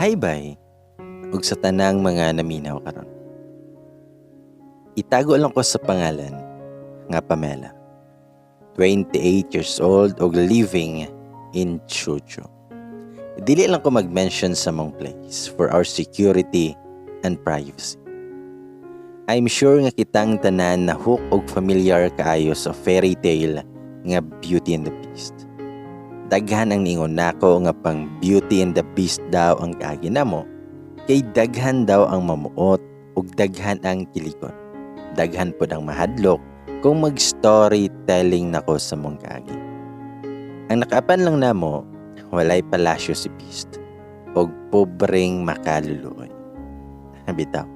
Hi bay, ug sa tanang mga naminaw karon. Itago lang ko sa pangalan nga Pamela. 28 years old og living in Chucho. Dili lang ko mag-mention sa mong place for our security and privacy. I'm sure nga kitang tanan na hook og familiar kaayo sa fairy tale nga Beauty and the Beast. Daghan ang niingon nako nga pang Beauty and the Beast daw ang kaagi namo kay daghan daw ang mamuot ug daghan ang kiligon. Daghan pod ang mahadlok kung mag-storytelling nako sa mong kaagi. Ang nakaapan lang namo, walay palasyo si Beast ug pobreng makaluluoy. Bitaw.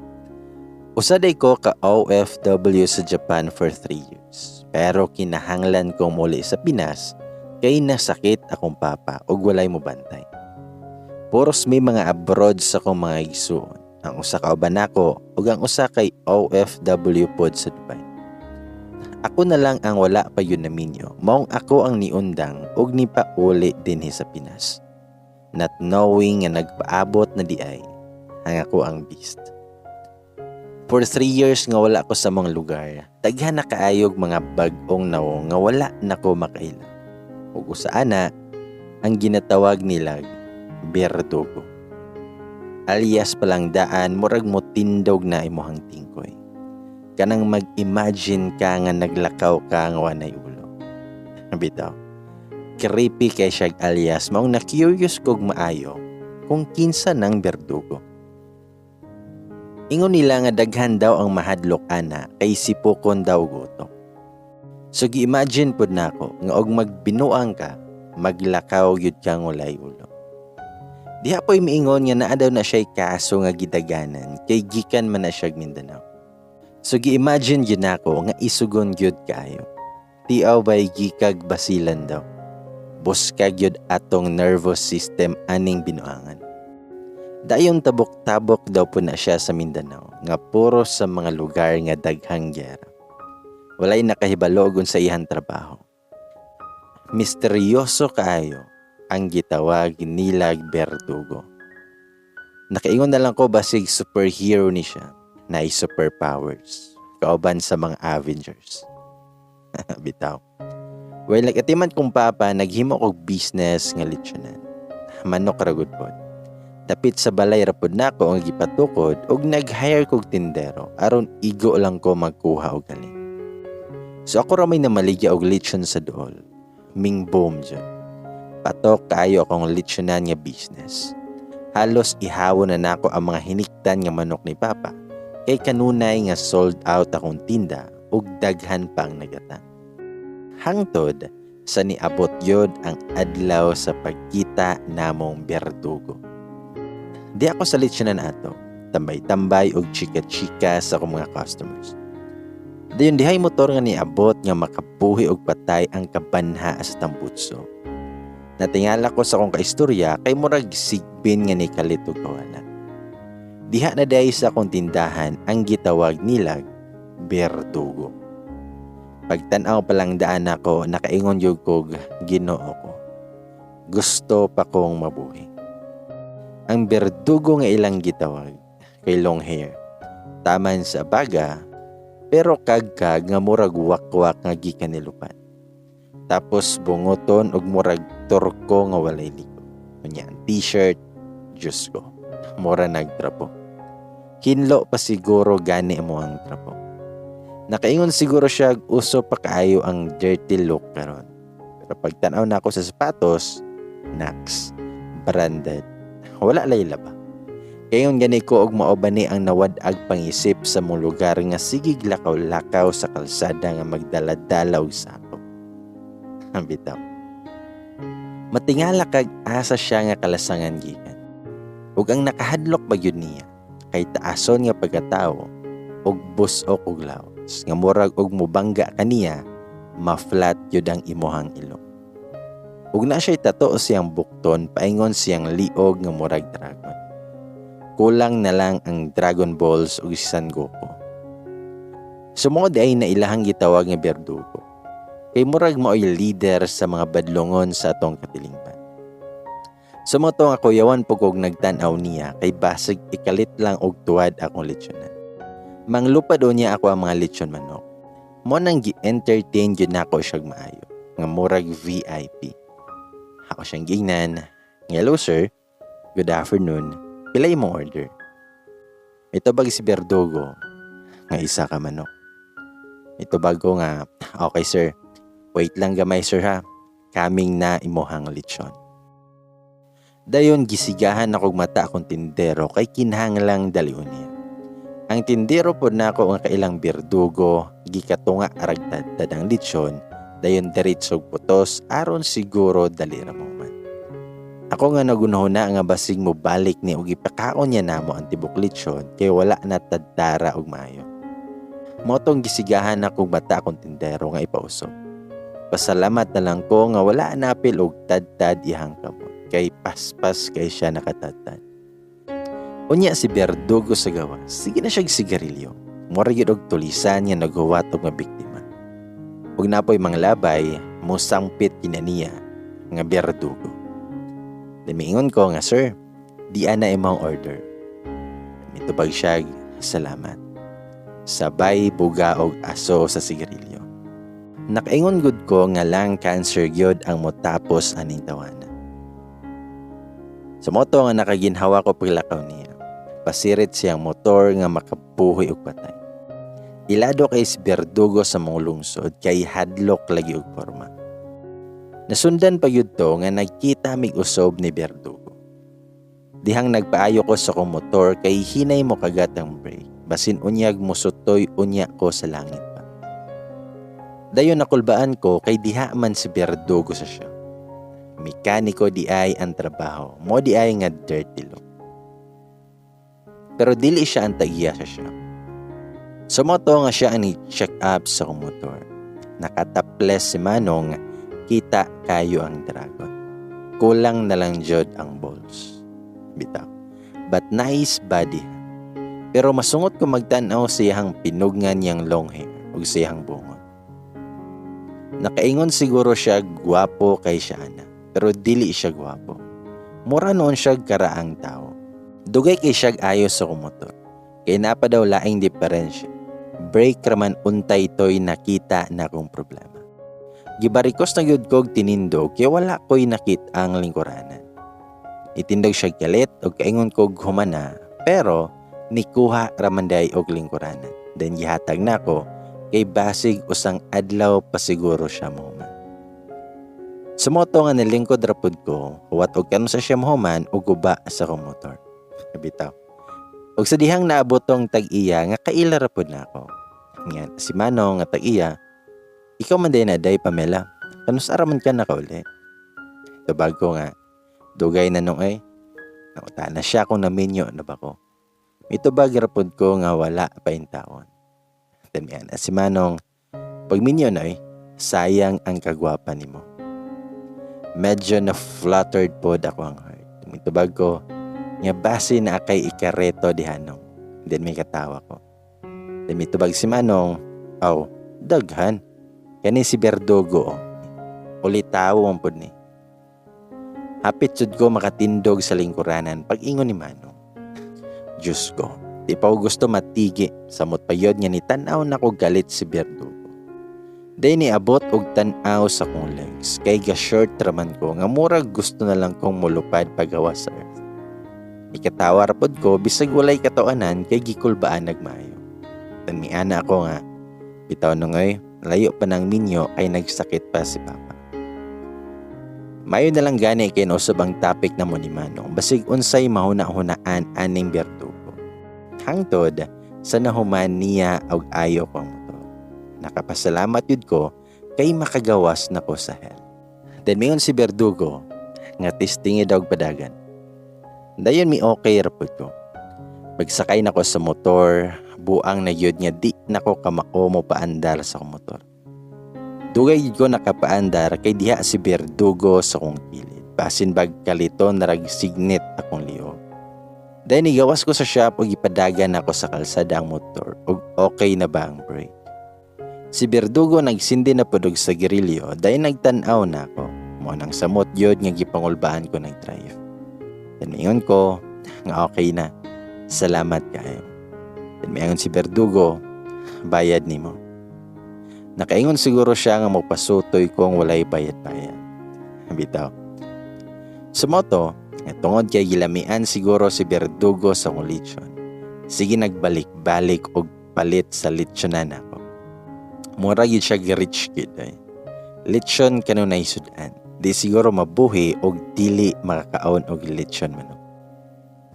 Usa day ko ka OFW sa Japan for 3 years. Pero kinahanglan kong muli sa Pinas kay nasakit akong papa ug walay mobantay. Puros may mga abroad sa akong mga igsuon. Ang usa ka uban nako ug ang usa kay OFW pod sa Dubai. Ako na lang ang wala pa gyud naminyo. Maong ako ang niundang ug nipauli dinhi sa Pinas. Not knowing nga nagpaabot na diay ang ako ang beast. For 3 years nga wala ko sa mga lugar, daghan na kaayog mga bag-ong nawong nga wala na ko makaila. Ug usa ana ang ginatawag nilag berdugo. Alias palang daan murag mo tindog na imuhang tingkoy. Kanang mag-imagine ka nga naglakaw ka nga wanay ulo. Bitaw. Creepy kay siya alias, maong na-curious kog maayo kung kinsa nang berdugo. Ingon nila nga daghan daw ang mahadlok ana kay sipokon daw gutok. So gi-imagine pod nako nga og magbinuang ka, maglakaw gyud kang walay ulo. Diha po'y miingon nga naa daw na siya'y kaso nga gidaganan kay gikan man na siya Mindanao. So gi-imagine gyud nako nga isugon gyud kaayo. Tiaw bay gikag basilan daw. Buskag gyud atong nervous system aning binuangan. Dayon tabok-tabok daw po na siya sa Mindanao nga puro sa mga lugar nga daghang giyera. Walay nakahibalo og unsa iyang trabaho. Misteryoso kaayo ang gitawag nilag berdugo. Nakaingon na lang ko basig superhero ni siya na superpowers kauban sa mga Avengers. Bitaw. Well, nag-atiman kong papa, naghimo og business nga litsunan. Manok ra gud pod. Dapit sa balay ra pod nako ang gipatukod ug nag-hire kog tindero aron igo lang ko magkuha og halin. So ako ra may namaligya og lechon sa dool. Ming boom jud. Patok kaayo akong litsunan nga business. Halos ihawon na nako ang mga hiniktan nga manok ni papa kay kanunay nga sold out akong tinda ug daghan pa ang nagatang. Hangtod sa niabot yod ang adlaw sa pagkita namong berdugo. Di ako sa litsunan ato, tambay-tambay og chika-chika sa akong mga customers. Dayon dihay motor nga niabot nga makabuhi og patay ang kabanha sa tambutso. Natingala ko sa akong kaistorya kay murag sigbin nga ni kalit og kawala. Diha na diay sa akong tindahan ang gitawag nilag berdugo. Pagtan-aw pa lang daan ako, nakaingon gyud kog Ginoo ko. Gusto pa kong mabuhi. Ang berdugo nga ilang gitawag kay long hair. Taman sa baga pero kagkag nga murag wakwak nga gikan ni lupan. Tapos bunguton og murag turko nga walay liko. Unya ang t-shirt, Diyos ko, mura nagtrapo. Hinlo pa siguro gani mo ang trapo. Nakaingon siguro siya uso pa kaayo ang dirty look karon. Pero pagtanaw na ako sa sapatos, naks, branded. Wala lay laba. Kayon gani ko og mao ba ni ang nawad-ag pangisip sa mong lugar nga sigig lakaw-lakaw sa kalsada nga magdala-dala og sako. Ang bitaw. Matingala kag asa siya nga kalasangan gikan. Ug ang nakahadlok ba gyud niya kay taason nga pagkatawo ug busok og lawas nga murag og mubangga kaniya ma-flat gyud ang imuhang ilong. Ug na siya'y tato siyang bukton paingon siyang liog nga murag dragon. Kulang na lang ang Dragon Balls ug si Son Goku. Sumod ay na ilahang gitawag nga berdugo. Kay murag mao'y leader sa mga badlongon sa atong katilingban. Sa mao to nga kuyawan po kog nagtan-aw niya kay basig ikalit lang og tuwad akong lechonan. Manglupad niya ako ang mga lechon manok. Mo nang gi-entertain gyud nako siyag maayo nga murag VIP. Ako siyang gingnan, "Hello sir, good afternoon. Pila imong order?" Mitubag si Berdugo nga isa ka manok. Mitubag ko nga, "Okay sir, wait lang gamay sir ha, coming na imuhang lechon." Dayon gisigahan akong mata akong tindero kay kinahanglang dalion niya. Ang tindero pod nako nga kailang Berdugo, gikatunga arag tadtad ang lechon, dayon diretsog putos aron siguro dali ra mo man. Ako nga nagunahuna nga basig mo balik ni og ipakaon niya namo ang tibok lechon kay wala na tadtara og maayo. Mao tong gisigahan akong mata akong tindero nga ipausob. Pasalamat na lang ko nga wala napil og tadtad iyang kamot kay paspas kay siya nakatadtad. Unya si Berdugo sa gawas, sige na siyag sigarilyo. Mura gyud og tulisan nga naghuwat og mabiktima. Ug napoy mga labay, mosangpit kina niya nga Berdugo. Miingon ko nga, "Sir, di ana imong order." Mitubag siya, "Salamat." Sabay buga og aso sa sigarilyo. Nakaingon gud ko nga lung cancer gyud ang motapos aning tawana. Sa mao to nga nakaginhawa ko paglakaw niya. Pasirit siyang motor nga makabuhi og patay. Ilado kay si Berdugo sa mga lungsod kay hadlok lagi og porma. Nasundan pa gyud to nga nagkita mig usob ni Berdugo. Dihang nagpaayo ko sa akong motor kay hinay mo kagat ang brake. Basin unyag musutoy unya ko sa langit pa. Dayon nakulbaan ko kay diha man si Berdugo sa siya. Mekaniko di ay ang trabaho, mo di ay nga dirty look. Pero dili siya ang tag-iya sa siya. Sa mao to nga siya ang check up sa akong motor. Nakataples si Manong, kita kayo ang dragon. Kulang na lang jud ang balls. Bitaw. But nice body. Pero masungot ko magtan-aw sa iyang pinugngan niyang long hair ug sa iyang bungot. Nakaingon siguro siya gwapo kay siya ana, pero dili siya gwapo. Mura noon siya karaang tao. Dugay kay siya ayos sa motor. Kay napa daw laing diferensya. Brake raman untay toy nakita na akong problema. Gibarikos na gyud kog tinindog kay wala ko'y nakita ang lingkuranan. Itindog siya galit og kaingon kog humana, pero nikuha ramanday og lingkuranan. Then gihatag nako kay basig usang adlaw pa siguro siya mohuman. Sa mao to nga nilingkod ra pud ko, huwat og kano sa siya mohuman og guba sa akong motor. Bitaw. Og sa dihang naabot tong tag-iya nga kaila ra pud nako. Nga si Manong nga tag-iya, "Ikaw man day na day Pamela. Kanus ara man ka nakauli?" Tubag ko nga, "Dugay na nung ay." Nakuta na siya kung naminyo na ba ko. Mitubag ra pud ko nga wala pa intawon. Then yan, si Manong, "Pag minyo na ay, sayang ang kagwapa nimo." Medyo na fluttered pod ako ang heart. Mitubag ko nga base na akay ikareto dihanong. Then may katawa ko. Then mitubag si Manong, "Aw, daghan. Kani si Berdugo, oh. Ulitawo man pod ni." Hapit sud ko makatindog sa lingkuranan pag ingon ni Manong. Diyos ko, di pa ko gusto matigi samot payod nga ni tan-aw nako galit si Berdugo. Day ni abot og tan-aw sa kong legs kay ga short raman ko nga murag gusto na lang kong mulupad pagawas sa earth. Ikatawa ra pod ko bisag walay katawanan kay gikulbaan nagmayo. Tan miana ako nga, "Bitaw nungoy, layo pa ng minyo ay nagsakit pa si Papa." Mayo na lang gani kay nausab ang topic na mo ni Manong basig unsay mahuna-hunaan aning Berdugo. Hangtod sa nahuman niya og ayo ko ang motor. Nakapasalamat yun ko kay makagawas na ko sa hell. Then mingon si Berdugo nga testingi daw padagan. Dayon mi okay ra pud ko. Pagsakay nako sa motor, buang na gyud nga di nako kamao mo paandar sa akong motor. Dugay gyud ko nakapaandar kay diha si Berdugo sa akong kilid. Basin bag kalito narag signit akong lihok. Dayon nigawas ko sa shop ug ipadagan nako sa kalsada ang motor ug okay na ba ang brake. Si Berdugo nagsindi na pud og sigarilyo, dayon nagtan-aw na ako. Mo nang samot gyud nga gipangulbaan ko nag-drive. Then miingon ko nga okay na. Salamat kaayo. Then miingon si Berdugo, "Bayad nimo." Nakaingon siguro siya nga magpasutoy kong walay bayad-bayad. Bitaw. Sa mao to, nga tungod kay gilamian siguro si Berdugo sa akong lechon, sige nagbalik-balik og palit sa lechonan nako. Mura gyud siya rich kid ay. Lechon kanunay sudan. Di siguro mabuhi og dili makakaon og lechon manok.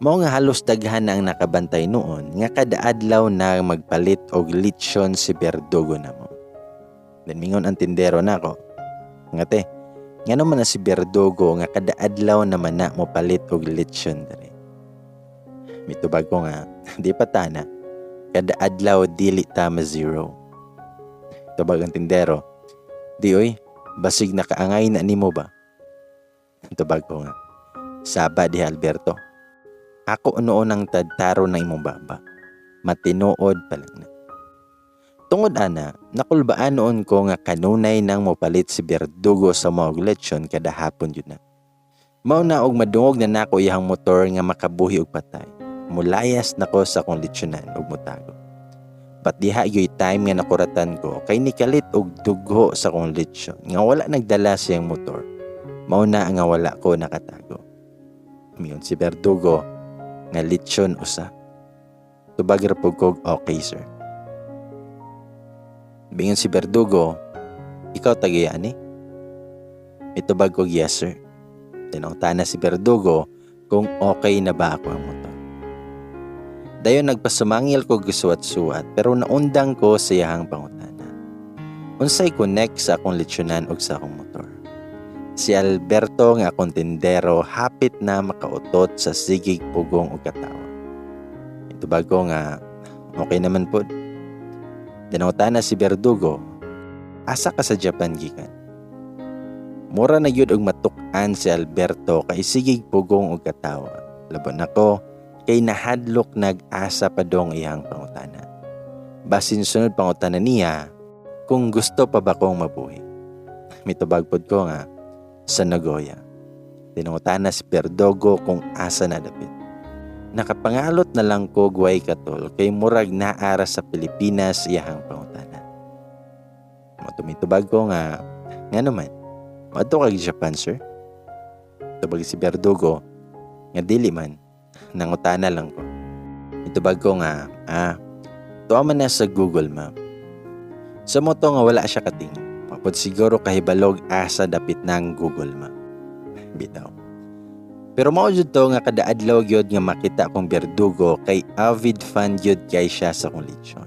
Mao nga halos daghan na ang nakabantay noon nga kada adlaw na magpalit og lechon si Berdugo namo. Then mingon ang tindero nako nga, "Te, ngano man na si Berdugo nga kada adlaw naman na mo palit og lechon diri?" Mitubag ko nga, "Di pa tana, kada adlaw dili ta ma zero." Tubag ang tindero, "Di oy, basig nakaangay na nimo ba?" Tubag ko nga, "Saba diha, Alberto. Ako noon ang tadtaro ng imong baba. Matinuod pa lang na." Tungod ana, nakulbaan noon ko nga kanunay nang mopalit si Berdugo sa mga lechon kada hapon yun na. Mao na og madungog na nako iyang motor nga makabuhi og patay, mulayas nako sa akong lechonan og motago. But diha yo'y time nga nakuratan ko kay nikalit og dugho sa akong lechon nga wala nagdala siyang motor. Mao na nga wala ko nakatago. Miingon si Berdugo nga lechon usa. Tubag ra pud kog, "Okay, sir." Miingon si Berdugo, "Ikaw tagaya ani?" Mitubag kog, "Yes, sir." Tinungtana si Berdugo kung okay na ba ako ang motor. Dayon nagpasumangil ko gisuwat-suwat pero naundang ko sa iyahang pangutana. Unsay connect sa akong lechonan og sa akong motor? Si Alberto nga akong tindero hapit na makautot sa sigig pugong og katawa. Itubag ko nga okay naman pod. Dinangutana si Berdugo, "Asa ka sa Japan gikan?" Mura na gyud og matuk-an si Alberto kay sigig pugong og katawa. Labon ako kay nahadlok nag-asa pa dong iyang pangutana. Basin sunod pangutana niya kung gusto pa ba kong mabuhi. Mitubag pod ko nga sa Nagoya. Tinungutana si Berdugo kung asa na dapit. Nakapangalot na lang ko guway katol kay murag naara sa Pilipinas iyahang pangutana. Tumitubag ko nga, "Nga naman, moadto kag Japan, sir?" Tubag si Berdugo nga dili man, nangutana lang ko. Itubag ko nga, "Ah, tuwa man na sa Google Map." Sa mao to nga wala siya kating. Papod siguro kahibalog asa dapit ng Google Map. Bitaw. Pero mao jud to nga kada adlaw gyud nga makita akong Berdugo kay avid fan gyud kay siya sa akong lechon.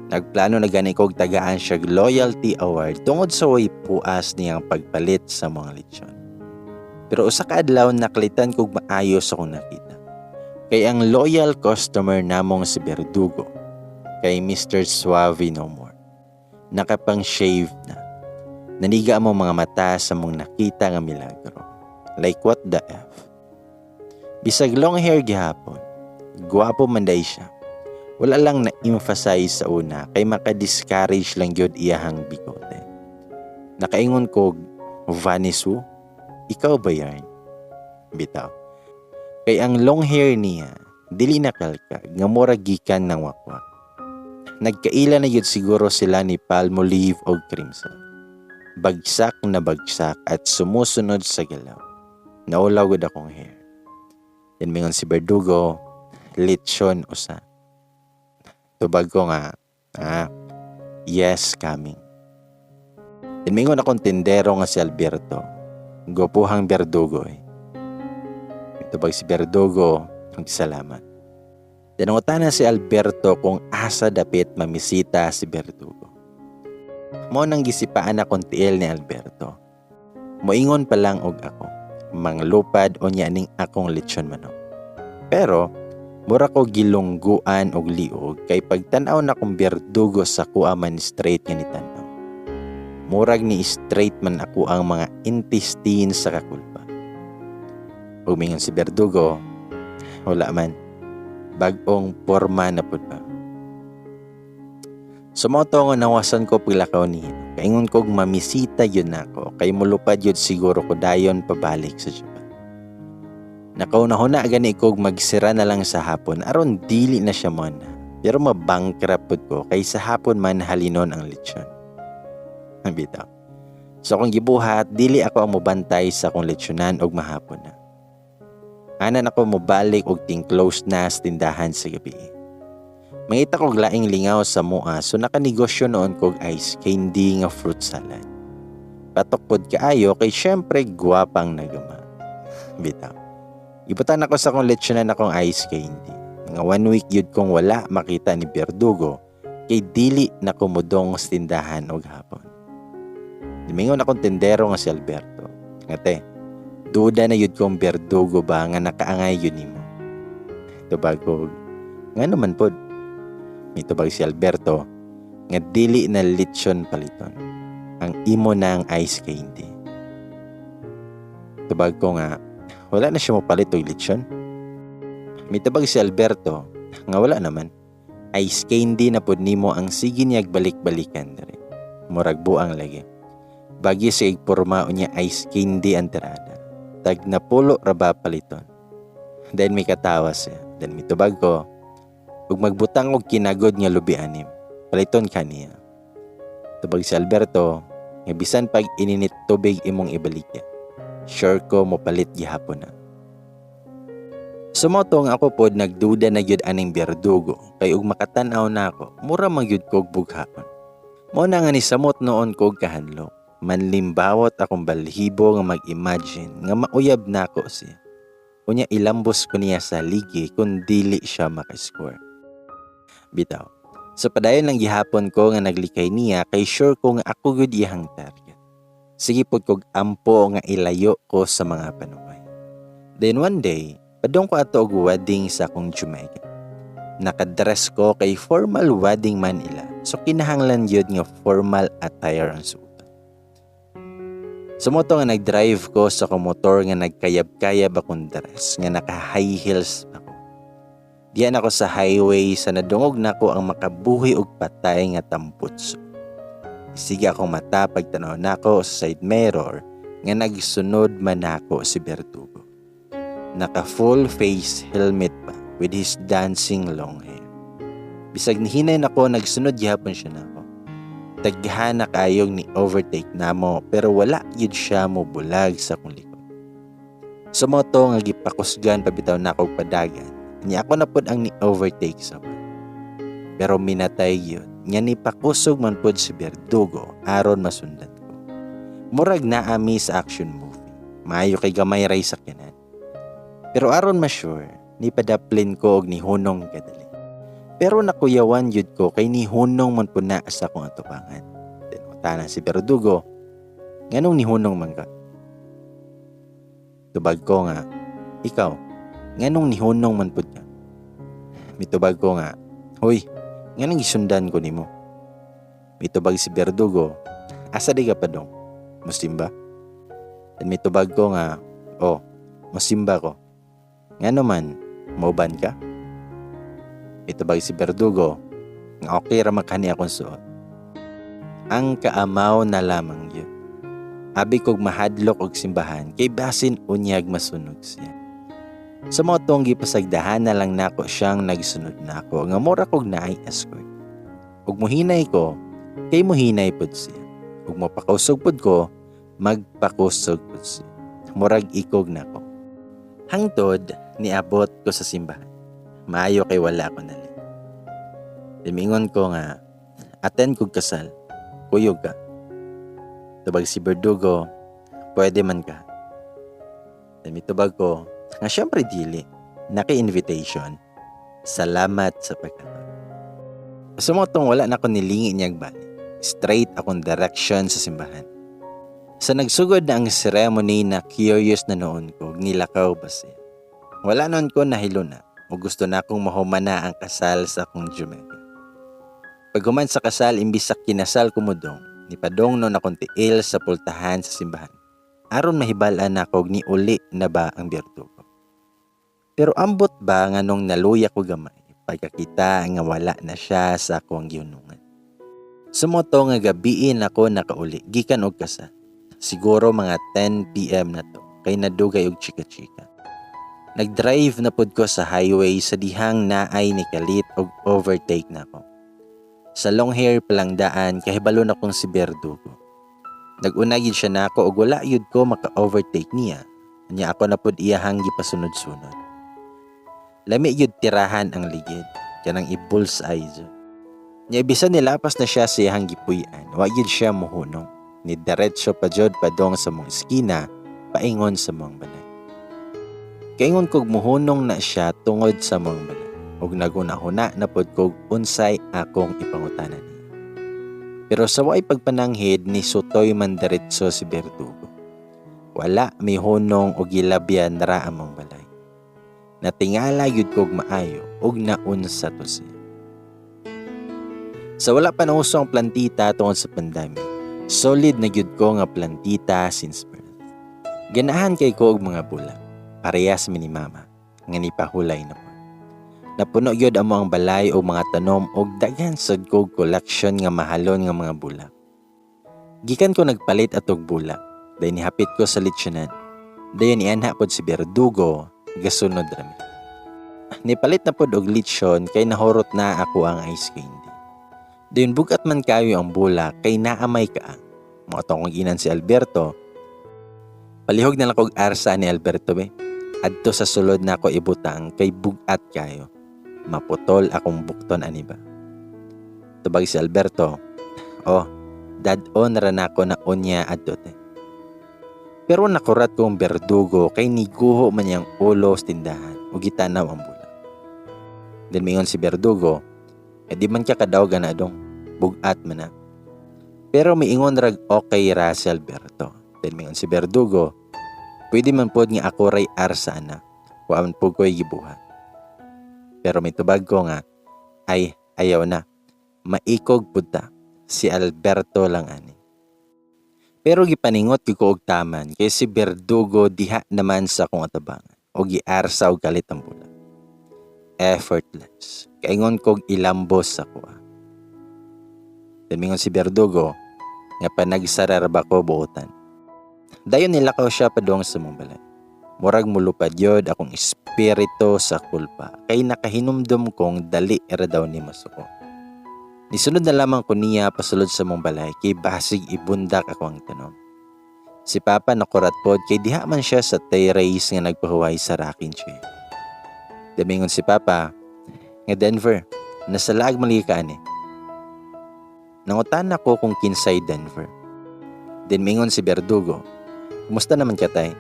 Nagplano na gani kog tagaan siya loyalty award tungod sa way puas niyang pagpalit sa mga lechon. Pero usa ka adlaw nakalitan kog maayo sa akong nakita. Kay ang loyal customer namong si Berdugo kay Mr. Suave no more. Nakapang shave na. Naniga mo mga mata sa mong nakita nga milagro. Like, what the F? Bisag long hair gihapon, gwapo man day siya. Wala lang na-emphasize sa una kay maka-discourage lang gyud iyahang bigote. Nakaingon ko, "Vanisu, ikaw ba yarn?" Bitaw. Kay ang long hair niya, dili na kalkag, nga mura gikan ng wakwak. Nagkaila na gyud siguro sila ni Palmolive og Crimson. Bagsak na bagsak at sumusunod sa galaw. Naulaw gud akong hair. Then mingon si Berdugo, "Lechon usa." Tubag ko nga, "Ah, yes, coming." Then mingon akong tindero nga si Alberto, "Gwapuhang Berdugo eh." Tubag si Berdugo, "Salamat." Tinangutana si Alberto kung asa dapit mamisita si Berdugo. Mao nang gisipaan akong tiil ni Alberto. Moingon pa lang og ako, manglupad o niya ning akong lechon manok. Pero, mura ko gilungguan og liog kay pagtan-aw na kong Berdugo sa kuha man straight nga ni tan-aw. Murag ni straight man ako ang mga intestine sa kakulpa. Ug mingon si Berdugo, "Wala man. Bag-ong porma na pud ba?" Sumoto nga nawasan ko paglakaw niya. Kaingon kog mamisita yun nako kay mulupad yun siguro ko dayon pabalik sa Japan. Nakauna-huna gani kog magsira na lang sa hapon aron dili na siya mon. Pero mabangkrap pud ko kay sa hapon man halinon ang lechon. Bitaw. So akong gibuhat, dili ako ang mobantay sa akong lechonan og mahapon na. Anan ako mobalik og ting close na sa tindahan sa gabi. Mangita kog laing lingaw sa mua, so nakanegosyo noon kog ice candy nga fruit salad. Patok pod kaayo kay syempre gwapang nagama. Bitaw. Ibutan ako sa akong lechonan akong ice candy. Mga 1 week yun kong wala makita ni Berdugo kay dili na kumudong sa tindahan og hapon. Nimingon akong tendero nga si Alberto. Nga te, duda na yun kong Berdugo ba nga nakaangay yun nimo. Tubag ko, nga naman pod. Mitubag si Alberto nga dili na lechon paliton. Ang imo na ang ice candy. Tubag ko nga, wala na siya mopalit og lechon. Mitubag si Alberto nga wala naman. Ice candy na pod nimo ang sige niyag balik-balikan diri. Murag buang lagi. Bagi sa igporma unya ice candy ang tirada. Tag napulo ra ba paliton. Then may katawa siya. Then mitubag ko, ug magbutang og kinagod nga lubi anim. Paliton kaniya. Tubag si Alberto, nga bisan pag ininit tubig imong ibalikya. Sure ko mopalit gihapon na. Sumoto nga ako pod nagduda na gyud aning Berdugo kay ug makatan-aw nako, mura man gyud kog bughaon. Mo na nga nisamot noon kog kahadlok. Manlimbawot akong balhibo nga mag-imagine nga mauyab nako siya. Unya ilambos ko niya sa ligi kung dili siya makascore. Bitaw. Sa padayon lang gihapon ko nga naglikay niya kay sure ko nga ako gud iyang target. Sige pod kog ampo nga ilayo ko sa mga panuway. Then one day, padong ko ato og wedding sa akong Jamaica. Nakadress ko kay formal wedding man ila. So kinahanglan gyud nga formal attire ang suotan. Sumoto nga nag-drive ko sa akong motor nga nagkayab-kayab akong dress nga naka-high heels pa ko. Diyan ako sa highway sa nadungog nako ang makabuhi og patay nga tambutso. Isiga akong mata pagtanaw nako sa side mirror nga nagsunod man nako si Berdugo. Naka full face helmet pa with his dancing long hair. Bisag nihinay nako, nagsunod gihapon siya nako. Daghan na kayong ni overtake namo pero wala gyud siya mo bulag sa akong likod. Sumoto nga gipakusgan pa bitaw nako og padagan. Nya ako na pod ang ni overtake sa one. Pero minatay gyud nga nipakusog man pod si Berdugo aron masundan ko. Murag naami sa action movie. Maayo kay gamay ray sakyanan. Pero aron ma-sure, nipadaplin ko og nihunong kadali. Pero nakuyawan yun ko kay nihunong man po na sa akong atubangan. Then utana si Berdugo, nganong nihunong man ka? Tubag ko nga, ikaw, nganong nihunong man pud ka? Mitubag ko nga, huy, nganong gisundan ko nimo? Mitubag si Berdugo, asa di ka pa dong? Musimba? Then mitubag ko nga, oh, musimba ko. Ngano man, mauban ka? Mitubag si Berdugo, nga okay ra makani akong suot. Ang kaamaw na lamang yun. Abi kog mahadlok og simbahan kay basin unyag masunog siya. Sa mga tong gipasagdahan na lang nako siyang nagsunod nako nga mura kog naay escort. Ug muhinay ko, kay muhinay pod siya. Ug mopakusog pod ko, magpakusog pod siya. Murag ikog nako. Hangtod niabot ko sa simbahan. Maayo kay wala ko nali. Timingon ko nga, attend kog kasal. Kuyog ka. Tubag si Berdugo, pwede man ka. Then mitubag ko, nga syempre dili. Naki-invitation. Salamat sa pagkatod. Sumotong wala na ko nilingi niyag bali. Straight akong direction sa simbahan. Sa nagsugod na ang ceremony na curious na noon ko, nilakaw ba siya. Wala noon ko nahilo na o gusto na akong mahumana ang kasal sa akong Jamaica. Paghuman sa kasal, imbis sa kinasal kumudong, nipadong noon akong tiil sa pultahan sa simbahan. Aron mahibalaan nako ni uli na ba ang Berdugo. Pero ambot ba nga nung naluya ko gamay, pagkakita nga wala na siya sa akong gihunungan. Sumoto nga gabiin ako nakauli, gikan og kasal. Siguro mga 10 p.m. na to, kay nadugay og chika-chika. Nag-drive na pud ko sa highway sa dihang naay ni kalit og overtake na ko. Sa long hair palang daan kahibalo na kong si Berdugo. Nag-una gyud siya nako og wala gyud ko maka-overtake niya. Nya ako na pud iyahang gipasunod-sunod. Lami gyud tirahan ang ligid, kanang i-bullseye jud. Nya bisan nilapas na siya sa iyahang gipuy-an, wa gyud siya mohunong. Ni diretso pa jud padong sa mong eskina, paingon sa mong balay. Kaingon kog mohunong na siya tungod sa mong balay, ug naghuna-huna na pod kog unsay akong ipangutana niya. Pero sa way pagpananghid ni sutoy man diretso si Berdugo. Wala mihunong og gilabyan ra among balay. Natingala gyud kog maayo ug naunsa to siya. Sa wala pa nauso ang plantita tungod sa pandemic, solid na gyud ko nga plantita since birth. Ganahan kay ko og mga bulak, parehas mi ni mama, nga nipahulay na po. Napuno gyud amo ang balay og mga tanom og daghan sad kog collection nga mahalon nga mga bulak. Gikan ko nagpalit atog bulak, dayon nihapit ko sa litsunan. Dayon nianha pod si Berdugo, gasunod rami. Nipalit na pod og litsyon kay nahurot na ako ang ice candy. Dayon bugat man kayo ang bulak kay naamay ka. Mao to akong ginan si Alberto. Palihog na lang kog arsa ni Alberto be. Adto sa sulod na ako ibutang kay bugat kayo. Maputol akong bukton ani ba. Tubag si Alberto, oh, dad-on ra nako na unya adto te. Pero nakurat kong Berdugo kay niguho man niyang ulo sa tindahan ug gitanaw ang bulak. Then mingon si Berdugo, eh di man ka kadaog na dong, bugat man na. Pero miingon rag okay ra si Alberto. Then mingon si Berdugo, pwede man pod nga ako ray arsa na, wa man pod ko'y gibuhat. Pero may tubag ko nga, ay ayaw na, maikog pud ta, si Alberto lang ani. Pero gipaningot gyud ko og taman kay si Berdugo diha naman sa akong atabangan o giarsa og kalit ang bulak. Effortless. Kaingon kog ilambos sa kuha. Then mingon si Berdugo nga panagsarar ba ko buotan. Dayon nilakaw siya padung sa mong balay. Murag mulupad yod akong espiritu sa kulpa kay nakahinumdum kong dali ra daw ni masuko. Nisunod na lamang ko niya pasulod sa mong balay kay basig ibundak ako ang tanom. Si Papa nakurat pod kay diha man siya sa terrace nga nagpahuway sa rocking chair. Damingon si Papa nga Denver, nasa laag mali ka ani. Nangutan ako kung kinsay Denver. Then mingon si Berdugo, kumusta naman ka tay?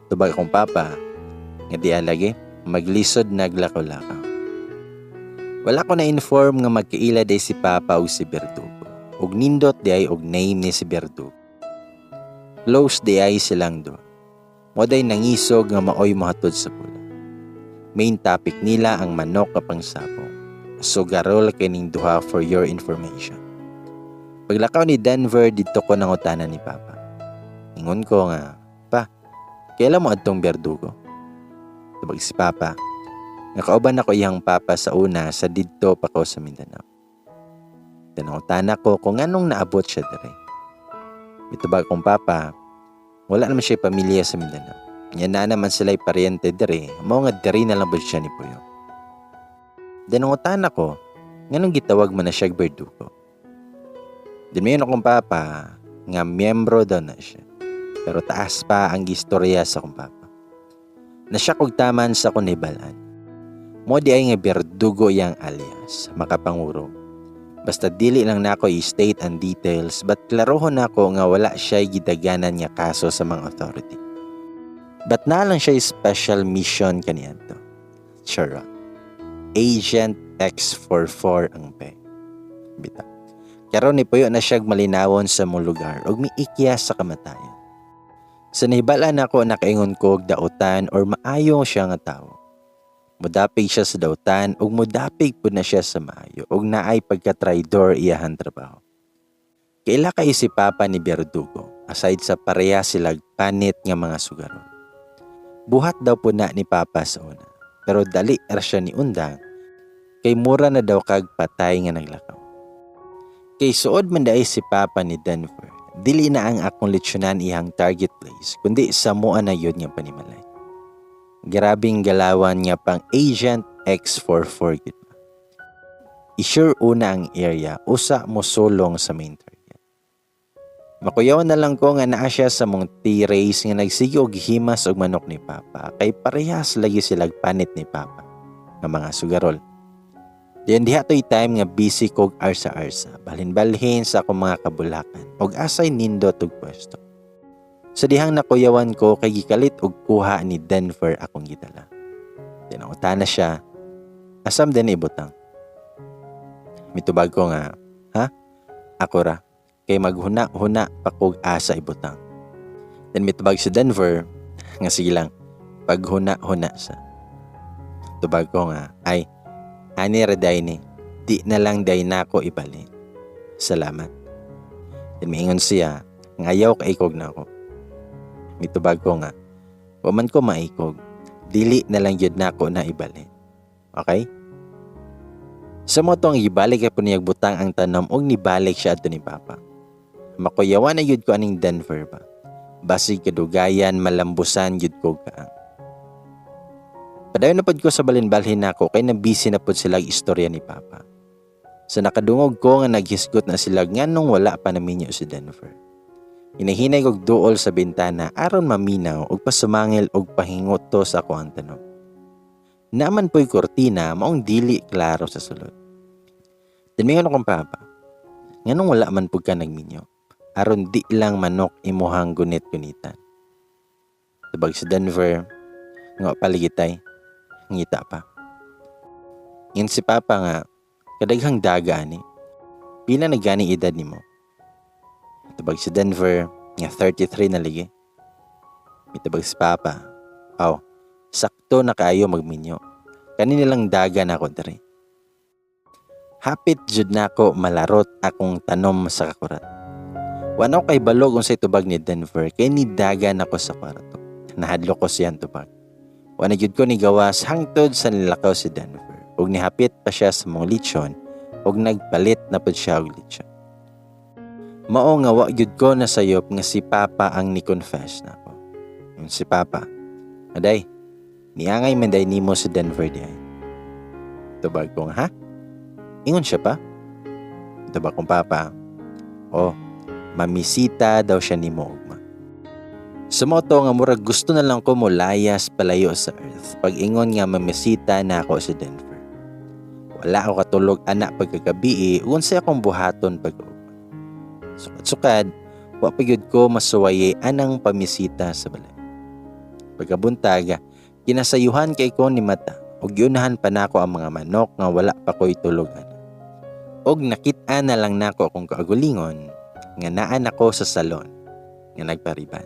Tubag akong papa, nga di alagi, maglisod naglakaw-lakaw. Wala ko na-inform nga magkaila day si Papa og si Berdugo. Og nindot di ay og name ni si Berdugo. Close di ay silang duha. Mo day nangisog nga maoy mohatod sa pula. Main topic nila ang manok nga pangsapong. Sugarol kining duha for your information. Paglakaw ni Denver didto ko nangutana ni Papa. Ingon ko nga, Pa, kailan mo adtong Berdugo? Tubag si Papa, nakauban ako iyang papa sa una sa didto pa ko sa Mindanao. Nangutana ko kung anong naabot siya dire. Mitubag kong papa, wala naman siya pamilya sa Mindanao. Nya na naman sila'y paryente dire, mao nga dire na lang ba siya ni Puyo. Nangutana ko, nganong gitawag man na siya Berdugo? Then mayon akong papa, nga miyembro daw na siya. Pero taas pa ang gistorya sa akong papa. Nasya kog taman sa akong nahibalan. Mo di ay nga Berdugo iyang alias, makapangurog. Basta dili lang nako i-state ang details, but klarohon nako nga wala siya gidaganan nga kaso sa mga authority. But na lang siya special mission kaniadto. Charot. Agent X44 ang pe. Bitaw. Karon ni puyo na siya malinawon sa mong lugar ug miikya sa kamatayon. Sa nahibalan nako nakaingon ko og dautan or maayo siya nga tawo. Mudapig siya sa dautan ug mudapig pud na siya sa maayo ug naay pagka-traidor iyahan trabaho. Kaila kay si Papa ni Berdugo aside sa pareha silag panit nga mga sugarol. Buhat daw po na ni Papa sa una, pero dali ra siya ni undang kay mura na daw kag patay nga naglakaw. Kay suod man daay si Papa ni Denver, dili na ang akong litsyonan iyang target place, kundi sa mua na yun nga panimalay. Grabing galawan nga pang Agent X44 gid. I-sure una ang area usa mo sulong sa main target. Makuyaw na lang ko nga naa siya sa mong T-race nga nagsige og himas og manok ni Papa kay parehas lagi silag panit ni Papa nga mga sugarol. Diyan diha to'y time nga busy kog arsa-arsa, balhin-balhin sa akong mga kabulakan og asay nindot og pwesto. Sa dihang nakuyawan ko kay gikalit og kuha ni Denver akong gidala. Tinangutana siya, asam din ibutang. Mitubag ko nga, ha? Ako ra, kay maghuna-huna pa kog asa ibutang. Then mitubag si Denver, nga sige lang, paghuna-huna sa. Tubag ko nga, ay, ani ra day ni, di na lang day nako ibali. Salamat. Then miingon siya, nga ayaw kaikog na ako. Mitubag ko nga, wa man ko maikog, dili na lang gyud nako na ibali. Okay? Sa mo ang gibalik kay po butang ang tanom og nibalik siya adto ni Papa. Makuyawan na gyud ko aning Denver ba. Basig kadugayan malambusan gyud ko kaang. Padayon na pod ko sa balin-balhin nako kay na busy na pod sila istorya ni Papa. Sa nakadungog ko nga naghisgot na sila nganong wala pa naminyo si Denver. Hinahinay kog duol sa bintana aron maminaw og pasumangil og pahingot to sa ako ang tanom. Naman po'y kortina maong dili klaro sa sulod. Then mingon akong papa, nganong wala man pud ka nagminyo? Aron di lang manok imuhang gunit-gunitan. Tubag sa Denver, nga paligitay, ngita pa. Ngan si papa nga, kadaghang daga ani. Pila na gani edad nimo? Tubag si Denver, nga 33 na ligi. Mitubag si papa, aw, sakto na kaayo magminyo. Kani nilang daga na ako diri. Hapit jud nako malarot akong tanom sa kakurat. Wala ko kay balog unsay tubag ni Denver kay ni daga nako sa kwarto. Nahadlok ko siyang tubag. Wala jud ko ni gawas hangtod sa nilakaw si Denver. Ug nihapit pa siya sa mong lechon ug nagpalit na pud siya og lechon. Mao nga wa gyud ko nasayop nga si Papa ang ni-confess nako. Yung si Papa, aday, niangay man day nimo si Denver di ay. Tubag ko nga, ha? Ingon siya pa? Tubag kong Papa, oh, mamisita daw siya nimo ugma. Sumoto nga murag gusto na lang ko molayas palayo sa earth pag ingon nga mamisita na ako si Denver. Wala ako katulog anak pagkagabi, unsay akong buhaton pag ugma. Sukad-sukad, wa pa gyud ko masuwaye anang pamisita sa balay. Pagkabuntag, kinasayuhan kay ko ni mata ug giunahan pa nako ang mga manok nga wala pa ko'y tulog ana. Og nakit-an na lang nako akong kaugalingon nga naan ako sa salon nga nagpariban.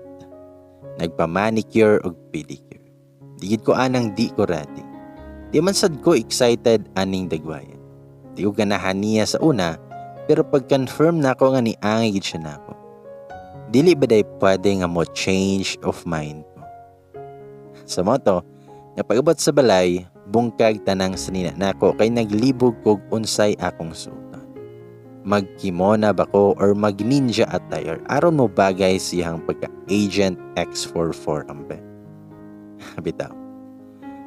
Nagpa-manicure og pedicure. Di gid ko anang di ko ready. Di man sad ko excited aning dagwayan. Di ko ganahan niya sa una, pero pag-confirm nako nga niangay gid siya nako. Dili ba day pwede nga mo change of mind ko? Sa moto, nga pag-abot sa balay, bungkag tanang sanina nako kay naglibog kog unsay akong suoton. Magkimona ba ko or mag-ninja attire aron mo bagay siyang pagka-Agent X44 ambe. Bitaw.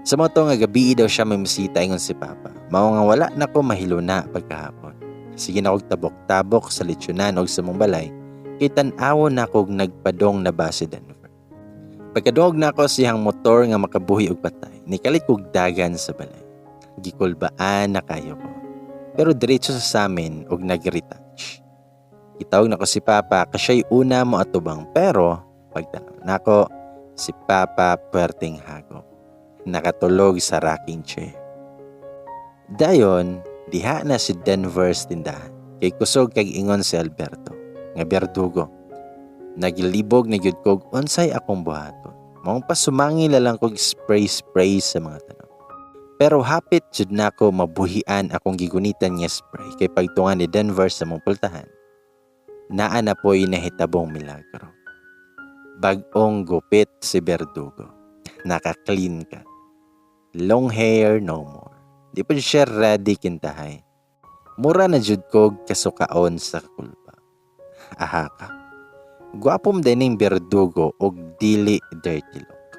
Sa moto nga gabi daw siya may misita ingon si Papa. Mao nga wala nako mahiluna pagkahapon. Sige na kog tabok-tabok sa lechonan og sa mong balay kay tan-awon na kog nagpadong na ba si Denver. Pagkadungog nako siyang motor nga makabuhi og patay, nikalit kog dagan sa balay. Gikulbaan na kayo ko. Pero diretso sa samin og nag-retouch. Gitawag nako si Papa kasya'y una mo atubang pero pagtanaw nako si Papa puwerteng hagop. Nakatulog sa rocking chair. Dayon, diha na si Denver sa tindahan. Kay kusog kag ingon si Alberto nga berdugo. Naglibog na gyud kog unsay akong buhaton. Maong pasumangil na lang kog spray-spray sa mga tanom. Pero hapit jud nako mabuhian akong gigunitan nga spray kay pagtunga ni Denver sa mong pultahan. Naa na po'y nahitabong milagro. Bag-ong gupit si Berdugo. Naka-clean cut. Long hair no more. Di pa siya ready kintahay. Mura na jud kog kasukaon sa kulpa. Aha ka. Gwapom din ning Berdugo og dili dirty look.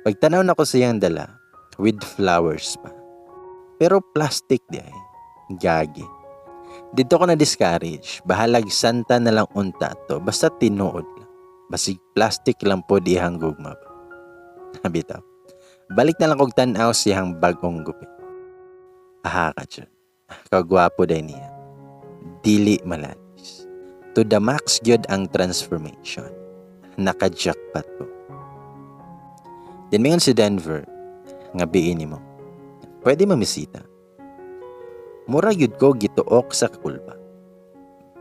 Pagtanaw nako sa iyang dala, with flowers pa. Pero plastic diay. Gagi. Didto ko na discourage. Bahalag santa na lang unta to. Basta tinuod lang. Basig plastic lang pod iyang gugma ba. Bitaw. Balik na lang kog tan-aw siyang bagong gupit. Aha ka dyan. Kagwapo day niya. Dili malalis. To the max gyud ang transformation. Naka-jackpot ko. Then mingon si Denver, nga biin nimo. Pwede mamisita. Mura gyud ko gituok sa kakulba.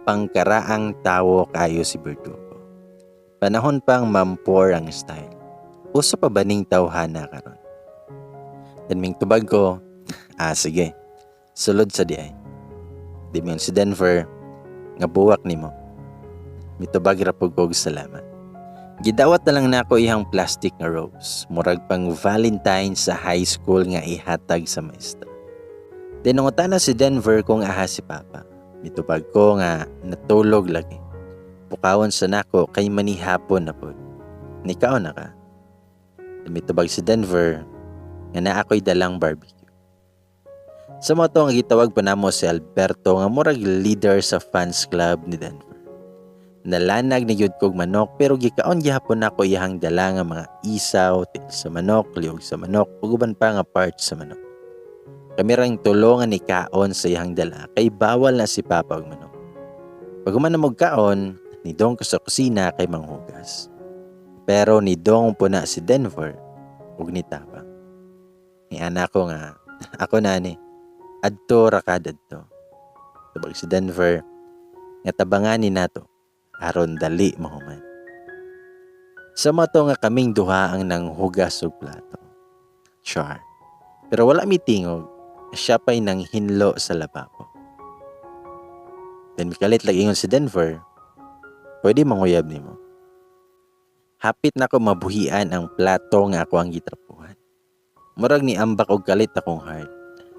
Pangkaraang tawo kayo si Berdugo. Panahon pang mampor ang style. Uso pa ba ning tawhana karon? Then ming tubag ko, "Ah, sige, sulod sa diay." Di mingon si Denver, nga buwak nimo. Mitubag ra pud kog salamat. Gidawat na lang nako iyang plastic nga rose, murag pang Valentine sa high school nga ihatag sa maestra. Then nangutana si Denver kung aha si Papa. Mitubag ko nga natulog lagi. Pukawon sa nako kay manihapon na pod. Nikaon na ka? Mitubag si Denver nga naa ako'y dalang barbecue. Sa mao to nga gitawag pa namo si Alberto nga murag leader sa fans club ni Denver. Nalanag na gyud kog manok pero gikaon gihapon nako iyahang dala nga mga isaw, tiil sa manok, liog sa manok, ug uban pa nga parts sa manok. Kami rang tulo nga nikaon sa iyahang dala kay bawal na si Papa og manok. Pag human na kaon, nidong ko sa kusina kay manghugas. Pero nidong po na si Denver ug nitabang. Ni-ana ko nga, "Ako na ni, adto ra ka dadto." Tubag si Denver nga tabangan ni nato aron dali mahuman. Sa mao to nga kaming duha ang nanghugas og plato. Char. Pero wala mi tingog, siya pa'y nang hinlo sa lababo. Then mikalit lagi ingon si Denver, "Pwede manguyab nimo." Hapit na ko mabuhian ang plato nga ako ang gitrapuhan. Murag ni ambak og kalit akong heart.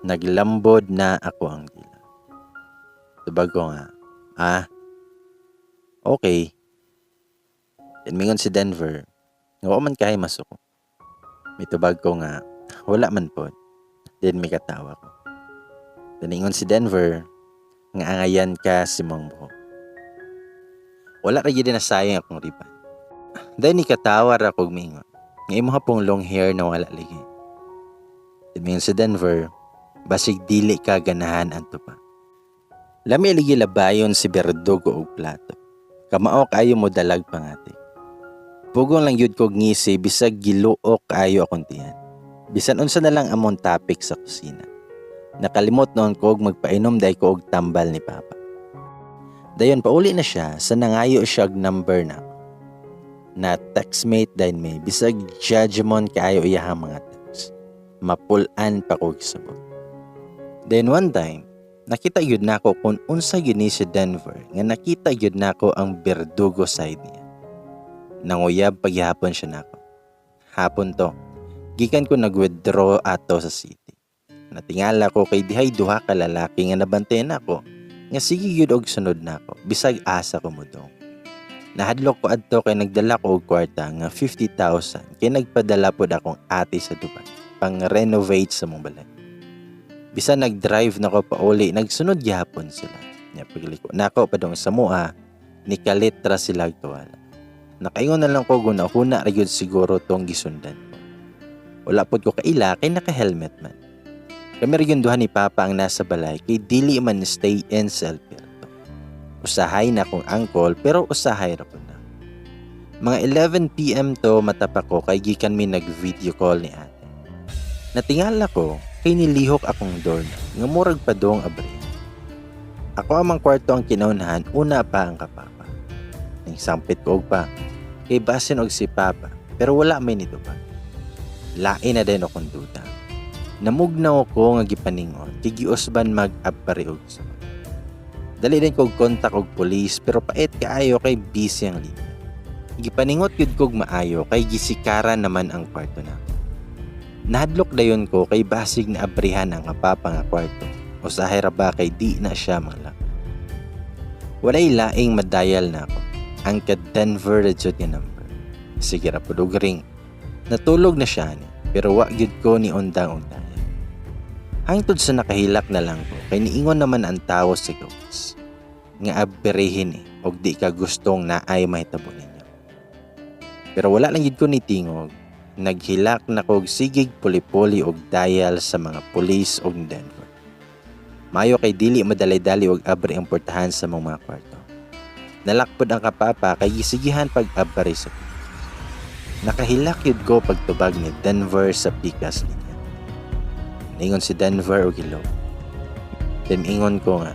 Naglambod na ako ang dila. Tubag ko nga, "Ah, okay." Then mingon si Denver, nga wa man kay masuko. Mitubag ko nga, wala man pod. Then mikatawa ko. Then ingon si Denver, nga angayan ka sa imong buhok. Wala ra gyud nasayang akong riban. Then nikatawa ra kog mingon, nga imo pong long hair na wala lagi. Then mingon si Denver, basig dili ka ganahan anto pa. Lami lagi labayon si Berdugo og plato. Kamao kaayo mo dalag pangati. Pugong lang yun kog ngisi bisag giluok kaayo akong tiyan. Bisan unsa na lang among topic sa kusina. Nakalimot noon kog magpainom day ko og tambal ni Papa. Dayon pauli na siya sa nangayo siya og number na. Na textmate dayon may bisag judgment kaayo iyahang mga text. Mapulan pa kog sabot. Then one time, nakita gyud nako kung unsa gyud ni si Denver nga nakita gyud nako ang Berdugo side niya. Nanguyab paghihapon siya nako. Hapon to, gikan ko nag-withdraw ato sa city. Natingala ko kay dihay duha ka lalaki nga nabantayan nako nga sige gyud og sunod nako bisag asa ko modong. Nahadlok ko adto kay nagdala ko og kwarta nga 50,000 kay nagpadala pod akong ate sa Dubai pang renovate sa mong balay. Bisan nag-drive na ko pauli, nagsunod gihapon sila. Nya pagliko nako padong sa mua, nikalit ra sila tuwala. Nakaingon na lang ko guna-huna ra gyud siguro tong gisundan ko. Wala pod ko kaila kay naka-helmet man. Kami ra gyud duha ni Papa ang nasa balay kay dili man stay in sa Alberto. Usahay na akong uncle pero usahay ra pud na. Mga 11 PM to matapak ko kay gikan mi nag-video call ni ate. Natingala ko kay nilihok akong door nga murag padong abrihan. Ako amang kwarto ang kinaunhan, una pa ang kapapa. Ning sampit ko og pa kay basin og si Papa pero wala may nitubag. Lain na din akong duda. Namugnaw ko nga gipaningon kay giusban mag-abpari og sunod. Dali din kog kontak og pulis pero pait kaayo kay busy ang linya. Gipaningot gyud kog maayo kay gisikaran naman ang kwarto na. Nahadlok dayon ko kay basig na abrihan ang kapapa nga kwarto. Usahay ra ba kay di na siya mangla. Walay laing madayal na ako. Ang ka Denver ra jud nga number. Sige ra pud og ring. Natulog na siya ni, pero wa gyud ko ni undang og daya. Hangtod sa nakahilak na lang ko kay niingon naman ang tawo sa gawas nga aberehin eh og di ka gustong naay mahitabo ninyo. Pero wala lang gyud ko ni tingog. Naghilak na kog sigig puli-puli og dial sa mga pulis og Denver. Mayo kay dili madali-dali og abri ang portahan sa mga kwarto. Nalakpod ang kapapa kay gisigihan pag-abri sa pulis. Nakahilak yun ko pagtubag ni Denver sa pikas niya. Ningon si Denver og hello. Then ingon ko nga,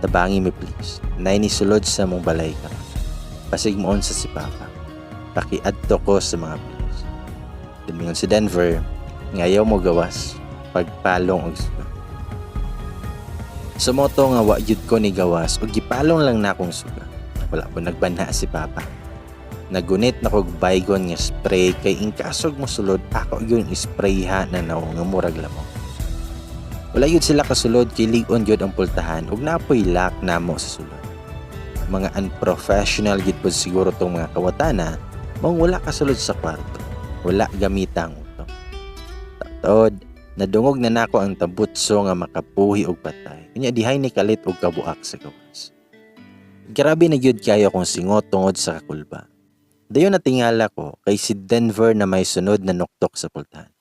"Tabangi mi please. Nay ni sulod sa mong balay ka. Pasig moon sa si Papa. Pakiadto ko sa mga pulis." Then mingon si Denver nga ayaw mo gawas pagpalong og suga. Sumoto nga wa gyud ko ni gawas og gipalong lang na akong suga. Wala po nagbanha si Papa. Nagunit na kog baygon nga spray kay inkasog mo sulod ako yung spray ha na naong nga murag lamok. Wala yun sila kasulod kay lig-on gyud ang pultahan ug napoy lock namo sa sulod. Mga unprofessional gid pod siguro tong mga kawatana mong wala kasulod sa kwarto. Wala gamita ang utok. Taod, nadungog na nako ang tabutso nga makapuhi og patay. Unya dihay ni kalit og kabuak sa gawas. Grabe na gyud kayo kung singot tungod sa kakulba. Dayon natingala ko kay si Denver na may sunod na nuktok sa pultahan.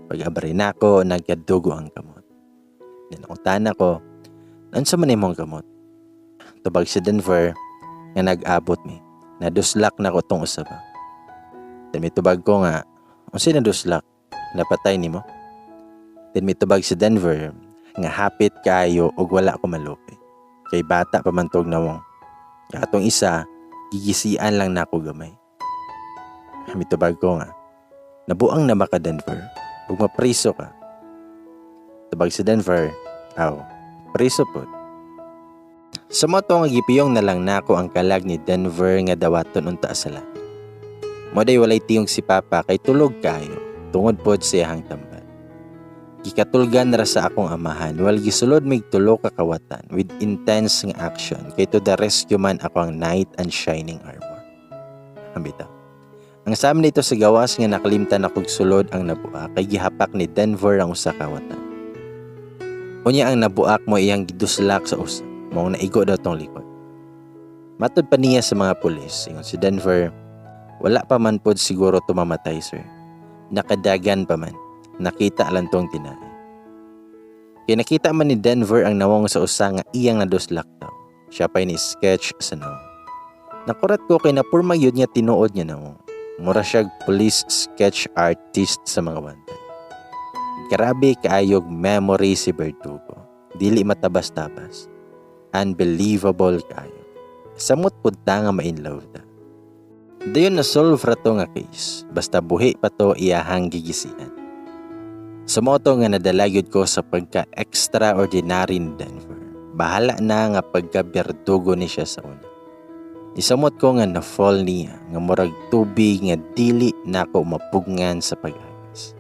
Pag-abri nako, nagkadugo ang kamot. Dinakutahan ako, "Nansa man imong kamot?" Tubag si Denver nga nag-abot mi. Naduslak na ko tong usaba. Then mitubag ko nga, "Unsa naduslak? Napatay nimo?" Then mitubag si Denver nga hapit kayo og wala ko malupi. Kay bata pa man tog nawong. Atong isa, gigisian lang nako gamay. Mitubag ko nga, "Nabuang na ba ka, Denver? Ug mapriso ka." Tubag si Denver, "Aw, priso pod." Sa moto nga gipiyong na lang nako ang kalag ni Denver nga dawaton unta sa langit. Moday walay tiyong si Papa kay tulog kayo, tungod pod sa iyahang tambal. Gikatulgan ra sa akong amahan while gisulod mig tulo ka kawatan with intense nga action kay to the rescue man ako ang knight and shining armor. Ambitaw. Ang sa amin dito sa gawas nga nakalimtan akong sulod ang nabuak kay gihapak ni Denver ang usa ka kawatan. Unya ang nabuak mo iyang giduslak sa usa, maong naigo daw tong likod. Matod pa niya sa mga pulis, ingon si Denver, "Wala pa man pod siguro tumamatay, sir. Nakadagan pa man. Nakita lang tong tinae." Kay nakita man ni Denver ang nawong sa usa nga iyang naduslak daw. Siya pa'y ni sketch sa nawong. Nakurat ko kay napurma yun niya tinuod niya nawong. Mura siya police sketch artist sa mga bantay. Grabe kaayog memory si Berdugo. Dili matabas-tabas. Unbelievable kaayo. Samot pud ta nga ma-in love ta. Dayon na solve ra to nga case. Basta buhi pa to iyahang gigisian. Sumoto nga nadalayod ko sa pagka extraordinary ni Denver. Bahala na nga pagka berdugo ni siya sa una. Isamot ko nga na-fall niya nga murag tubig nga dili nako mapugngan sa pag-agas.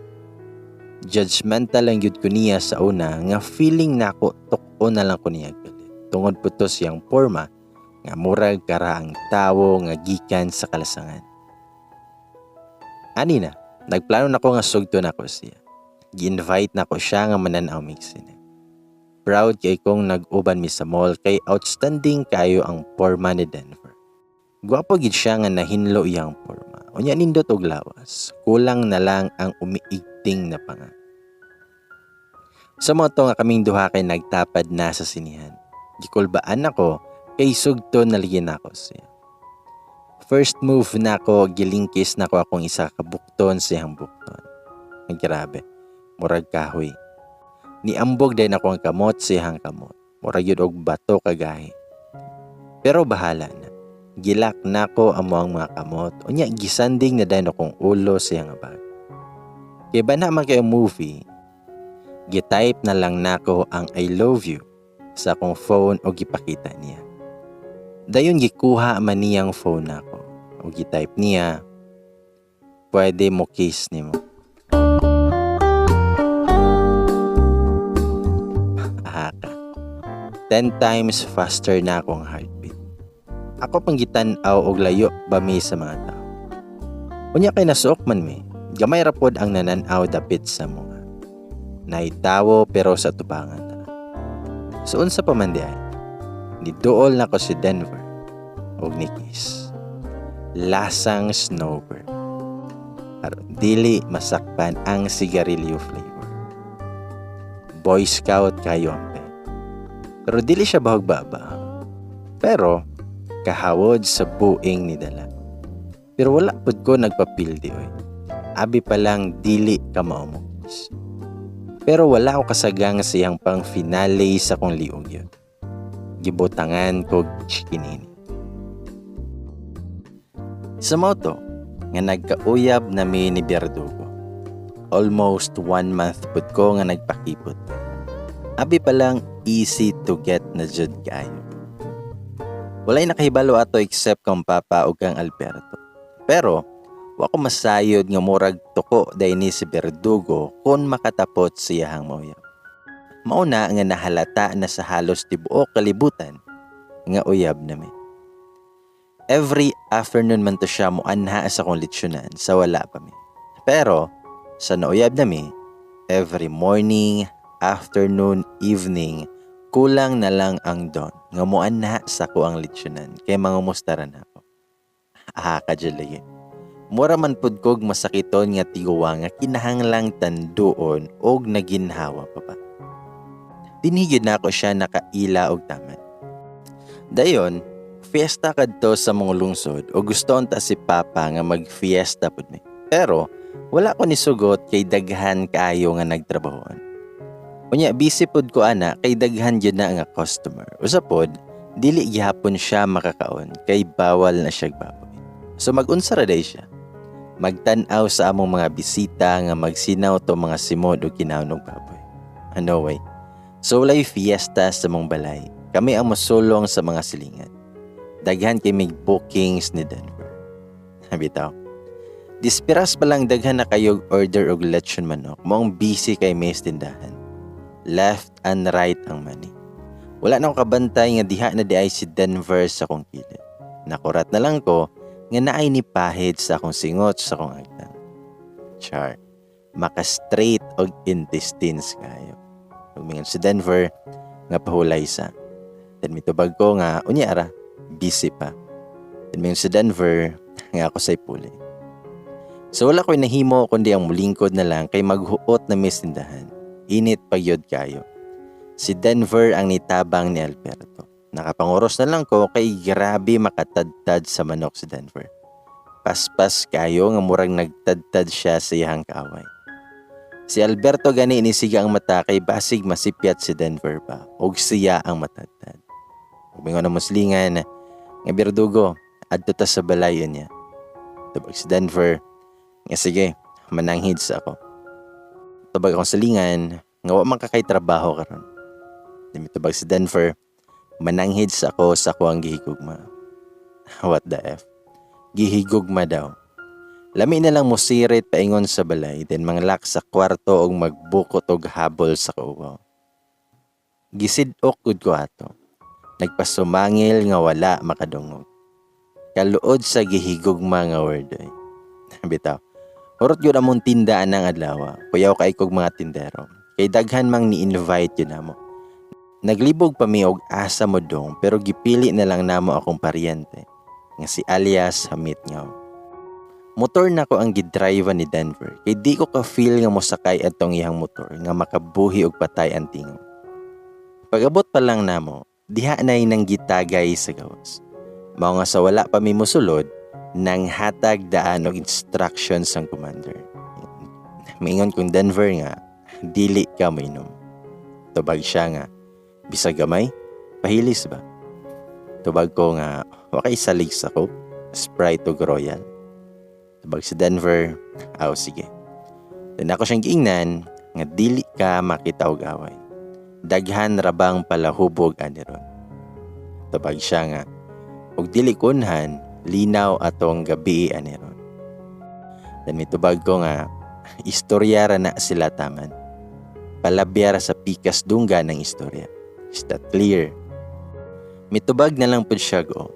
Judgmental lang yun ko niya sa una nga feeling nako tuk-o na lang ko niya galit. Tungod po to siyang forma nga murag karaang tawo nga gikan sa kalasangan. Ani na, nagplano nako nga sugto nako siya. Gi-invite nako siya nga manan-aw mig sine. Proud kay kong nag-uban mi sa mall kay outstanding kayo ang forma ni Denver. Gwapo gid siya nga nahinlo iyang forma. Unya nindot og lawas. Kulang na lang ang umiigting na panga. Sa moto nga kaming duha kay nagtapad na sa sinihan. Gikulbaan ako kay sugto naligin ako siya. First move nako, gilingkis nako akong isa ka bukton sa iyang bukton. Ay, grabe, murag kahoy. Niambog din ako ang kamot sa iyang kamot. Murag yun og bato kagahi. Pero bahala na. Gilak nako amo ang mga kamot. Unya gisanding na dayon akong ulo sa iyang bag. Kay ba naman kayo movie, gitype na lang nako ang "I love you" sa akong phone o gipakita niya. Dayon gikuha man niyang phone nako o gitype niya, "Pwede mo kiss nimo." Ahaka. 10 times faster na akong heartbeat. Ako pang gitan-aw og layo ba mi sa mga tao. Unya kay nasuok man mi, Gamay ra pod ang nanan-aw dapit sa mga. Naitawo pero sa tubangan na. So unsa pa man diay, niduol nako si Denver og ni-kiss. Lasang snowbird. Aron dili masakpan ang sigarilyo flavor. Boy Scout kayo ang pet. Pero dili siya bahog baba. Pero kahawod sa buing ni dala. Pero wala pud ko nagpapildi oy. Abi pa lang dili ka maumugis. Pero wala ko kasagang sa iyang pang finale sa kong liog yun. Gibutangan ko chikinini. Sa moto, nga nagkauyab nami ni Berdugo. Almost 1 month pud ko nga nagpakipot. Abi pa lang easy to get na jud kaayo. Walay nakahibalo ato except kang Papa ug kang Alberto. Pero wa ko masayod nga murag tuko dahil ni si Berdugo kung makatapot siyahang mauyab. Mauna nga nahalata na sa halos tibuok kalibutan nga uyab nami. Every afternoon man to siya muanha sa akong litsyonan sa wala pa mi. Pero sa nauyab nami, every morning, afternoon, evening, kulang na lang ang dawn nga muanha sa ko ang litsyonan kay mangumusta ra nako. Ah, kadyo lagi. Mura man pud kog masakiton nga tiguwa nga kinahanglang tanduon og naginhawa pa pa. Dinhi gyud nako siya nakaila og taman. Dayon, fiesta kadto sa mga lungsod o gusto unta si Papa nga magfiesta pud mi. Pero wala ko nisugot kay daghan kaayo nga nagtrabahoan. Unya busy pud ko ana kay daghan gyud na nga customer. Usa pod dili gihapon siya makakaon kay bawal na siya baboy. So mag-unsa ra day siya. Magtan-aw sa among mga bisita nga magsinaw to mga simod og kinahnog baboy. Ano way. So walay fiesta sa mong balay. Kami ang mosulong sa mga silingan. Daghan kay mig bookings ni Denver. Bitaw. Dispiras pa lang daghan na kayo order og lechon manok. Maong busy kay may tindahan. Left and right ang money. Wala na akong kabantay nga diha na di ay si Denver sa akong kilid. Nakurat na lang ko nga naay ni pahid sa akong singot sa akong agtang. Char. Maka-straight og intestines kayo. Ug mingon si Denver nga pahulay sa. Then mitubag ko nga unya ra, busy pa. Then mingon si Denver nga ako say puli. So wala ko'y nahimo kundi ang mulingkod na lang kay maghuot na mis tindahan. Init pagyod kayo. Si Denver ang nitabang ni Alberto. Nakapanguros na lang ko kay grabe makatadtad sa manok si Denver. Paspas kayo nga murag nagtadtad siya sa iyang kaaway. Si Alberto gani inisiga ang mata kay basig masipyat si Denver pa og siya ang matadtad. Ug mingon ang muslingan nga Berdugo adto ta sa balay niya. Tubag si Denver nga sige, mananghid sa ako. Tubag akong salingan nga wa man kakay trabaho karon. Tubag si Denver, mananghid sa ako sa kuang gihigugma. What the F? Gihigugma daw. Lami na lang musirit paingon sa balay, then manglak sa kwarto og magbukot og habol sa kauwaw. Gisid-ok gud ko ato. Nagpasumangil nga wala makadungog. Kaluod sa gihigugma nga word ay. Bitaw. Hurot gyud among tinda anang adlaw. Kuyaw kay kog mga tindero. Kay daghan mang ni-invite yun namo. Naglibog pa mi og asa mo dong pero gipili na lang namo akong paryente nga si alias Hamit Ngaw. Motor na ko ang gidrive ni Denver kay di ko ka-feel nga mosakay atong iyang motor nga makabuhi og patay ang tingog. Pag-abot pa lang namo, diha na'y nang gitagay sa gawas. Mao nga sa wala pa mi mosulod, nang hatag daan og instructions ang commander. Maingon kong Denver nga, dili ka moinom. Tubag siya nga, bisag gamay, pahilis ba? Tubag ko nga, wa kay salig sa Coke, Sprite ug Royal. Tubag si Denver, aw sige. Then ako siyang giingnan nga dili ka makita og away. Daghan ra bang palahubog ani ron. Tubag siya nga, og dili kunhan, linaw atong gabi ani ron. Then mitubag ko nga, istorya ra na sila taman. Palabya ra sa pikas dungga ng istorya. Is that clear? Mitubag na lang pud siya go.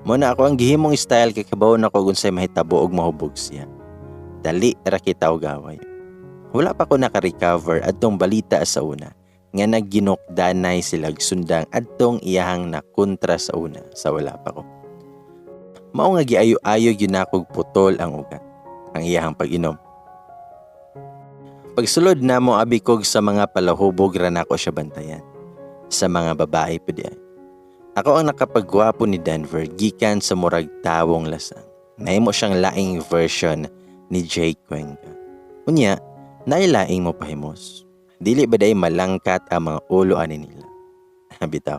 Mo na ako ang gihimong style kay kabaw na ko unsay mahitabo og mahubog siya. Dali ra kita og away. Wala pa ko naka-recover adtong balita sa una nga nagginukdanay silag sundang adtong iyahang nakontra sa una sa wala pa ko. Mao nga giayo-ayo gyud nakog putol ang ugat ang iyahang pag-inom. Pagsulod namo, abi kog sa mga palahubog ra nako siya bantayan. Sa mga babae pud ay. Ako ang nakapagwapo ni Denver gikan sa murag tawong lasang. Nahimo siyang laing version ni Jake Cuenca. Unya, nailaing mo pahimos. Dili ba day malangkat ang mga ulo ani nila? Bitaw.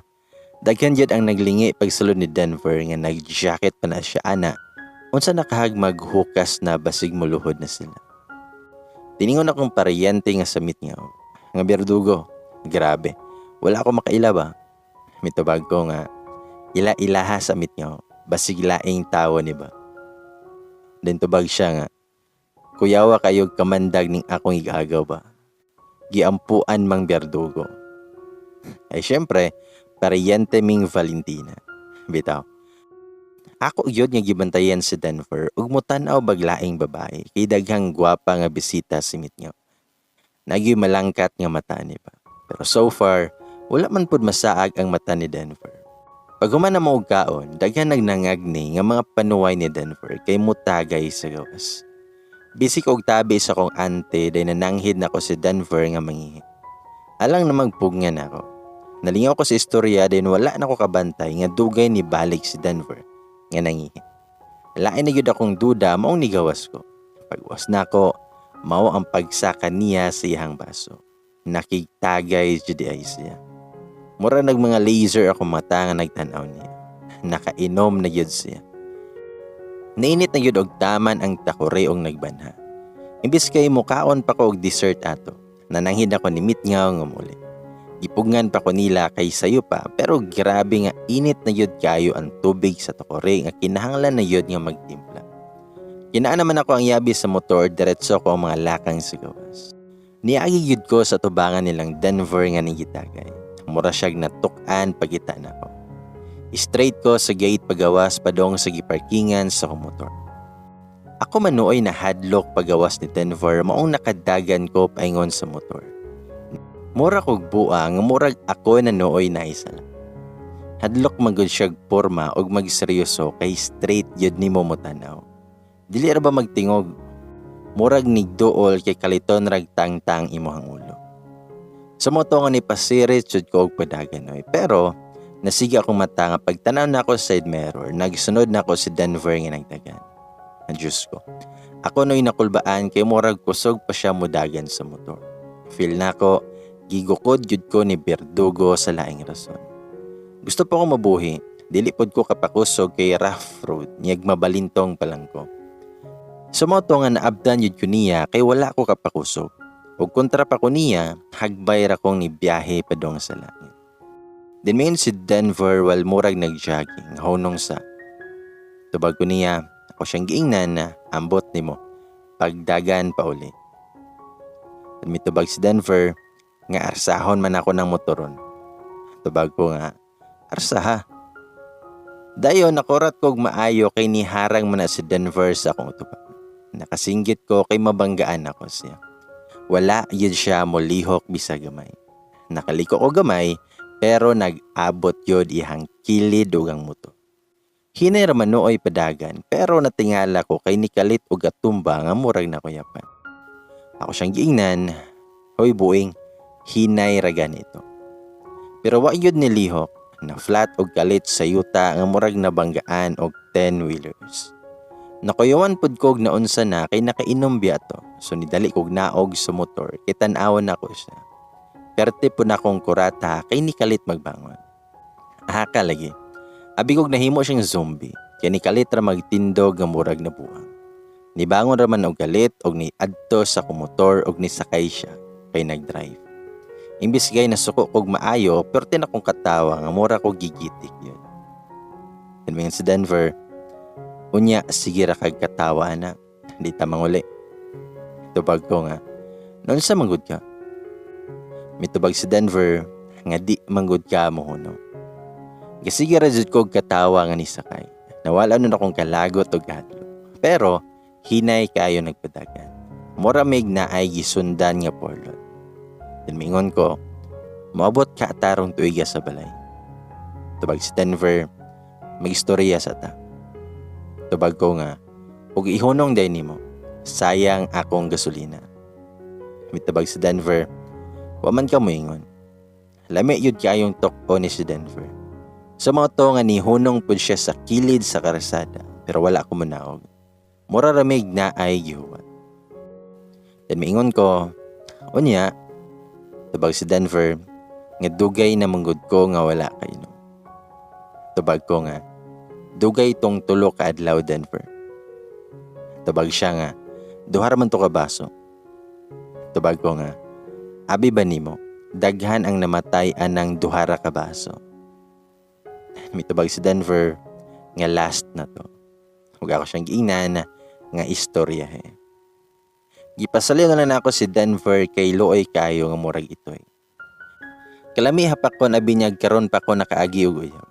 Daghan jud ang naglingi pagsulod ni Denver nga nag-jacket pa na siya ana. Unsa nakahag maghukas na basig muluhod na sila. Tiningon akong paryente nga sa mitngaw. Nga berdugo. Grabe. Wala ako makaila ba? Mitubag ko nga ila-ilaha sa mitngaw. Basig laing tawo ni ba? Then tubag siya nga, "Kuyawa kayo kamandag ning akong igagaw ba? Giampuan mang berdugo." Ay syempre, paryente ming Valentina. Bitaw. Ako gyud nga gibantayan si Denver ug motan-aw baglaing babae kay daghang gwapa nga bisita si mitngaw. Nagyoy malangkat nga mata ni ba. Pero so far, wala man pud masaag ang mata ni Denver. Pag human na mo og kaon, daghan nagnangagni nga mga panuway ni Denver kay mutagay sa gawas. Bisik og tabi sa akong ante day nananghid nako si Denver nga mangihi. Alang na magpugnan ako. Nalingaw ko sa istorya din wala na ko kabantay nga dugay ni balik si Denver nga nangihi. Lain na gyud akong duda, maong nigawas ko. Pagwas nako, mao ang pagsaka niya sa iyang baso. Nakigtagay jud ay siya. Mura nag mga laser ako mata nga nagtan-aw niya. Nakainom na gyud siya. Nainit na gyud og taman ang takore og nagbanha. Imbis kay mukaon pa ko og dessert ato, nananghid ako ni mitngaw nga muli. Gipugngan pa ko nila kay sayo pa, pero grabe nga init na gyud kayo ang tubig sa takore nga kinahanglan na gyud nga magtimpla. Kinaan naman ako ang yabi sa motor, diretso ko ang mga lakang sa gawas. Niagi gyud ko sa tubangan nilang Denver nga nigitagay. Mura siyag natuk-an pagita nako. Straight ko sa gate pagawas padong sa giparkingan sa motor. Ako manuoy na hadlok pagawas ni Denver, maong nakadagan ko paingon sa motor. Mura kog buang nga murag ako na nooy naisala. Hadlok magud siyag porma og magseryoso kay straight gyud nimo motanaw. Dili ra ba magtingog? Murag nigduol kay kaliton rag tangtang imong ulo. Sa moto nga ni pasirit jud ko og padagan oy. Pero nasigi akong mata nga pagtanaw nako sa side mirror, nagsunod nako si Denver nga nagdagan. Ang Diyos ko. Ako no'y nakulbaan kay murag kusog pa siya mudagan sa motor. Feel nako gigukod jud ko ni Berdugo sa laing rason. Gusto pa ko mabuhi, dili pod ko kapakusog kay rough road, niyag mabalintong pa lang ko. Sa moto nga naabdan jud ko niya kay wala ko kapakusog. Ug kontra pa ko niya, hagbay ra kong ni biyahe padong sa langit. Then mayon si Denver while murag nag-jogging, hunong sa. Tubag ko niya, ako siyang giingnan na ambot nimo, pagdagan pa uli. Then mitubag si Denver, nga arsahon man ako ng motoron. Tubag ko nga, "Arsaha." Dayon nakurat kog maayo kay niharang man na si Denver sa akong tubag. Nakasinggit ko kay mabanggaan ako siya. Wala yun siya molihok bisa gamay. Nakaliko ko gamay pero nag-abot yod ihang kilid ug ang motor. Hinay ra man nooy padagan pero natingala ko kay nikalit og atumba nga murag nakuyapan. Ako siyang giingnan, "Hoy buing, hinay ra ganito." Pero wa yun nilihok, na flat og kalit sa yuta nga murag nabanggaan og 10 wheelers. Nakuyawan pud kog naunsa na kay nakainom biya to. So nidali kog naog sa motor kay tan-awon nako siya. Perte po na akong kurata kay nikalit magbangon. Ahaka lagi. Abi kog nahimo siyang zombie kay nikalit ra magtindog nga murag na buang. Nibangon ra man og galit og niadto sa kumotor og nisakay siya kay nagdrive. Imbis gay nasuko kog maayo, perte na kong katawa nga mura ko gigitik yun. Then si Denver, "Unya sige ra kag katawa na, di ta manguli." Tubag ko nga, "Noon sa manggod ka?" Mitubag si Denver nga, "Di manggod ka mohuno." Gasige ra jud kog katawa nga nisakay. Nawala nun akong kalagot og hadlok. Pero Hinay kaayo nagpadagan. Mura mig naay gisundan nga porlot. Then mingon ko, moabot ka tarong tuiga sa balay. Tubag si Denver, magistorya sa ta. Tubag ko nga, ug ihunong day nimo, sayang akong gasolina. Mitubag si Denver, wa man ka moingon. Lami yun kayong tok-o ni si Denver. Sa mga to nga nihunong pud siya sa kilid sa karsada, pero wala ko munaog. Mura ramig na ay gihuwat. Then miingon ko, unya, tubag si Denver, nga dugay na manggod ko nga wala kainom. Tubag ko nga, dugay tong tulo ka adlaw, Denver. Tubag siya nga, duha ra man to ka baso. Tubag ko nga, abi ba nimo, daghan ang namatay anang duha ra ka baso. Mitubag si Denver nga last na to. Huwag ako siyang giingnan nga istorya he. Gipasaliw na lang ako si Denver kay luoy kayo nga murag itoy. Kalami hapakon abinyag karon pa ko nakaagi og uyab.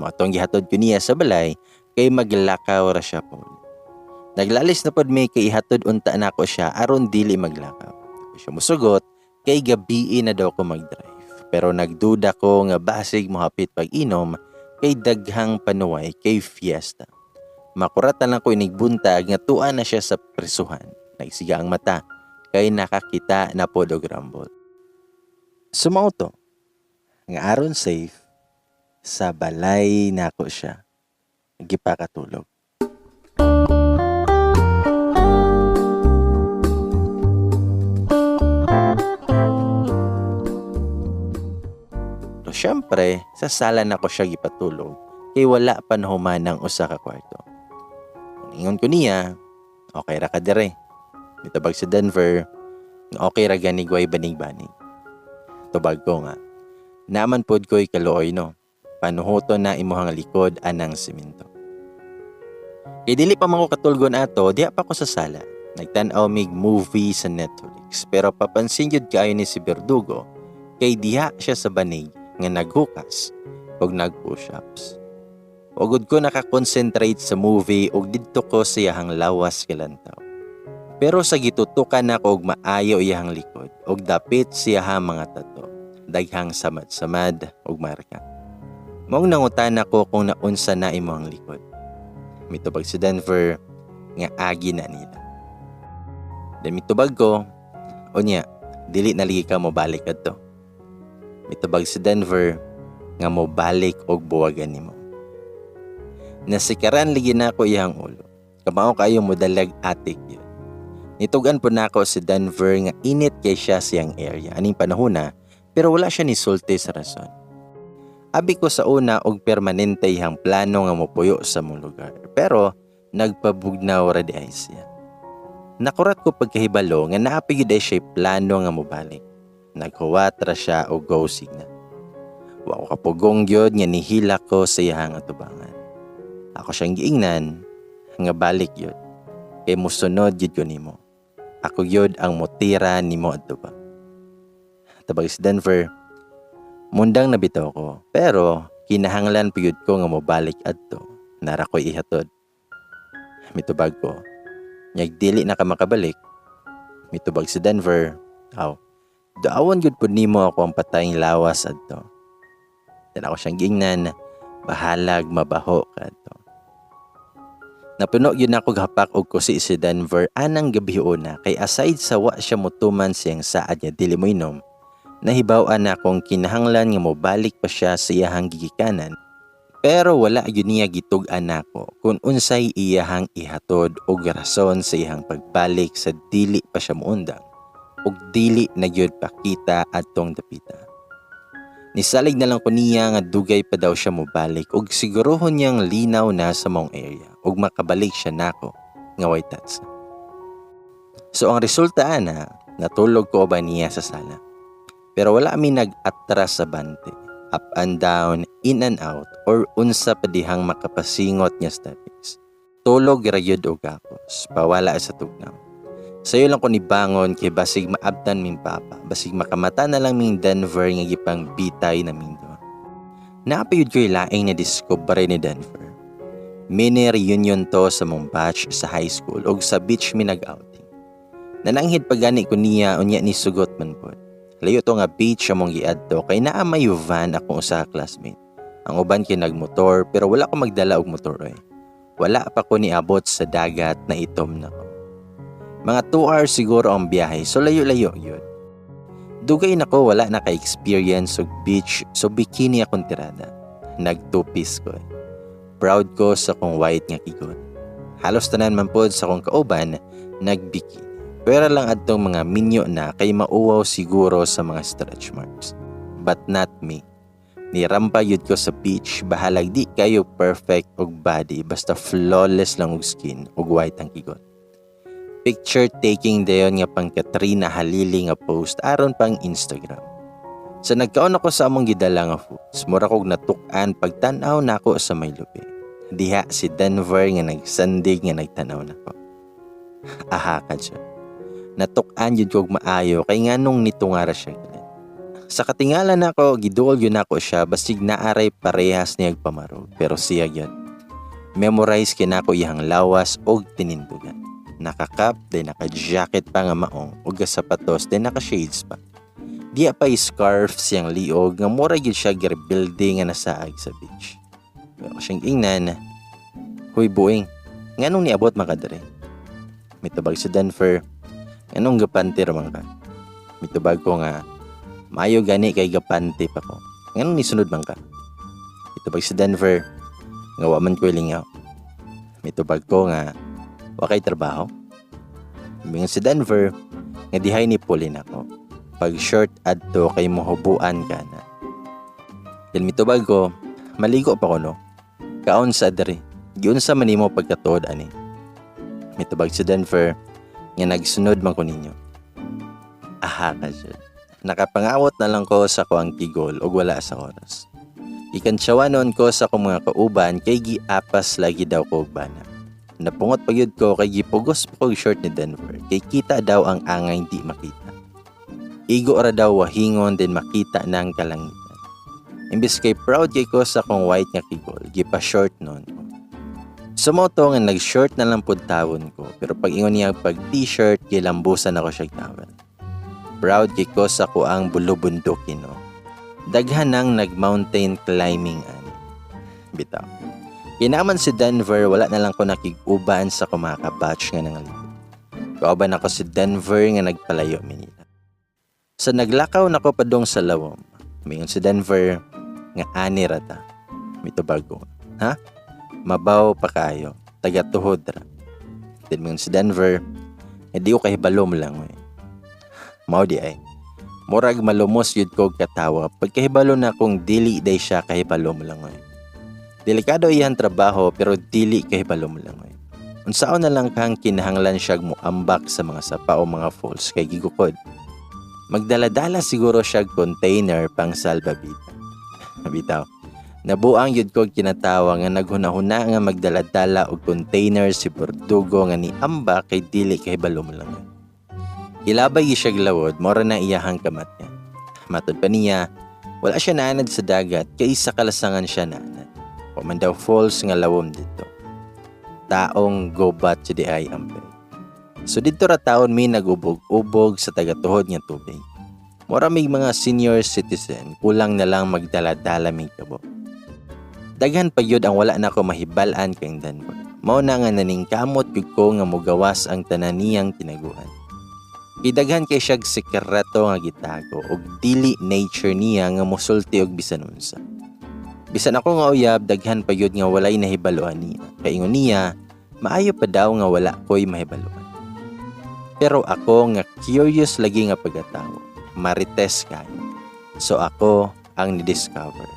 Mao tong gihatod ko niya sa balay kay maglakaw ra siya po. Naglalis na pod mi kay ihatod unta nako siya aron dili maglakaw. Di siya musugot kay gabii na daw ko magdrive. Pero nagduda ko nga basig mohapit pag-inom kay daghang panuway kay fiesta. Makuratan lang ko inigbuntag nga tuwa na siya sa presuhan. Nagsiga ang mata kay nakakita na pod og rambol. Sumao to nga aron safe sa balay nako siya gipakatulog. Pero syempre, sa sala nako siya gipatulog kay wala pa nahuman ang usa ka kwarto. Ingon ko niya, okay ra ka dire. Mitubag si Denver, nga okay ra gani gway banig-banig. Tubag ko nga, naman pod ko'y kaluoy no, panuhuto na imuhang likod anang simento. Kay dili pa man ko katulgon ato, diha pa ko sa sala. Nagtan-aw mig movie sa Netflix, pero papansin gyud kaayo ni si Berdugo, kay diha siya sa banig nga naghukas og nag-push-ups. Ugod ko nakakonsentrate sa movie og didto ko sa iyahang lawas kilantaw. Pero sa gitutukan nako og maayo iyahang likod og dapit siya mga tato, daghang samad-samad og marka. Maong nangutan nako kung naunsa na imong likod. Mitubag si Denver nga agi na nila. Then mitubag ko, unya, dili na lagi ka mobalik adto. Mitubag si Denver nga mobalik og buwagan nimo. Nasikaran lagi nako iyang ulo. Kamao kayo modalag atik yun. Nitugan po nako si Denver nga init kay siya siyang area aning panahon na, pero wala siya nisulti sa rason. Abi ko sa una og permanente iyang plano nga mopuyo sa mong lugar, pero nagpabugnaw ra di ay siya. Nakurat ko pagkahibalo nga naapi gyud ay siya plano nga mobalik. Naghuwat ra siya og go signal. Wa ko kapugong gyud nga nihila ko sa iyang atubangan. Ako siyang giingnan nga balik gyud. Kay mosunod gyud ko nimo. Ako gyud ang motira nimo adto ba. Tabag si Denver, mundang nabitaw ko, pero kinahanglan pa gyud ko nga mobalik adto. Nara ko'y ihatod. Mitubag ko, nyag dili na ka makabalik. Mitubag si Denver, aw, duawon gyud pud nimo ako ang patayng lawas adto. Then ako siyang giingnan, bahalag mabaho ka adto. Napuno yun ako gapak og kusi si Denver anang gabi una kay aside sa wa siya motuman siyang saad niya dili mo inom, nahibaw-an na akong kinahanglan nga mobalik pa siya sa iyahang gigikanan. Pero wala yun niya gitug-an nako kung unsay iyahang ihatod og rason sa iyahang pagbalik sa dili pa siya muundang ug dili na gyud pakita adtong dapita. Nisalig na lang ko niya nga dugay pa daw siya mobalik ug sigurohon niyang linaw na sa mong area ug makabalik siya nako nga way tats. So ang resulta ana, natulog ko ba niya sa sala. Pero wala mi nag-atras sa bante, up and down, in and out, or unsa pa dihang makapasingot niya steppings. Tulog ra gyud og gapos, pawala sa tugnaw. Sayo lang ko ni bangon kay basig maabtan ming papa, basig makamata na lang ming Denver nga gipang bitay na ming duha. Naapayud ko'y laing na discovery ni Denver. Mini reunion to sa mong batch sa high school og sa beach mi nag-outing. Nananghid pa gani ko niya, unya ni sugot man pod. Layo to nga beach among giadto kay naa may van akong usa ka classmate. Ang uban kay nagmotor, pero wala ko magdala og motor oy. Wala pa ko niabot sa dagat, na itom na ko. Mga 2 hours siguro ang biyahe, so layo-layo yun. Dugay na ko wala naka-experience og beach, so bikini akong tirada. Nag two-piece ko eh. Proud ko sa kong white nga kigot. Halos tanan man pod sa kong kauban nagbikini. Pero lang adtong mga minyo na kay mauwaw siguro sa mga stretch marks. But not me. Nirampa yun ko sa beach, bahalag di kayo perfect og body, basta flawless lang og skin ug white ang kigot. Picture taking dayon nga pang Katrina Halili nga post aron pang Instagram. Sa nagkaon ako sa among gidala nga foods, mura kog natuk-an pagtan-aw nako sa may lubi. Diha si Denver nga nagsandig nga nagtanaw nako. Aha ka dyan. Natuk-an yun kog maayo kay nganong nitungara siya galit. Sa katingala nako, giduol yun nako siya basig naaray parehas niyag pamarog, pero siya yun. Memorize kinako iyang lawas og tinindugan. Naka-cap, day naka-jacket pa nga maong, ug sapatos, day naka-shades pa. Diya pa scarf siyang liog nga mura gyud siya building nga nasaag sa beach. Ako siyang ingnan, "Huy buing, nganong niabot man ka diri?" Mitubag si Denver, "Nganong gapanti raman ka?" Mitubag ko nga, "Maayo gani kay gapanti pa ko. Nganong nisunod man ka?" Mitubag si Denver, nga wa man ko lingaw. Mitubag ko nga, "Wa kay trabaho?" Mingon si Denver, nga dihay ni pulin ako. Pag short adto kay mohubuan ka na. Then mitubag ko, "Maligo pa ko, no? Kaon sa diri. Giunsa man nimo pagkatuod ani?" Mitubag si Denver, nga nagsunod man ko ninyo. Aha ka jud. Nakapangawot na lang ko sa kuang kigol ug wala sa oras. Ikantsawa noon ko sa akong mga kauban kay giapas lagi daw ko og bana. Napungot pa gyud ko kay gipugos pa kog short ni Denver kay kita daw ang angay di makita. Igo ra daw wahingon din makita na ang kalangitan. Imbes kay proud kay ko sa akong white nga kigol, gipa short noon ko. Sumoto nga nag-short na lang pud tawon ko, pero pag ingon niya pag t-shirt, gilambusan ako siya towel. Proud kay ko sa kuang bulubundukin, no. Daghan nang nag-mountain climbing ani. Bitaw. Kinaman si Denver, wala na lang ko nakig-uban sa kumaka-batch nga nangalibot. Kauban ako si Denver nga nagpalayo Manila. Sa naglakaw nako padong sa lawom, mingon si Denver nga ani rata. Mitubag ko, "Ha? Mabaw pa kayo, taga tuhod ra." Then mingon si Denver, "Hindi ko kahibalo mo lang eh." Mao di ay. Murag malumos yun ko katawa pagkahibalo na kung dili day siya kahibalo mo lang eh. Delikado iyang trabaho, pero dili kahibalo mo lang eh. Unsaon na lang kang kinahanglan siya muambak sa mga sapa o mga falls kay gigukod. Magdala-dala siguro siya container pang salbabida. Bitaw. Nabuang yun ko kinatawa nga naghuna-huna nga magdala-dala og container si Bordugo nga ni amba kay dili kahibalo mo lang eh. Ilabay siya glawod, mora na iyahang kamat niya. Matod pa niya, wala siya naanad sa dagat kay sa kalasangan siya naanad. Wa man daw falls nga lawom dito. Taong gobat si diay ang. So dito ra taon mi nagubog-ubog sa tagatuhod nga tubig. Mura mig mga senior citizen, kulang na lang magdala-dala mig kabo. Daghan pa yun ang wala na ko mahibal-an kang Denver. Mao na nga naningkamot gyud ko nga mogawas ang tanan niyang tinaguan. Kay daghan kay siyag sekreto nga gitago ug dili nature niya nga mosulti og bisan unsa. Bisan ako nga uyab, daghan pa yun nga walay nahibaluan niya. Kaingon niya, maayo pa daw nga wala ko'y mahibaluan. Pero ako nga curious lagi nga pagkatao, marites kayo. So ako ang ni-discover.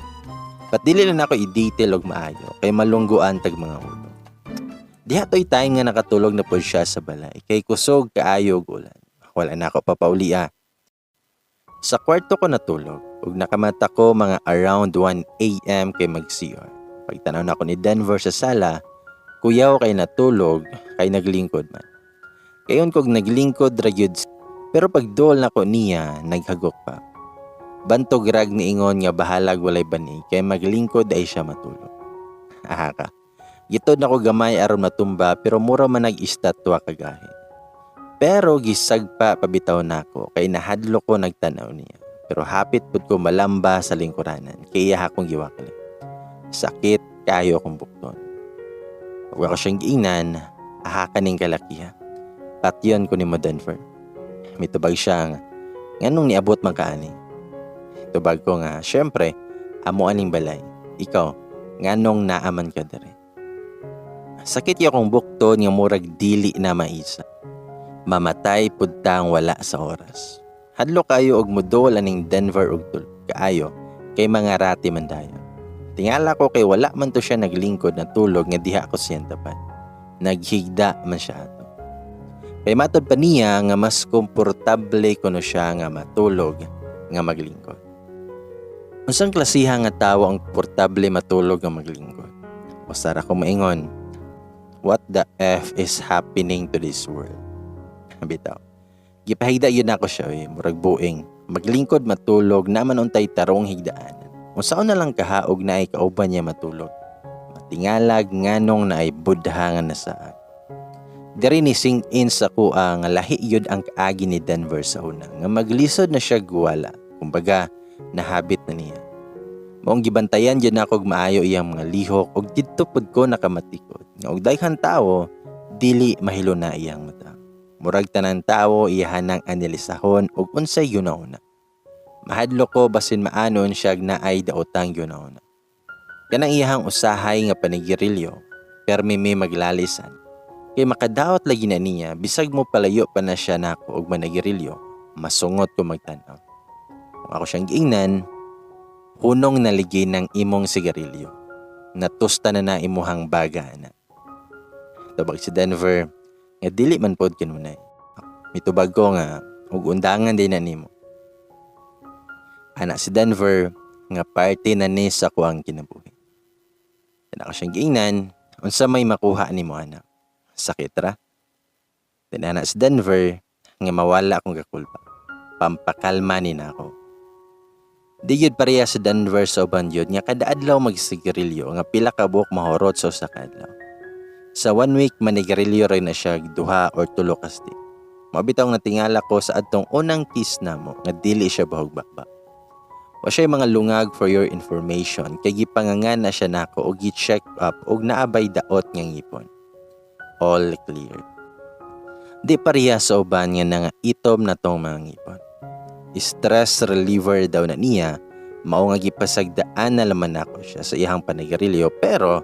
But dili lang ako i-detail og maayo kay malungguan tag mga ulo. Diha to'y time nga nakatulog na pod siya sa balay kay kusog kaayo og ulan. Wala na ako papauli ah. Sa kwarto ko natulog ug nakamata ko mga around 1 a.m. kay mag-CR. Pagtanaw na ako ni Denver sa sala, kuyaw kay natulog kay naglingkod man. Kayon kog naglingkod ra gyud, pero pagduol nako niya, naghagok pa. Bantog rag niingon nga bahalag walay bani kay maglingkod ay siya matulog. Aha ka. Gitod nako gamay aron matumba pero mura man nag-istatwa kagahi. Pero gisagpa pabitaw nako kay nahadlok ko nagtan-aw niya. Pero hapit pud ko malamba sa lingkuranan kay iya akong giwakli. Sakit kaayo akong bukton. Ug ako siyang giingnan, aha ka ning kalakiha. Patyon ko nimo, Denver. Mitubag siya nga, nganong niabot man ka ani? Tubag ko nga, syempre, amo aning balay. Ikaw, nganong naaman ka diri? Sakit yung akong bukton nga murag dili na maisa. Mamatay pud tang wala sa oras. Hadlok kayo og mudol aning Denver og tulog kaayo kay mga rati man dayon. Tingala ko kay wala man to siya naglingkod na tulog nga diha ko siyang tapat. Naghigda man siya ato. Kay matod pa niya nga mas komportable kuno siya nga matulog nga maglingkod. Unsang klasiha nga tawo ang komportable matulog nga maglingkod? Usara ko maingon, what the F is happening to this world? Bitaw. Gipahigda yun ako siya, eh, murag buing. Maglingkod matulog naman untay tarong higdaan. Unsaon na lang kahaog na ay kauban niya matulog. Matingalag nganong na ay budha nga nasaag. Diri ni sink in sa kuha nga lahi yun ang kaagi ni Denver sa una nga maglisod na siya guwala. Kumbaga, nahabit na niya. Maong gibantayan yun ako og maayo iyang mga lihok og didto pud ko nakamatikod. Nga og daghan tawo, dili mahilo na iyang mata. Murag tanan tawo iyahanang analisahon og unsay yunahuna. Mahadlok ko basin maanon siya naay daotang yunahuna. Kanang iyahang usahay nga panigirilyo, permi may maglalisan. Kay makadaot lagi na niya, bisag mo palayo pa na siya nako og managirilyo, masungot ko magtan-aw. Kung ako siyang giingnan, hunong naligi ng imong sigarilyo. Natusta na na imuhang baga na. Tubag si Denver, nga dili man pod kanunay. Mitubag ko nga, ug undangan din na nimo. Ana si Denver, nga parte na ni sa kuang kinabuhi. Yan ako siyang giingnan, unsa may makuha nimo ana. Sakit ra. Tinana si Denver, nga mawala akong kakulpa. Pampakalma ni na ako. Di gyud pareha sa Denver sa uban gyud nga kada adlaw magsigarilyo nga pila ka buok mahurot sa usa ka adlaw. Sa one week manigarilyo rin na siya duha or tulo ka stick. Mao bitaw nga tingala ko sa adtong unang kiss namo nga dili siya bahog bakba. Wa siya mga lungag for your information kay gipangangan na siya nako og gi-check up og naabay daot nga ngipon. All clear. Di pareha sa uban nga nga itom na tong mga ngipon. Stress reliever daw na niya, mao nga gipasagdaan na laman nako siya sa iyang panigarilyo pero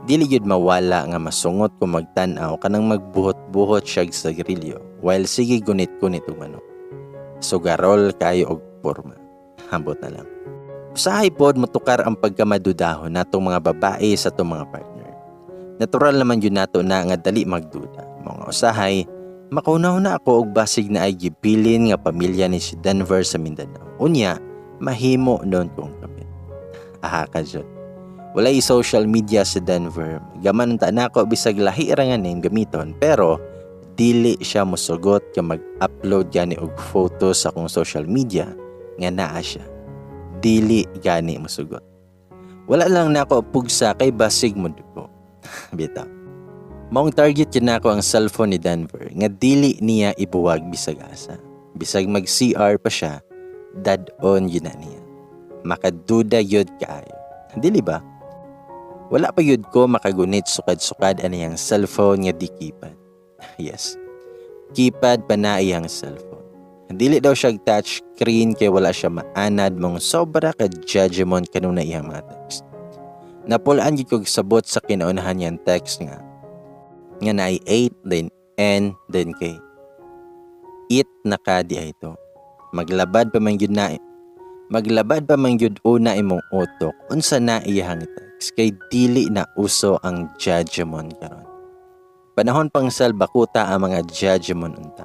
dili gyud mawala nga masungot ko magtan-aw kanang magbuhot-buhot siya sa sigarilyo while sige gunit-gunit og manok. Sugarol kayo og porma. Hambot na lang. Usahay pod motukar ang pagkamadudahon natong mga babae sa atong mga partner. Natural naman yun nato na nga dali magduda. Mga usahay, makauna-una ako og basig na ay gibilin nga pamilya ni si Denver sa Mindanao. Unya, mahimo noon kong kapit. Aha ka jud. Walay social media si Denver. Gaman unta nako bisag lahi ra nga name gamiton pero dili siya mosugot nga mag-upload gani og photo sa akong social media nga naa siya. Dili gani mosugot. Wala lang nako pugsa kay basig mo dugo. Bitaw. Maong target yun nako ang cellphone ni Denver nga dili niya ibuwag bisag asa. Bisag mag CR pa siya, dad-on yun na niya. Makaduda yun kaayo. Dili ba? Wala pa yun ko makagunit sukad-sukad aniyang cellphone nga di keypad. Yes. Keypad pa na iyang cellphone. Dili daw siya touch screen kay wala siya maanad mong sobra ka judgment kanuna iyang mga text. Napulaan gyud kog sabot sa kinaunahan niyang text nga nga naay 8 then N then K. It na ka di ay to. Maglabad pa man gyud na maglabad pa man gyud una imong utok unsa na iyang text kay dili na uso ang judgment karon. Panahon pang salbakuta ang mga judgment unta.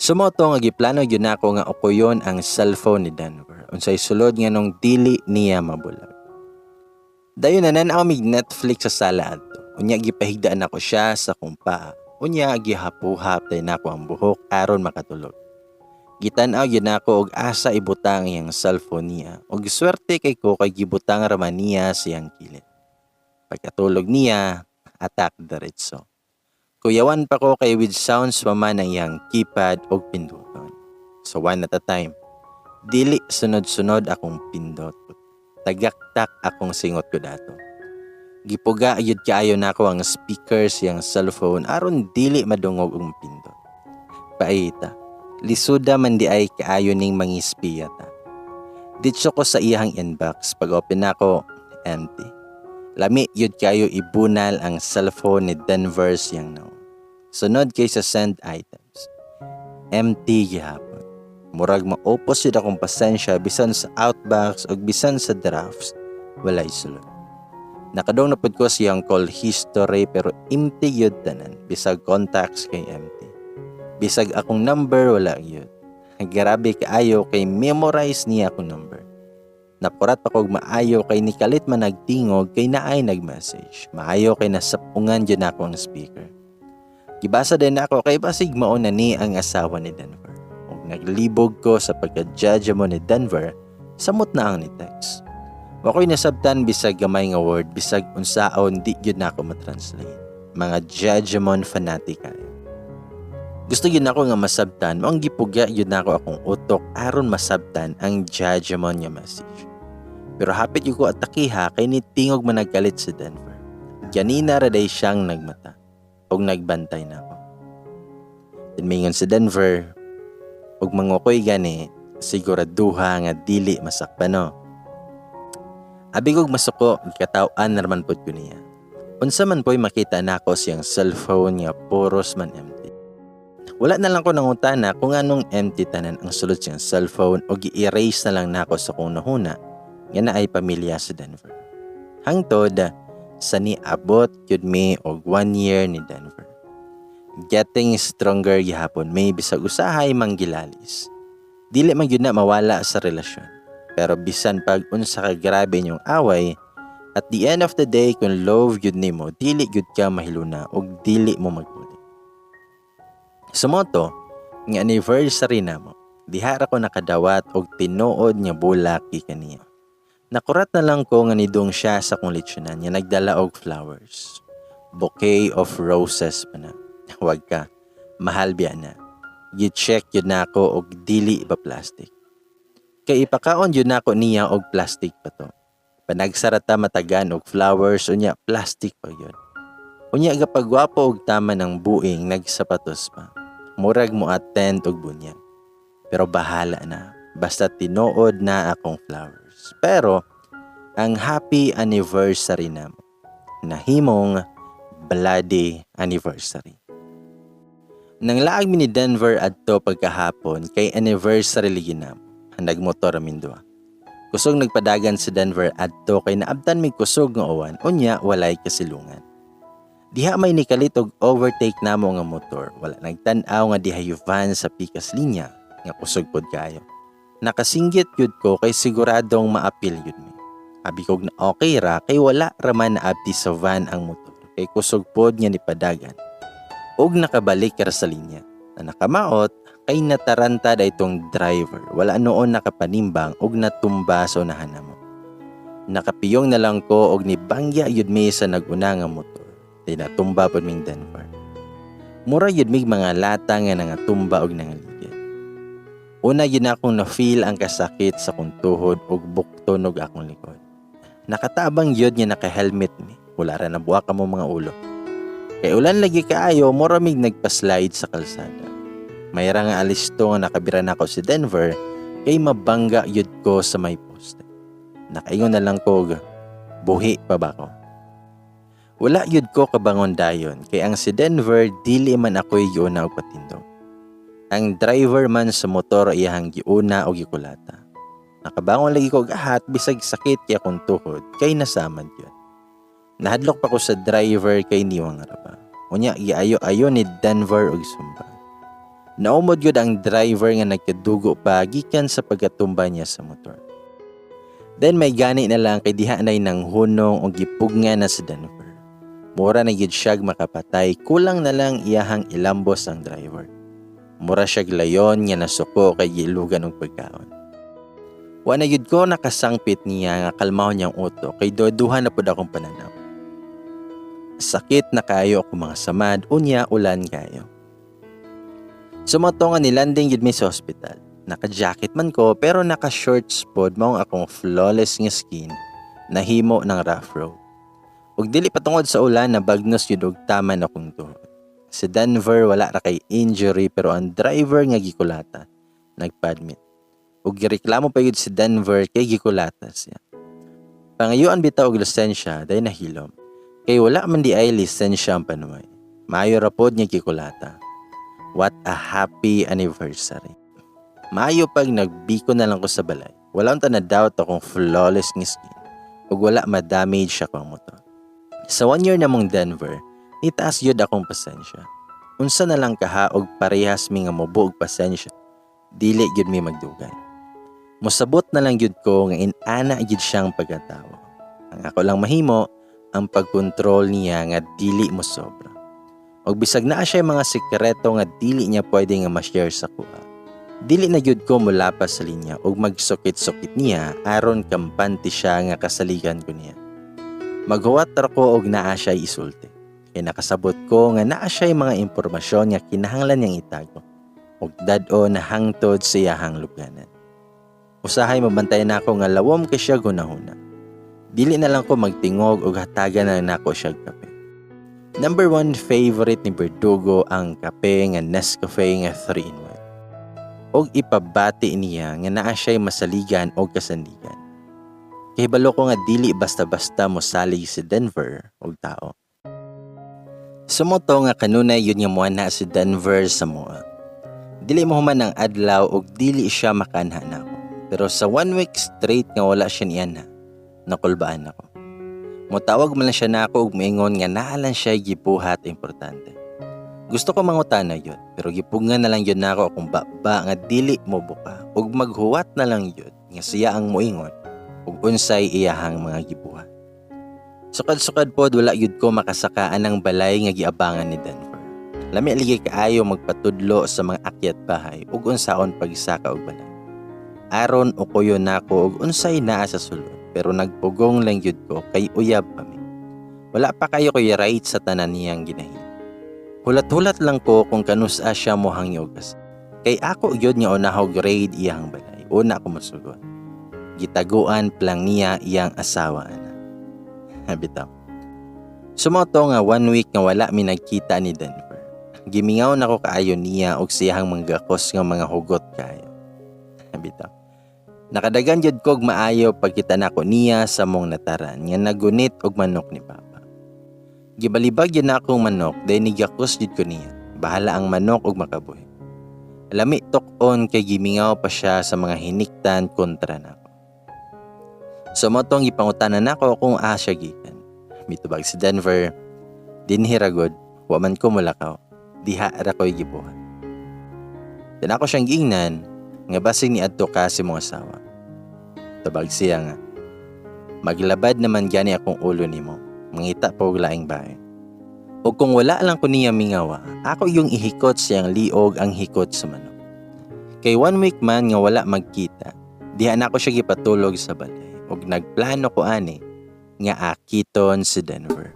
Sumoto nga giplano gyud nako nga ukuyon ang cellphone ni Denver unsay sulod nga nung dili niya mabulag. Dayon na nan-aw mig Netflix sa sala adto. Unya gipahigdaan ako siya sa akong paa. Unya gihapuhap day nako ang buhok aron makatulog. Gitan-aw gyud nako og asa ibutang iyang cellphone niya ug swerte kay ko kay gibutang ra man niya siyang kilid. Pagkatulog niya, Attack diretso. Kuyawan pa ko kay with sounds pa man ang iyang keypad og pinduton. So one at a time. Dili sunod-sunod akong pindot. Tagaktak akong singot ko dato. Gipuga gyud kaayo nako ang speaker siyang cellphone aron dili madungog og pindot. Paita, lisuda man di ay kaayo ning mangispiya ta. Ditso ko sa iyang inbox, pag open nako, empty. Lami yun kayo ibunal ang cellphone ni Denver siyang now. Sunod kay sa send items. Empty gihapon. Murag maupos yun akong pasensya bisan sa outbox o bisan sa drafts, walay sulod. Nakadong na pud ko siyang call history pero empty yun tanan. Bisag contacts kay empty. Bisag akong number wala yun. Grabe kaayo kay memorize niya akong number. Nakurat pa kog maayo kay nikalit man nagtingog kay naay nagmessage. Maayo kay nasapungan yun ako ang speaker. Gibasa din ako kay basig mao na ni ang asawa ni Denver. Ug naglibog ko sa pagka-judge mo ni Denver, samot na ang ni text. Wa ko'y nasabtan bisag gamay nga word, bisag unsaon di gyud nako matranslate. Mga Jejemon fanatic kayo. Gusto gyud nako nga masabtan, mao ang gipuga gyud nako akong utok aron masabtan ang Jejemon nga message. Pero hapit gyud ko atakiha kay nitingog man nagkalit si Denver. Ganina ra day siyang nagmata ug nagbantay nako. Then mingon si Denver, ug mangukoy gani, siguraduha nga dili masakpan no. Abi kog masuko, gikataw-an na raman pod ko niya. Unsa man po'y makita nako siyang cellphone nga puros man empty. Wala na lang ko nangutana kung anong empty tanan ang sulod siyang cellphone o gi-erase na lang nako sa kong nahuna nga naay pamilya sa Denver. Hangtod sa niabot gyud mi og 1 year ni Denver. Getting stronger gihapon may bisag usahay manggilalis. Dili man gyud na mawala sa relasyon. Pero bisan pag unsa ka grabe inyong away, at the end of the day kung love gyud nimo, dili gyud ka mahiluna og dili mo magbuli. Sumoto nga anniversary namo, diha ra ko nakadawat og tinuod nga bulak gikan niya. Nakurat na lang ko nga nidung siya sa kong lechonan nga nagdala og flowers. Bouquet of roses pa na. Wag ka, mahal biya na. Gi-check yun nako og dili ba plastic. Kay ipakaon yun nako niya og plastic pa to. Panagsarata matagan og flowers unya plastic pa yun. Unya gapagwapo og tama ng buing nagsapatos pa. Murag mo attend og bunyag. Pero bahala na. Basta tinuod na akong flowers. Pero ang happy anniversary namo nahimong bloody anniversary. Nang laag mi ni Denver adto pagkahapon kay anniversary ligi namo. Nagmotor amin duha. Kusog nagpadagan si Denver adto kay naabtan mig kusog nga uwan, unya walay kasilungan. Diha may nikalit og overtake namo nga motor. Wala nagtan-aw nga diha yung van sa pikas linya nga kusog pod kaayo. Nakasinggit gyud ko kay siguradong maapil gyud mi. Abi kog na okay ra kay wala raman naabti sa van ang motor kay kusog pod nga nipadagan. Og nakabalik ra sa linya. Na nakamaot kay nataranta da itong driver. Wala noon nakapanimbang og natumba sa unahan namo. Nakapiyong na lang ko og nibangya yun mi sa naguna nga motor. Di natumba pod ming Denver. Mura yun mig mga lata nga nangatumba og nangaligid. Una yun akong na-feel ang kasakit sa kong tuhod og bukton og akong likod. Nakatabang yun nga naka-helmet mi. Wala ra nabuak mo mga ulo. Kay ulan lagi kaayo, mura mig nagpa-slide sa kalsada. Mayra nga alisto nga nakabira nako si Denver kay mabangga yun ko sa may poste. Nakaingon na lang ko, buhi pa ba ko? Wala yun ko kabangon dayon kay ang si Denver dili man ako'y giuna og patindog. Ang driver man sa motor iyahang giuna og gikulata. Nakabangon lagi ko gahat bisag sakit kay akong tuhod kay nasamad yun. Nahadlok pa ko sa driver kay niwang ra ba. Unya giayo-ayo ni Denver og sumba. Naumod yun ang driver nga nagkadugo pa gikan sa pagkatumba niya sa motor. Then may gani na lang kay diha nay nang hunong og gipugnga na sa Denver. Mura na gyud siyag makapatay, kulang na lang iyahang ilambos ang driver. Mura siyag layon nga nasuko kay giilugan og pagkaon. Wa na gyud ko nakasangpit niya nga kalmahon niyang utok kay duha na pud akong pananaw. Sakit na kayo ako mga samad, unya ulan kayo. Sumato nga nilanding gid mi sa hospital. Naka-jacket man ko pero naka-shorts pod, maong akong flawless nga skin nahimo ng rough road. Ug dili pa tungod sa ulan, nabagnos yun og taman akong tuhod. Si Denver wala ra kay injury pero ang driver nga gikulata nagpa-admit. Ug gireklamo pa yun si Denver kay gikulata siya. Pangayuan bitaw og lisensya dahil nahilom. Kay wala man di ay lisensya ang panuway. Maayo ra pod nga gikulata. What a happy anniversary. Maayo pag nagbiko na lang ko sa balay. Wala unta na doubt akong flawless nga skin ug wala ma-damage akong motor. Sa 1 year namong Denver, nitaas yun akong pasensya. Unsa na lang kaha og parehas mi nga mubo og pasensya, dili gyud mi magdugay. Mosabot na lang gyud ko nga inana gyud siyang pagkatawo. Ang ako lang mahimo, ang pagkontrol niya nga dili mo sobra. Og bisag naa siya mga sekreto nga dili niya pwede nga ma-share sa kuha, dili na gyud ko mulapas sa linya ug magsukit-sukit niya aron kampante siya nga kasaligan ko niya. Maghuwat ra ko og naa siya isulti. Kay nakasabot ko nga naa siya mga impormasyon nga kinahanglan niyang itago ug dad-o na hangtod sa iyahang lubganan. Usahay mabantayan nako nga lawom kay siya hunahuna. Dili na lang ko magtingog og hatagan na nako siya kape. Number one favorite ni Berdugo ang kape nga Nescafe nga 3 in 1. Og ipabati niya nga naa siya'y masaligan og kasandigan. Kahibalo ko nga dili basta-basta mosalig si Denver og tao. Sumoto nga kanunay yun nga muana si Denver sa moa. Dili mo human ang adlaw og dili siya makanha nako. Pero sa 1 week straight nga wala siya nianha, nakulbaan ako. Motawag man lang siya nako og moingon nga naa lang siya gibuhat importante. Gusto ko mangutana yun, pero gipugngan na lang yun nako akong baba nga dili mo buka ug maghuwat na lang yun nga siya ang moingon ug unsay iyahang mga gibuhat. Sukad-sukad pod wala yun ko makasakaan ang balay nga giabangan ni Denver. Lami lagi kaayo magpatudlo sa mga akyat bahay ug unsaon pagsaka og balay. Aron ukuyon nako og unsay naa sa sulod, pero nagpugong lang yun ko kay uyab pa mi. Wala pa kayo ko'y right sa tanan niyang ginahimo. Hulat-hulat lang ko kung kanusa siya mo hangyo og. Kay ako gyud nga unahog raid iyang balay. Una ko mosugot. Gitaguan plang niya iyang asawa ana. Bitaw. Sumoto nga 1 week nga wala mi nagkita ni Denver. Gimingaw nako kaayo niya og siyahang manggakos nga mga hugot kaayo. Bitaw. Nakadagan jud kog maayo pagkita nako niya sa mong nataran nga nagunit og manok ni Papa. Gibalibag yun na akong manok dahil nigakos jud ko niya. Bahala ang manok og makabuhi. Lami tok-on kay gimingaw pa siya sa mga hiniktan kontra nako. Sumotong gipangutanan nako kung asa siya gikan. Mitubag si Denver, "Dinhi ra gud, wa man ko mulakaw. Diha ra ko'y gibuhat." Then ako siyang giingnan nga basig ni adto ka sa imong asawa. Tubag siya nga, "Maglabad naman gani akong ulo nimo, mangita pa og laing bae." O kung wala lang ko niya mingawa, ako yung ihikot siyang liog ang hikot sa manok. Kay 1 week man nga wala magkita, diha na ako siya gipatulog sa balay ug nagplano ko ani nga akiton si Denver.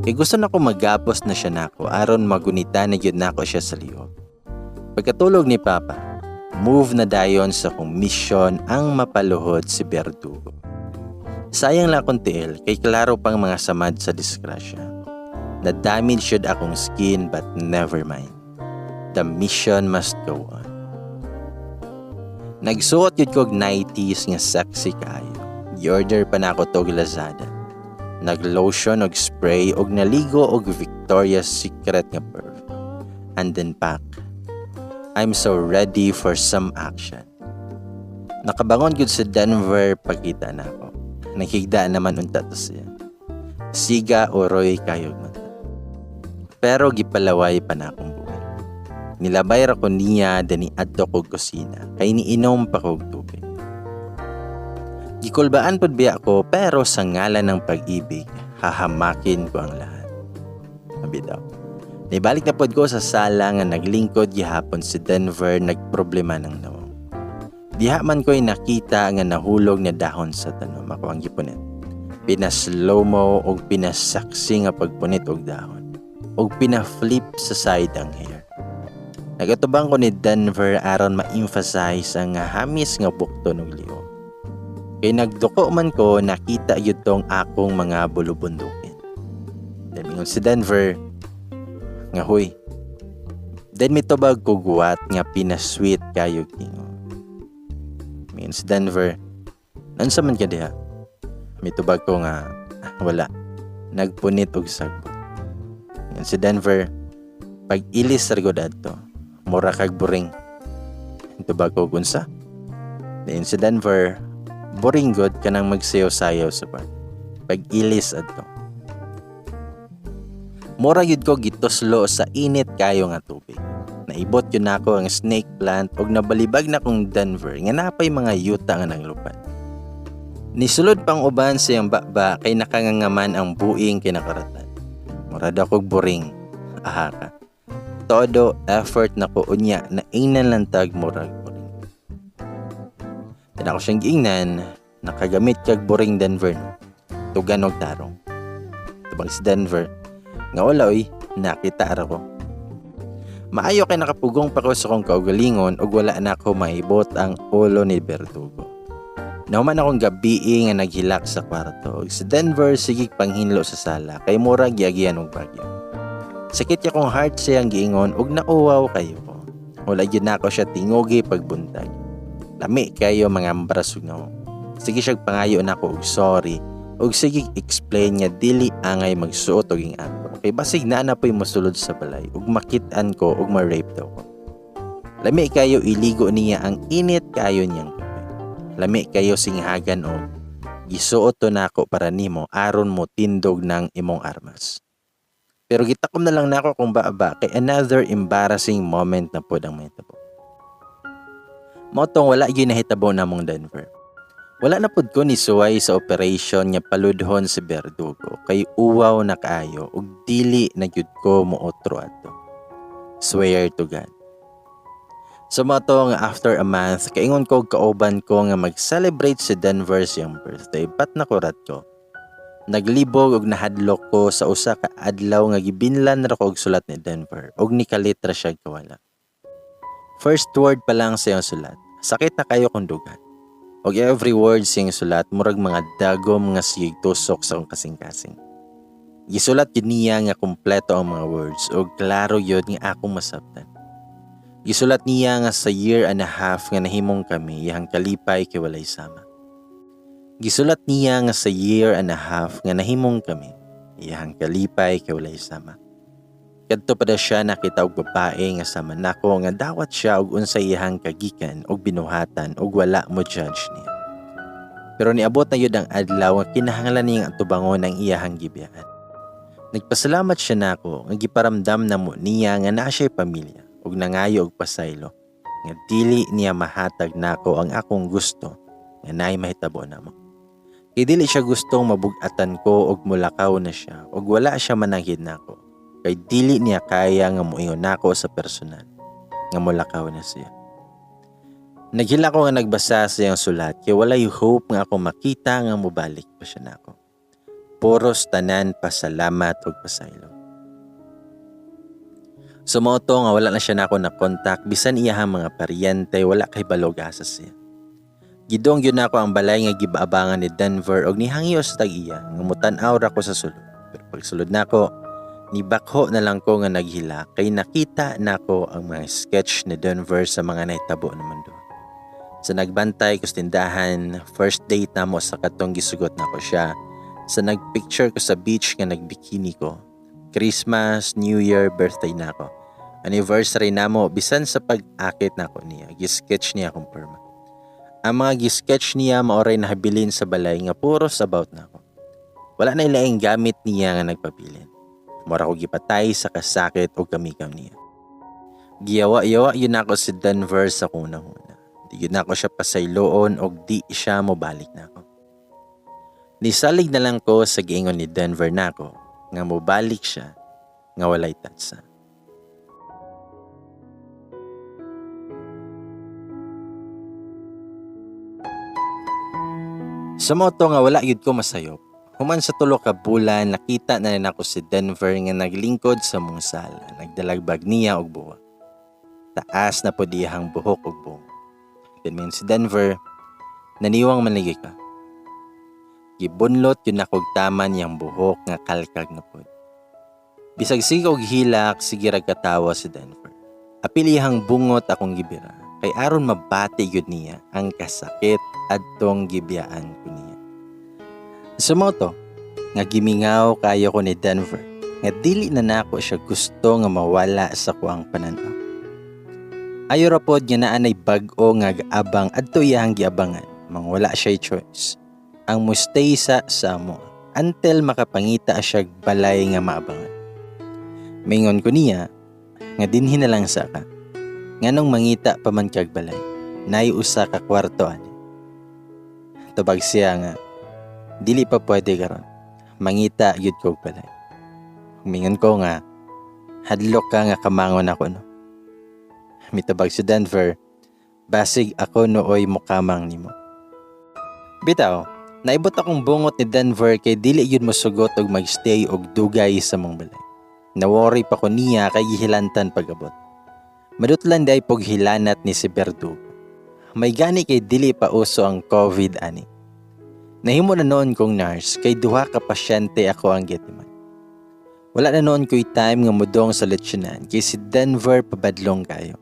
Kay gusto na ko magapos na siya nako aron magunita na gyud nako siya sa liog. Pagkatulog ni Papa, move na dayon sa kong mission ang mapaluhod si Berdugo. Sayang lang akong tiil kay klaro pang mga samad sa disgrasya. Na-damage should akong skin, but never mind. The mission must go on. Nagsuot yun kog 90s nga sexy kaayo. Gi-order pa na ako tog Lazada. Nag-lotion og spray og naligo og Victoria's Secret nga perfume. And then pack. I'm so ready for some action. Nakabangon gud sa Denver pagkita na ako. Naghigda naman unta to siya. Siga oroy kayog mata. Pero gipalaway pa na akong buhay. Nilabay ra ko niya dani adto kog kusina kay niinom pa kog tubig. Gikulbaan pud biya ko pero sa ngalan ng pag-ibig, hahamakin ko ang lahat. Bitaw. Nibalik na pod ko sa sala nga naglingkod gihapon si Denver nagproblema ng nawong. Diha man ko'y nakita nga nahulog na dahon sa tanom ako ang gipunit. Pina-slow-mo og pinasaksi nga pagpunit og dahon. Og pina-flip sa side ang hair. Nagatubang ko ni Denver aron ma-emphasize ang hamis nga bukton og liog. Kay nagduko man ko, nakita gyud tong akong mga bulubundukin. Then mingon si Denver nga huy. Then mitubag ko guwat nga pinasweet kayo kingo. Mingon si Denver, nansa man ka diha? Mitubag ko nga wala. Nagpunit og sagbot. Mingon si Denver, pag ilis ra gud adto, mura kag boring. Mitubag ko unsa? Then si Denver, boring god kanang magsayaw-sayaw sa bar. Pag ilis adto. Mura gyud ko gituslo sa init kayo nga tubig. Naibot yun nako ang snake plant og nabalibag na kong Denver nga napay mga yuta nga nanglupad. Nisulod pang uban sa iyang baba kay nakangangaman ang buing kinakaratan. Mura daw kog boring. Aha ka. Todo effort na ko unya na ingnan lang tag murag boring. Then ako siyang giingnan, nakagamit kag boring Denver. Tugan og tarong. Tubag si Denver, nga wala oy, nakita ra ko. Maayo kay nakapugong pa ko sa akong kaugalingon ug wala na ako maibot ang ulo ni Berdugo. Nahuman akong gabii nga naghilak sa kwarto ug si Denver sige panghinlo sa sala kay murag giagian og bagyo. Sakit ya kong heart siyang giingon ug nauwaw kayo ko. Wala gyud nako siya tingugi pagbuntag. Lami kayo mga ambras ug naong. Sige siya pangayo nako og sorry ug sige explain nga dili angay magsuot og ing ato. Kay basig naa na po'y mosulod sa balay ug makit-an ko ug ma-rape daw ko. Lami kayo iligo niya ang init kayo niyang kape. Lami kayo singhagan og gisuot to nako para nimo aron mo tindog ng imong armas. Pero gitakom na lang nako kung baba kay another embarrassing moment na pod ang mahitabo. Mao tong wala gyud nahitabo namong Denver. Wala na pod ko ni suway sa operation nga paludhon si Berdugo kay uwaw na kaayo ug dili na gyud ko mootro adto. Swear to God. So mao to nga after a month kaingon ko og kauban ko nga mag-celebrate si Denver siyang birthday, but nakurat ko. Naglibog og nahadlok ko sa usa ka adlaw nga gibinlan ra ko og sulat ni Denver og nikalit ra siya kawala. First word pa lang sa iyang sulat, sakit na kayo kung dugan. Og every word siyang sulat murag mga dagom nga sige tusok sa akong kasing-kasing. Gisulat yun niya nga kumpleto ang mga words og klaro yun nga akong masabtan. Gisulat niya nga sa year and a half nga nahimong kami iyang kalipay kay walay sama. Gisulat niya nga sa year and a half nga nahimong kami iyang kalipay kay walay sama. Kadto pa daw siya nakita og babae nga sama nako nga dawat siya og unsay iyang kagikan og binuhatan og wala mo judge niya. Pero niabot na yun ang adlaw nga kinahanglan niyang atubangon ang iyahang gibiyaan. Nagpasalamat siya nako nga giparamdam na mo niya nga naa siya'y pamilya ug nangayo og pasaylo nga dili niya mahatag nako ang akong gusto nga naay mahitabo namo. Kay dili siya gustong mabug-atan ko og mulakaw na siya ug wala siya mananghid nako. Kay dili niya kaya nga moingon nako sa personal nga mulakaw na siya. Naghila ko nga nagbasa sa iyang sulat kay walay hope nga ako makita nga mobalik pa siya nako. Puros tanan pasalamat ug pasaylo. So mao to nga wala na siya nako na contact bisan iyahang mga paryente wala kay balog asa siya. Gidong gyud nako ang balay nga gibaabangan ni Denver og nihangyo sa tag-iya nga mutan-aw ra ko sa sulod. Pero pagsulod nako, nibakho na lang ko nga naghila kay nakita nako ang mga sketch ni Denver sa mga nahitabo naman doon. Sa nagbantay ko sa tindahan, first date namo sa katong gisugot nako siya. Sa nagpicture ko sa beach nga nagbikini ko. Christmas, New Year, birthday nako. Anniversary namo bisan sa pag-akit nako niya, gisketch niya akong perma. Ang mga gisketch niya maoray nahabilin sa balay nga puros about nako. Wala na ilaing gamit niya nga nagpabilin. Mura ko gipatay sa kasakit o kamikaw niya. Giyawa-yawa yun ako si Denver sa kunahuna. Di yun ako siya pasayloon og di siya mobalik na ako. Nisalig na lang ko sa giingon ni Denver nako nga mobalik siya nga walay tatsa. Sa mao to nga wala gyud ko masayop. Human sa 3 ka bulan, nakita na nako si Denver nga naglingkod sa mong sala. Nagdalag bag niya og buwa. Taas na pod iyang buhok og bungo. Then si Denver, "Naniwang man lagi ka." Gibunlot gyud nako og taman iyang buhok nga kalkag na pod. Bisag sige og hilak, sige rag katawa si Denver. Apil iyang bungot akong gibira kay aron mabati gyud niya ang kasakit adtong gibiyaan ko niya. Sa mao to nga gimingaw kayo ko ni Denver nga dili na nako siya gusto nga mawala sa kuang pananaw. Ayo ra pod nga naa nay bag-o nga gaabang adto iyang giabangan, mang wala siya choice. Ang mo-stay sa amo until makapangita siya balay nga maabangan. Mingon ko niya nga dinhi na lang sa ka. Nganong mangita pa man kag balay, naay usa ka kwarto ani. Tubag siya nga dili pa pwede karon. Mangita gyud kog balay. Mingon ko nga hadlok ka nga kamangon ako, no. Mitubag si Denver, "Basig ako nooy mukamang nimo." Bitaw, naibot akong bungot ni Denver kay dili gyud mosugot og magstay og dugay sa mong balay. Na-worry pa ko niya kay gihilantan pag-abot. Madutlan day pog hilanat ni si Berdugo. May gani kay dili pa uso ang COVID ani. Nahimo na noon kong nurse kay duha ka pasyente ako ang gitiman. Wala na noon ko'y time nga mudong sa lechonan kay si Denver pabadlong kayo.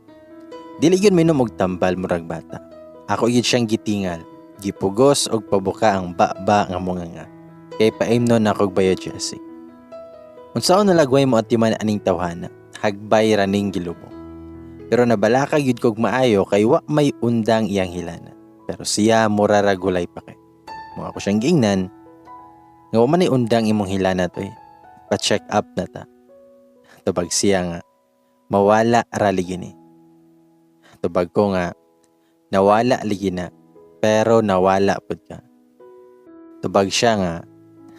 Dili gyud minom og tambal murag bata. Ako gyud siyang gitingal, gipugos og pabuka ang baba nga munganga. Kay paimnon ako og Biogesic. Unsaon nalagway mo atiman aning tawhana, hagbay ra ning gilubong. Pero nabalaka gyud kog maayo kay wa may undang iyang hilana. Pero siya mura ra gulay pa kay. Mo ako siyang giingnan nga wa man ay undang imong hilana to eh. Pa-check up na ta. Tubag siya nga mawala ra ligi ni. Tubag ko nga nawala ligi na pero nawala pud ka. Tubag siya nga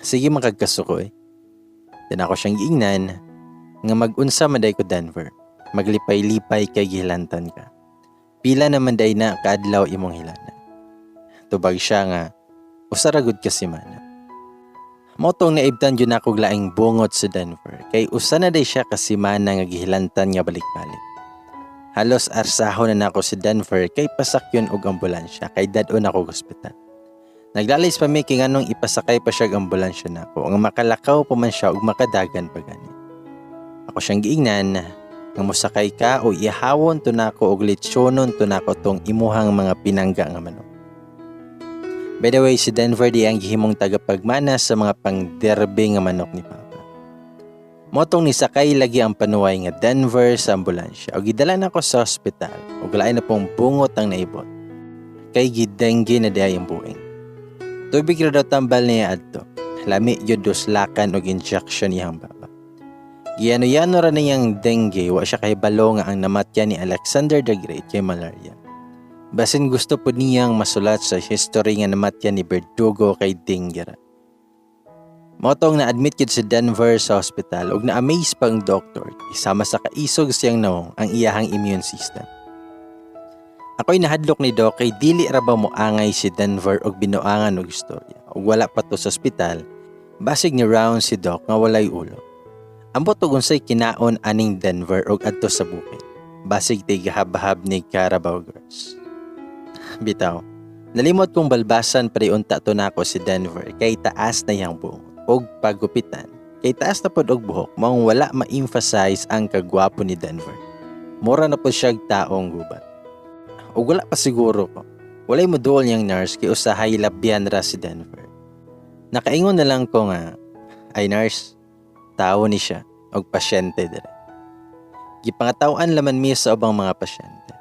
sige makagkasuko eh. Then ako siyang giingnan nga mag-unsa man day ko, Denver. Maglipay-lipay kay gihilantan ka. Pila naman day na kaadlaw imong hilana? Tubag siya nga usa ra gud ka semana. Mao tong naibtan gyud nako laing bungot sa Denver kay usa na day siya ka semana nga gihilantan nga balik-balik. Halos arsahon na nako si Denver kay pasakyon og ambulansya kay dad-on ako ospital. Naglalis pa mi kay nganong ipasakay pa siya og ambulansya nako nga makalakaw pa man siya ug makadagan pa gani. Ako siyang giingnan nga mosakay ka o ihawon to nako og lechonon to nako tong imuhang mga pinangga nga manok. By the way, si Denver di ang gihimong tagapagmana sa mga pangderbe nga manok ni Papa. Motong nisakay lagi ang panuway nga Denver sa ambulansya o gidala na ko sa ospital o lain na pong bungot ang naibot. Kay gidengge na diay ang buing. Tubig ra daw tambal niya adto. Lami gyud duslakan og injection iyang baba. Giyano-yano ra niyang dengue, wa siya kahibalo nga ang namatyan ni Alexander the Great kay malaria. Basin gusto po niyang masulat sa history nga namatyan ni Berdugo kay dengue ra. Motong na-admit gyud si Denver sa ospital ug na-amaze pang doktor isama sa kaisog siyang nawong ang iyahang immune system. Ako'y nahadlok ni Doc kay dili ra ba mo angay si Denver og binuangan og istorya ug wala pa to sa ospital, basig ni round si Doc nga walay ulo. Ambot og unsay kinaon aning Denver og adto sa bukid. Basig tig habhab ni Carabao Girls. Bitaw, nalimot kong balbasan pre unta to nako si Denver kay taas na iyang buhok og pagupitan. Kay taas na pod og buhok, maong wala ma-emphasize ang kagwapo ni Denver. Mura na pod siya taong gubat. Og wala pa siguro ko. Walay mo duol niyang nurse kay usahay labyan ra si Denver. Nakaingon na lang ko nga, "Ay nurse, tao ni siya og pasyente dire." Gipangatawan laman mi sa ubang mga pasyente.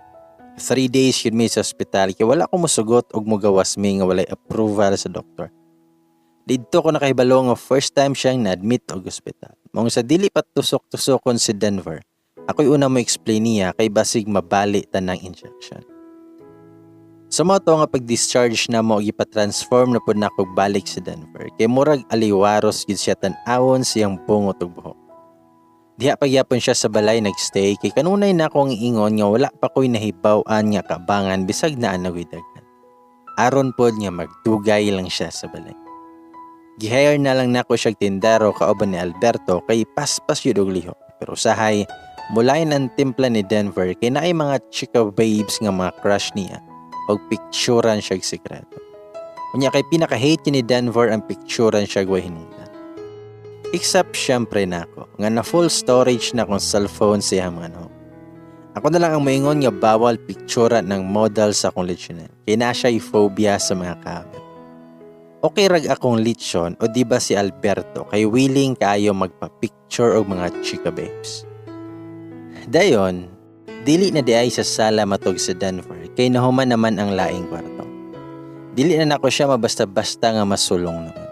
3 days yun mi sa ospital kay wala ko mosugot og mogawas mi nga walay approval sa doktor. Didto ko nakahibalo nga first time siyang na-admit og ospital. Maong sa dili pa tusok-tusokon si Denver, ako'y una mo explain niya kay basig mabali tanang injection. Sa mao to nga pag-discharge na mo, ipa-transform na pud nako balik sa Denver kay murag aliwaros gid siya tan-awon siyang bungot ug buhok. Diha pagyapon siya sa balay nagstay kay kanunay na akong ingon nga wala pa ko'y nahibaw-an nga kabangan bisag naa na ko'y daghan. Aron pod nga magdugay lang siya sa balay. Gi-hire na lang nako siya tindero kauban ni Alberto kay paspas yun og lihok. Pero usahay, mulain ang timpla ni Denver kay naay mga chika babes nga mga crush niya og picturean siya sikreto. Unya kay pinaka-hate ni Denver ang picturean siya way hinungdan. Except syempre nako nga na full storage na akong cellphone sa iyang mga no. Ako na lang ang moingon nga bawal picturean ng model sa akong lechonel. Kay na siya phobia sa mga camera. Okay rag akong lechon o di ba si Alberto kay willing kaayo magpa-picture og mga chika babes. Dayon, dili na diay sa sala matog sa Denver kay nahuman naman ang laing kwarto. Dili na nako siya mabasta-basta nga masulong naman.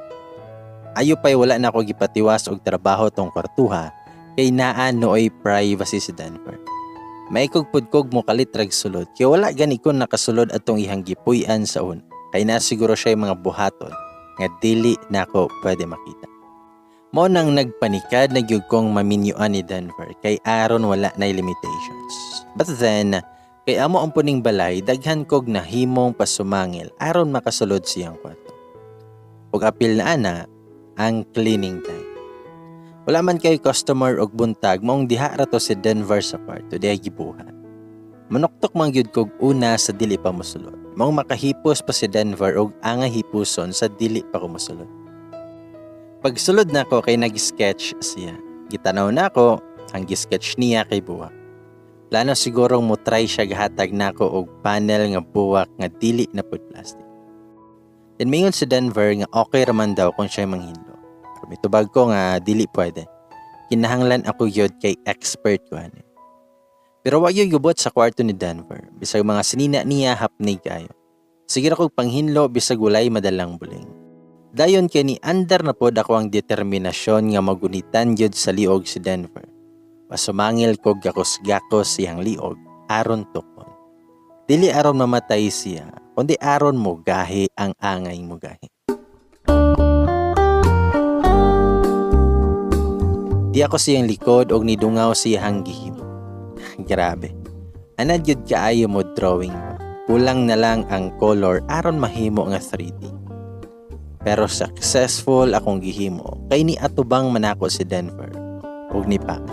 Ayo pa'y wala na ako gipatiwas og trabaho tong kwartuha kay naa nooy privacy si Denver. Maikog pud kog mo kalit rag sulod kay wala gani ko nakasulod atong ihang gipuy-an sa una. Kay na siguro siya mga buhaton nga dili nako pwede makita. Mao nang nagpanikad na gyud kong maminyuan ni Denver kay aron wala na limitations. But then, kay amo ang puning balay, daghan kog nahimong pasumangil aron makasulod siyang kwarto. Ug apil na ana ang cleaning time. Wala man kay customer og buntag, maong diha ra to si Denver sa kwarto diha gibuhat. Manuktok man gyud kog una sa dili pa mosulod. Maong makahipos pa si Denver og angay hipuson sa dili pa ko mosulod. Pagsulod nako kay nag-sketch siya. Gitanaw nako ang gi-sketch niya kay buwak. Plano siguro mo try siya gahatag nako og panel nga buwak nga dili na pud plastic. Then mingon si Denver nga okay raman daw kung siya manghinlo. Pero mitubag ko nga dili pwede. Kinahanglan ako gyud kay expert ko ani. Pero wa gyud gubot sa kwarto ni Denver. Bisag mga sinina niya hapnig kayo. Sige ra kog panghinlo bisag walay madalang buling. Dayon kay ni andar na pod ako ang determinasyon nga magunitan gyud sa liog si Denver. Pasumangil kog gakos-gakos siyang liog aron tukon. Dili aron mamatay siya, kundi aron mogahi ang angay mogahi. Di ako siyang likod og nidungaw siyang gihimo. Grabe. Anad gyud kaayo mo drawing ba. Kulang na lang ang color aron mahimo nga 3D. Pero successful akong gihimo kay ni atubang manako si Denver ug ni Papa.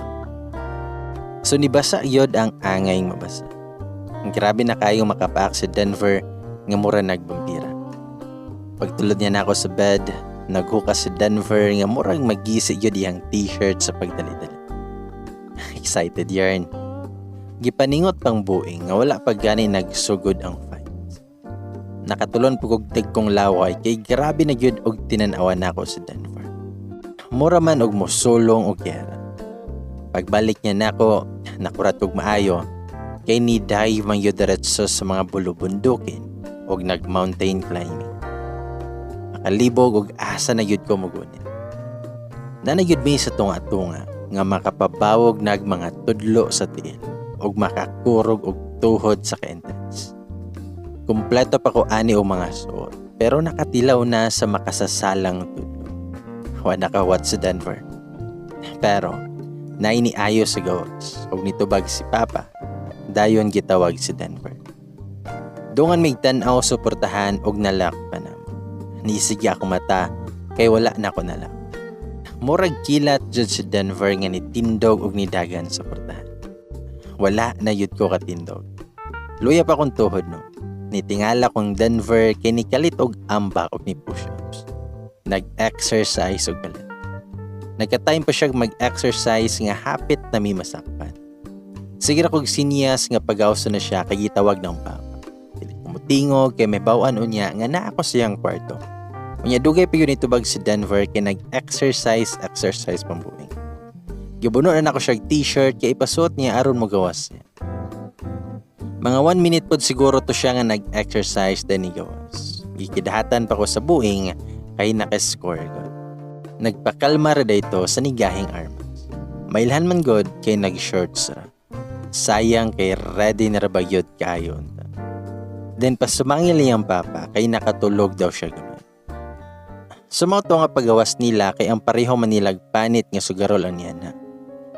So nibasa gyud ang angay mabasa. Grabe na kayo makapaak si Denver nga mura nagbumpira. Pagtulod niya nako sa bed, naghukas si Denver nga murag magisi gyud iyang t-shirt sa pagdali-dali. Excited yarn. Gipaningot pang buing nga wala pa gani nagsugod ang fight. Nakatulon pug og kong laway kay grabe na gyud og tinan-awan nako si Denver. Mura man og mosulong og gera. Pagbalik niya nako, nakurat og maayo kay ni dive man gyud diretso sa mga bulubundukin og nag mountain climbing. Makalibog og asa na gyud ko mogunit. Nana gyud mi sa tunga-tunga nga makapabawog nag mga tudlo sa tiil og makakurog og tuhod sa ka-intense. Kumpleto pa ko ani og mga suot pero nakatilaw na sa makasasalang tudlo. Wa nakawat sa Denver. Pero nainiayo sa gawas og nitubag si Papa, dayon gitawag si Denver. Dungan mig tan-aw suportahan og nalak pa namo. Nisigi ako mata kay wala na ko nalak. Murag kilat jud si Denver nga nitindog og nidagan suportahan. Wala na yud ko katindog. Luya pa akong tuhod no. Nitingala kong Denver kay nikalit og ambak og ni push-ups. Nag-exercise og kalit. Nagka-time pa siya mag-exercise nga hapit na mi masakpan. Sige ra kog sinyas nga pagawso na siya kay gitawag ng papa. Dili ko motingog kay may baw-an unya nga naa ako siyang kwarto. Unya dugay pa yun itubag si Denver kay nag-exercise, exercise pambuing. Gibuno na nako siya t-shirt kay ipasuot niya aron mogawas siya. Mga 1 minute pod siguro to siya nga nag-exercise then gawas. Gikidahatan pa ko sa buing kay naka-score god. Nagpakalma ra dayto sa nigahing armas. Mailhan man god kay nag-shorts ra. Sayang kay ready na ra ba gyud kaayo unta. Then pasumangil niyang papa kay nakatulog daw siya gamay. Sumaw to nga pagawas nila kay ang pareho manilag panit nga sugarol ang niya na.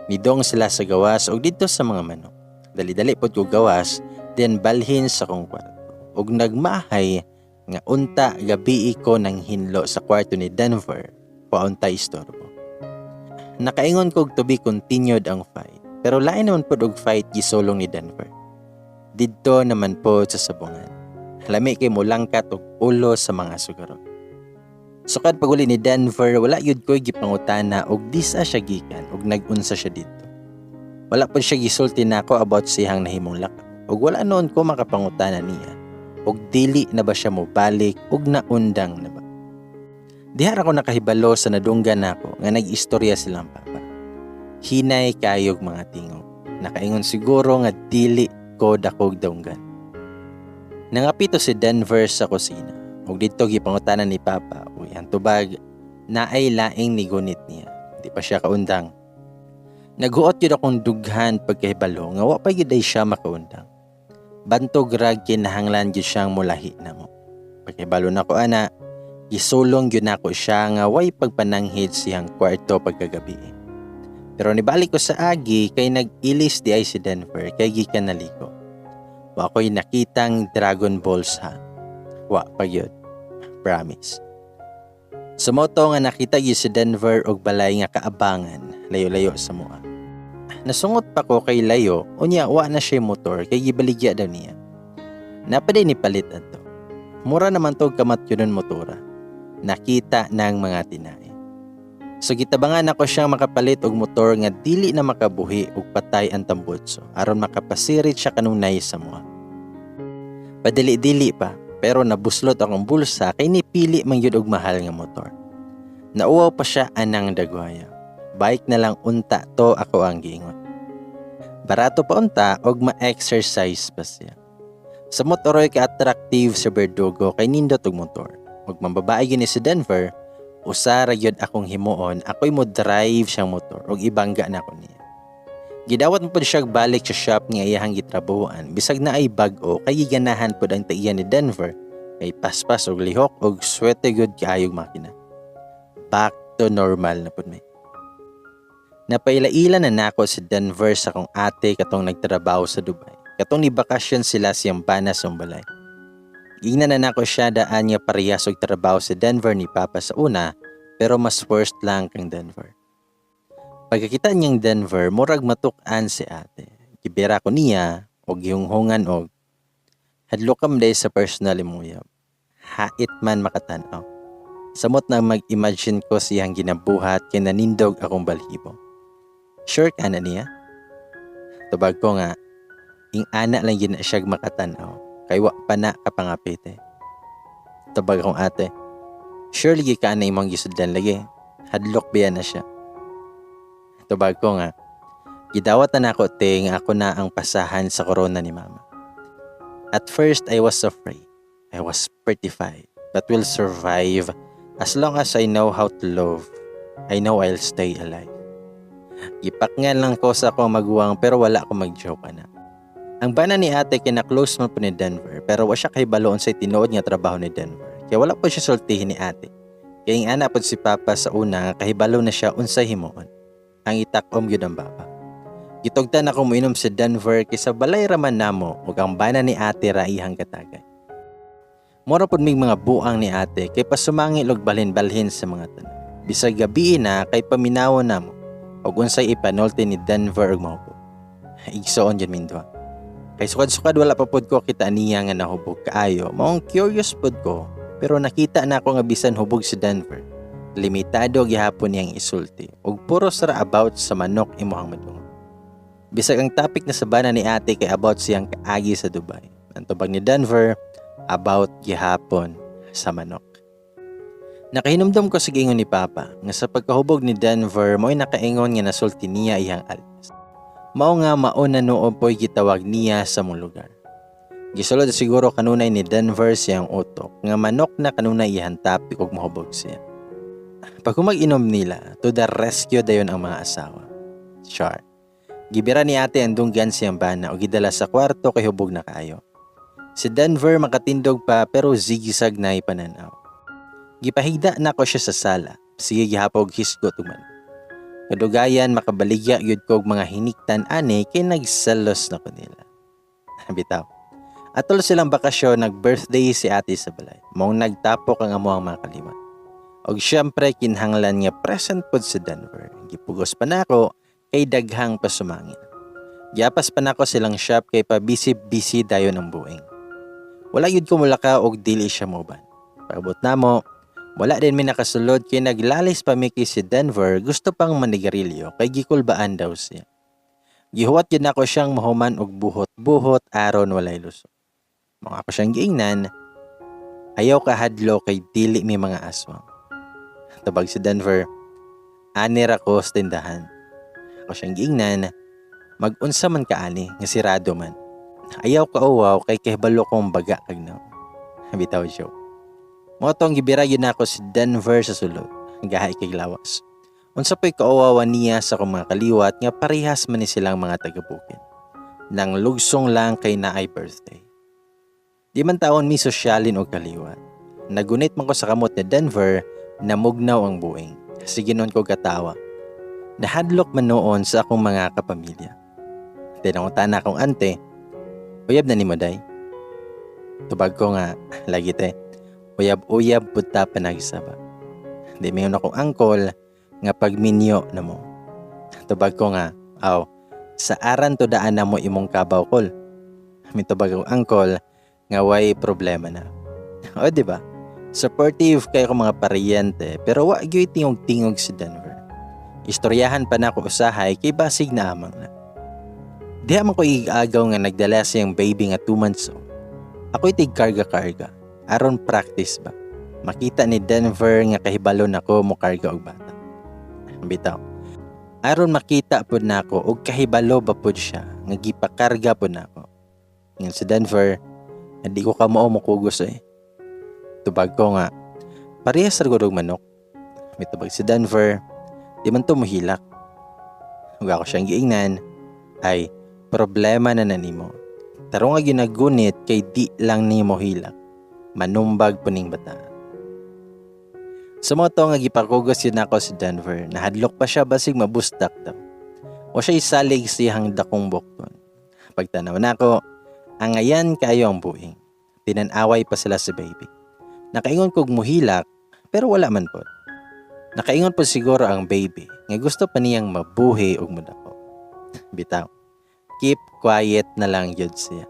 Nidong sila sa gawas og didto sa mga manok. Dali-dali pod ko gawas, then balhin sa kong kwarto. Og nagmahay Nga unta gabii ko nang hinlo sa kwarto ni Denver, wa unta istorbo. Nakaingon kog to be continued ang fight, pero lain naman pod og fight gisulong ni Denver. Didto naman pod sa sabongan. Lami kay mulangkat og ulo sa mga sugarol. Sukad paguli ni Denver, wala yud ko'y gipangutana og disa siya gikan og nag-unsa siya didto. Wala pod siya gisulti nako about siyang nahimong lakaw ug wala noon ko makapangutana niya og dili na ba siya mobalik ug naundang na ba. Diha ra ko nakahibalo sa nadunggan nako nga nag-istorya silang papa. Hinay kayog mga tingog. Nakaingon siguro nga dili ko dakog dunggan. Nangapito si Denver sa kusina ug didto gipangutana ni Papa ug iyang tubag naay laing nigunit niya. Di pa siya kaundang. Naghuot gyud akong dughan pagkahibalo nga wa pa gyud ay siya makaundang. Bantog rag kinahanglan gyud siyang mulahi namo. Pagkahibalo nako ana, gisulong gyud nako siya nga way pagpananghid siyang kwarto pagkagabi. Pero nibalik ko sa agi kay nag-ilis di ay si Denver kay gikan naligo. Wa ko'y nakitang Dragon Balls ha. Wa pa gyud. Promise. Sumoto nga nakita gyud si Denver og balay nga kaabangan layo-layo sa mua. Nasungot pa ko kay layo, unya wa na siya motor kay gibaligya daw niya. Napaday ni palit adto. Mura naman tog kamatyonon motora. Nakita ng mga tinai. So gitabangan ako siyang makapalit og motor nga dili na makabuhi og patay ang tambutso aron makapasirit siya kanunay sa mua. Padili-dili pa, pero nabuslot akong bulsa kay nipili man gyud og mahal nga motor. Nauwaw pa siya anang dagwaya. Bike na lang unta to, ako ang giingon. Barato pa unta og ma-exercise pa siya. Sa motoroy ka-attractive sa Berdugo kay nindot og motor. Og mambabae gyud ni si Denver, usa ra gyud akong himuon, ako'y mo drive siyang motor og ibangga na ko niya. Gidawat mo pud siya balik sa shop nga iyahang gitrabahoan bisag na ay bag-o kay giganahan pud ang taiyan ni Denver kay paspas og lihok og swerte gyud kaayog makina. Back to normal na pud may. Napaila-ila na nako si Denver sa akong ate katong nagtrabaho sa Dubai. Katong ni bakasyon sila siyang bana sa balay. Gingnan na nako siya daan nga parehas og trabaho si Denver ni Papa sa una, pero mas worst lang kang Denver. Pagkakita niyang Denver, murag matuk-an si ate. Gibira ko niya og gihunghungan og hadlok kam day sa personal imong uyab. Hait man makatan-aw. Samot na mag-imagine ko siyang ginabuhat kay nanindog akong balhibo. Sure ka na niya? Tubag ko nga, ing ana lang gina siya makatan-aw kay wa pa na kapangapit eh. Tubag akong ate, sure lagi ka na imong gisudlan lagi. Hadlok biya na siya. Tubag ko nga, gidawat na nako te nga ako na ang pasahan sa corona ni mama. At first I was afraid. I was petrified, but will survive as long as I know how to love. I know I'll stay alive. Gipakngan lang ko sa akong maguwang pero wala ko mag-joke ana. Ang bana ni ate kay na-close man po ni Denver pero wa siya kahibalo unsay tinuod nga trabaho ni Denver. Kaya wala po siya sultihin ni ate. Kay ing ana pod si Papa sa una nga kahibalo na siya unsay himuon. Ang itakom gyud ang baba. Gitugtan ako moinom si Denver kay sa balay raman namo ug ang bana ni ate ra iyang katagay. Mura pod mig mga buang ni ate kay pasumangil og balhin-balhin sa mga tanan. Bisag gabii na kay paminawon namo og unsay ipanulti ni Denver og mahubog. Igsoon jud minduha. Kay sukad-sukad wala pa pod ko kita niya nga nahubog kaayo. Maong curious pod ko pero nakita na ako nga bisan hubog si Denver, limitado gihapon niyang isulti ug puro sara about sa manok imuhang madungog. Bisag ang topic na sa bana ni ate kay about siyang kaagi sa Dubai. Ang tubag ni Denver about gihapon sa manok. Nakahinumdom ko sa giingon ni Papa nga sa pagkahubog ni Denver mo'y nakaingon nga nasulti niya iyang alias. Mao nga mauna noob po'y gitawag niya sa mong lugar. Gisulod siguro kanunay ni Denver siyang utok nga manok na kanunay iyang topic ug mahubog siya. Pag mag-inom nila, to the rescue dayon ang mga asawa. Char. Gibira ni ate ang dunggan siyang bana o gidala sa kwarto kay hubog na kaayo. Si Denver makatindog pa pero zigisag na ipananaw. Gipahigda na ko siya sa sala. Sige gihapog hisgot ug man. Kadugayan makabaligya gyud ko og mga hiniktan ani kay nagselos na ko nila. Bitaw. Atol silang bakasyon, nag-birthday si ate sa balay. Maong nagtapok ang amo ang mga kaliwat. Og syempre kinahanglan nga present pod si Denver. Gipugos pa nako kay daghang pasumangil. Giapas pa nako silang shop kay pa busy-busy dayon ang buing. Wala gyud ko mulakaw og dili siya moban. Pag-abot namo, wala din mi nakasulod kay naglalis pa mi kay si Denver gusto pang manigarilyo kay gikulbaan daw siya. Gihuwat gyud nako siyang mahuman og buhot-buhot aron walay lusong. Mga ako siyang giingnan, ayaw kahadlo kay dili mi mga aswang. Tubag si Denver, ani ra ko sa tindahan. Ako siyang giingnan, mag-unsa man ka ani nga sirado man. Ayaw ka uwaw kay kahibalo kong baga kag naw. Bitaw joke. Mao tong gibira gyud nako si Denver sa sulod, gahay kay lawas. Unsa po'y kauwawan niya sa akong mga kaliwat nga parehas man ni silang mga taga-bukid. Nang lugsong lang kay naay birthday. Di man taon mi sosyalin og kaliwat. Nagunit man ko sa kamot ni Denver, namugnaw ang buing. Sige noon ko katawa. Nahadlok man noon sa akong mga kapamilya. Tinangutan na akong ante, uyab na ni mo day. Tubag ko nga, lagi te, uyab-uyab pud ta panagsaba. Di mayon akong angkol nga pagminyo na mo. Tubag ko nga, aw, sa aran to daan na mo imong kabaw kol. Mitubag akong angkol nga way problema na. O di ba? Supportive kay ko mga paryente pero wa gyud tingog-tingog si Denver. Istoryahan pa nako usahay kay basig na amang na. Diha man ko igagaw nga nagdala siyang baby nga 2 months old. Ako'y tig karga-karga. Aron practice ba? Makita ni Denver nga kahibalo nako mo karga og bata. Bitaw. Aron makita pud nako og kahibalo ba pud siya nga gipakarga pud nako. Ngan si Denver, hindi ko kamao mokugos eh. Tubag ko nga, parehas ra gud og manok. Mitubag si Denver, di man to mohilak. Ug ako siyang giingnan, ay problema na nimo. Tarong nga ginagunit kay di lang nimo hilak. Manumbag puning bata. Sumoto nga gipakugos yun ako si Denver. Nahadlok pa siya basig mabustak daw. O siya isalig siyang dakong bukton. Pagtanaw nako, angayan kayo ang buing. Tinanaway pa sila si baby. Nakaingon kog muhilak, pero wala man pod. Nakaingon po siguro ang baby nga gusto pa niyang mabuhi og mudako. Bitaw. Keep quiet na lang yun siya.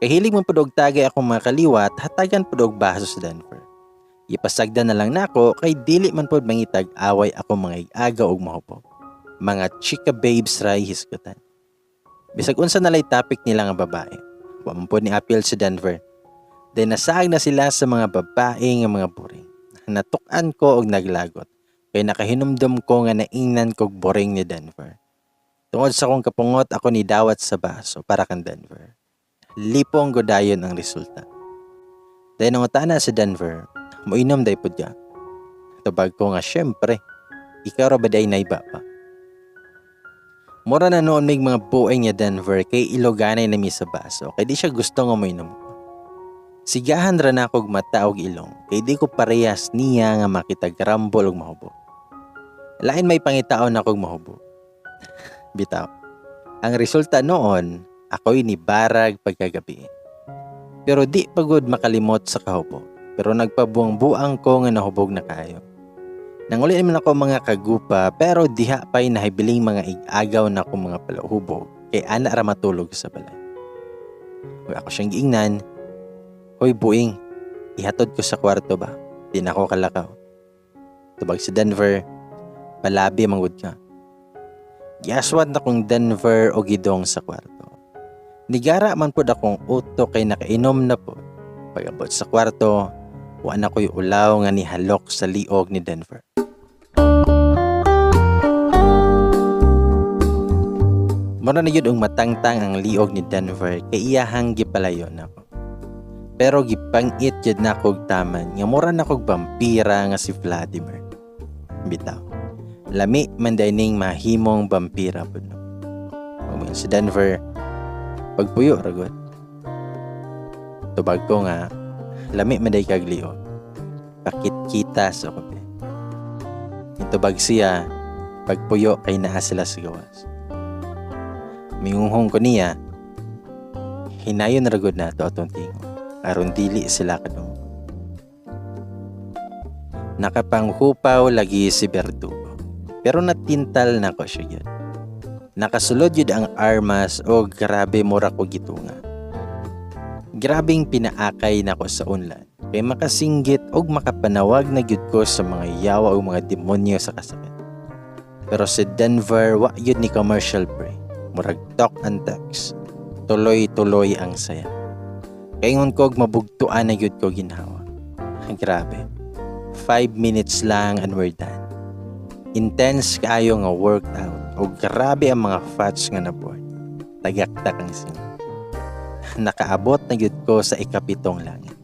Kahilig man pud og tagay akong mga kaliwat, hatagan pud og baso sa Denver. Ipasagdan na lang nako kay dili man pod mangitag away ako mga igaga og mahubog. Mga chika babes ray hisgutan. Bisag unsa na lay topic nila nga babae. Wa man pod ni appeal si Denver. Then nasaag na sila sa mga babae nga mga boring. Natuk-an ko og naglagot. Kay nakahinumdum ko nga naingnan kog boring ni Denver. Tungod sa akong kapungot ako ni dawat sa baso para kang Denver. Lipong godayon ang resulta. Dahil nangutana si Denver, moinom day pud ka. Tubag ko nga syempre, ikaw ra ba day naiba pa? Mura na noon may mga buhay niya Denver kay iloganay na mi sa baso kay di siya gusto nga moinom ko. Sigahan ra na akog mata og ilong kay di ko parehas niya nga makitag rambol og mahubo. Lain may pangitaon akog mahubo. Bitaw. Ang resulta noon, ako'y nibarag pagkagabi. Pero di pagod makalimot sa kahubo. Pero nagpabuang-buang ko nga nahubog na kayo. Nanguli naman ako mga kagupa pero diha pa'y nahibiling mga igagaw na akong mga palahubog kay ana ra matulog sa balay. Uy, ako siyang giingnan, hoy buing, ihatod ko sa kwarto ba? Di na ako kalakaw. Tubag si Denver, palabi manggod ka. Giaswad na kong Denver o gidong sa kwarto. Nigara man pod akong utok kay nakainom na pod. Pag-abot sa kwarto, wa na ko'y ulaw nga nihalok sa liog ni Denver. Mura na yun ang matangtang ang liog ni Denver kay iyahang gipalayo nako. Pero gipangit yun na kog taman nga mura na kog vampira nga si Vladimir. Bitaw. Lami man dining mahimong vampira pud no. Pag si Denver, pagpuyo ragod. Tubag ko nga, lami man day kag liog. Pakit kita sa kape. Itubag siya, pagpuyo kay naa sila sa gawas. Mingunghong ko niya, Hinayon ra gud nato atong tingog aron dili sila kadungog. Nakapanghupaw lagi si Berdugo. Pero natintal nako siya gyud. Nakasulod yun ang armas o grabe mura ko gitunga. Grabing pinaakay nako sa unlan kay makasinggit og makapanawag na gyud ko sa mga yawa o mga demonyo sa kasakit. Pero si Denver wa yun ni commercial break. Murag talk and text. Tuloy-tuloy ang saya. Kaingon ko og mabugtuan na gyud ko ginhawa. Grabe. 5 minutes lang and we're done. Intense kaayo nga workout o grabe ang mga fats nga nabuhat. Tagaktak ang singit. Nakaabot na gyud ko sa ikapitong langit.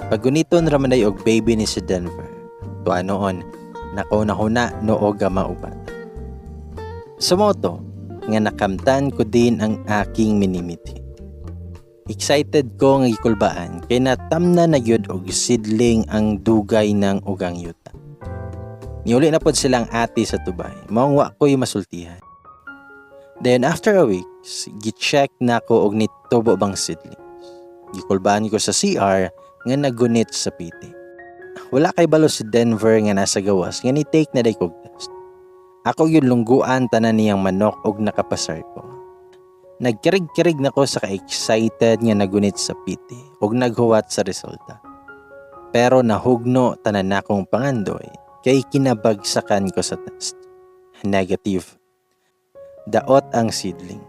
Paguniton ra man og baby ni si Denver. Tuwa noon, nakauna-huna noog ama og bata. Sa moto, nga nakamtan ko din ang aking minimithi. Excited ko nga gikulbaan kay natamna na gyud og seedling ang dugay ng ugang yuta. Niuli na pod silang ate sa Dubai. Maong wa ko'y masultihan. Then after a week, gi-check na ko og nitubo bang seedlings. Gikulbaan ko sa CR nga nagunit sa PT. Wala kay balo si Denver nga nasa gawas nga ni-take na day kog test. Ako yung lungguan tanan niyang manok og nakapasar ko. Nagkirig-kirig na ko sa ka-excited nga nagunit sa PT og naghuwat sa resulta. Pero nahugno tanan nakong pangandoy kay kinabagsakan ko sa test. Negative. Daot ang seedling.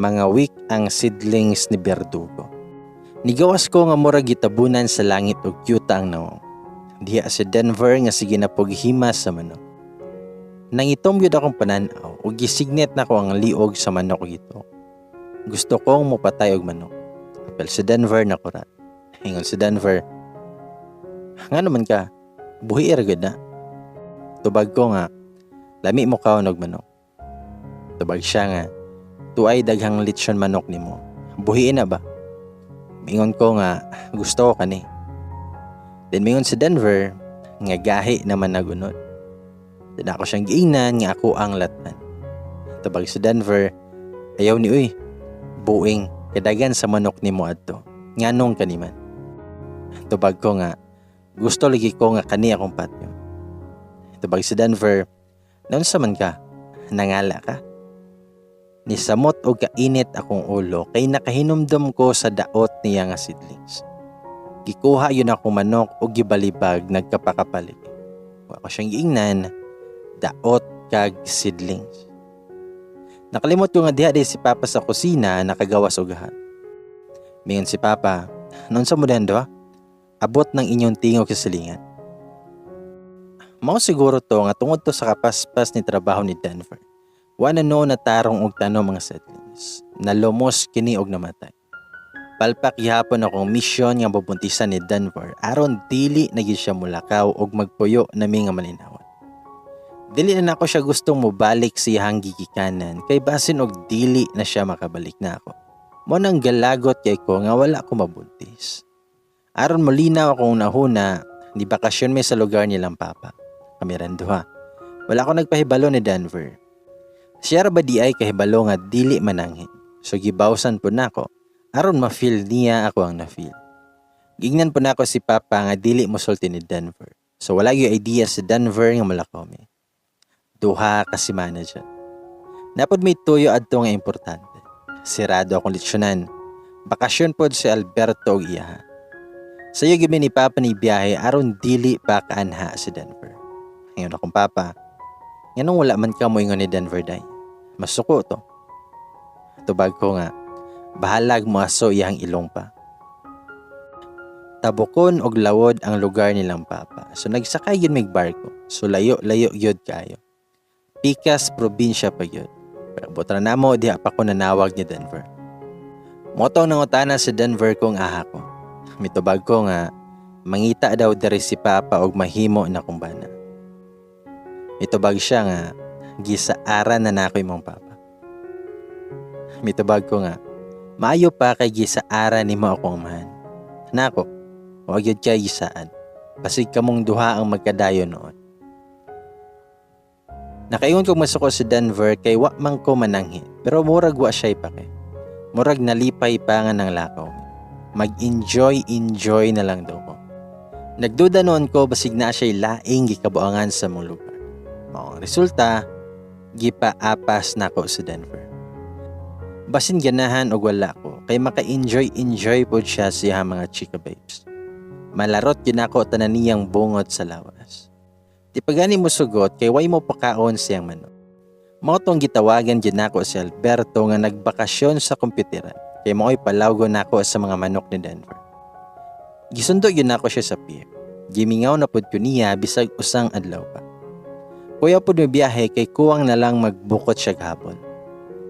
Mga weak ang seedlings ni Berdugo. Nigawas ko nga murag gitabunan sa langit og yuta ang nawong. Diha si Denver nga sige na himas sa manok. Nangitom gyud akong pananaw ug gisignet nako ang liog sa manok ug ito. Gusto kong mopatay og manok. Apel si Denver na kurat. Ingon si Denver, "Nga naman ka, buhi ra gud na." Tubag ko nga, "Lami mo kaon og manok." Tubag siya nga, "Tuay daghang litsyon manok nimo. Buhiin na ba?" Mingon ko nga, "Gusto ko kani." Then mingon si Denver, nga gahi naman nagunod. Then ako siyang giingnan nga ako ang latan. Tubag si Denver, "Ayaw ni uy, buing, kadagan sa manok nimo adto. Nganong kaniman?" Tubag ko nga, "Gusto lagi ko nga kani akong patyo." Tubag si Denver, "Naunsa man ka, nangala ka?" Nisamot og kainit akong ulo kay nakahinumdum ko sa daot niya nga seedlings. Gikuha yun akong manok og gibalibag nagkapakapalig. Wa ko siyang giingnan, daot kag seedlings. Nakalimot ko nga diha di si Papa sa kusina nakagawas og gahat. Mingon si Papa, "Naunsa mo dihan do? Abot ng inyong tingog sa silingan." Mao siguro to nga tungod to sa kapaspas ni trabaho ni Denver. Wa na noon natarong og tanom mga seedlings. Nalumos kini og namatay. Palpak gihapon akong misyon nga bubuntisan ni Denver aron dili na gyud siya mulakaw og magpuyo nami nga malinawan. Dili na nako siya gustong mobalik sa iyang gigikanan kay basin og dili na siya makabalik na ako. Mo nang galagot kay ko nga wala ko mabuntis. Aron molinaw akong nahuna, di bakasyon mi sa lugar nilang papa. Kami ran duha. Wala ko nagpahibalo ni Denver. Siya ra ba di ay kahibalo nga dili mananghin. So gibawsan po nako aron ma-feel niya ako ang na-feel. Gignan po nako si Papa nga dili mosulti ni Denver. So wala gyud idea si Denver nga mulakaw mi. 2 ka semana dyan. Napod may tuyo adto nga importante. Sirado akong litsyonan. Bakasyon pod si Alberto og iyaha. Sayo gyud mi ni Papa ni biyahe aron dili pa kaanha si Denver. Ingon akong Papa, "Nganong wala man ka moingon ni Denver day? Masuko to." Tubag ko nga, "Bahalag mo aso iyang ilong pa." Tabukon og lawod ang lugar nilang papa. So nagsakay gyud mig barko. So layo-layo gyud kayo. Pikas probinsya pa gyud. Pero buta na namo diha pa ko nanawag ni Denver. Motong nangutana si Denver kung aha ko. Mitubag ko nga mangita daw diri si Papa og mahimo na kong bana. Mitubag siya nga gisaaran na nako imong papa. Mitubag ko nga maayo pa kay gisaaran nimo akong amahan. Nako, wa gyud kay gisaad. Basig kamong duha ang magkadayon noon. Nakaingon kog masuko si Denver kay wa man ko mananghi, pero murag wa siya'y pake. Murag nalipay pa nga nang lakaw. Mag-enjoy, enjoy na lang daw ko. Nagduda noon ko basig na siya'y laing gikabuangan sa mong lugar. Mao ang resulta, gipaapas nako si Denver. Basin ganahan og wala ko, kay maka-enjoy enjoy pod siya sa iyang mga chika babes. Malarot gyud nako tanan niyang bungot sa lawas. Di pa gani mo sugot kay way mo pakaon siyang manok. Mao tong gitawagan gyud nako si Alberto nga nagbakasyon sa komputeran kay mao'y palawgo nako sa mga manok ni Denver. Gisundo gyud nako siya sa pier. Gimingaw na pud ko niya bisag usang adlaw pa. Kuya pud mibiyahe kay kuwang na lang magbukot siya gahapon.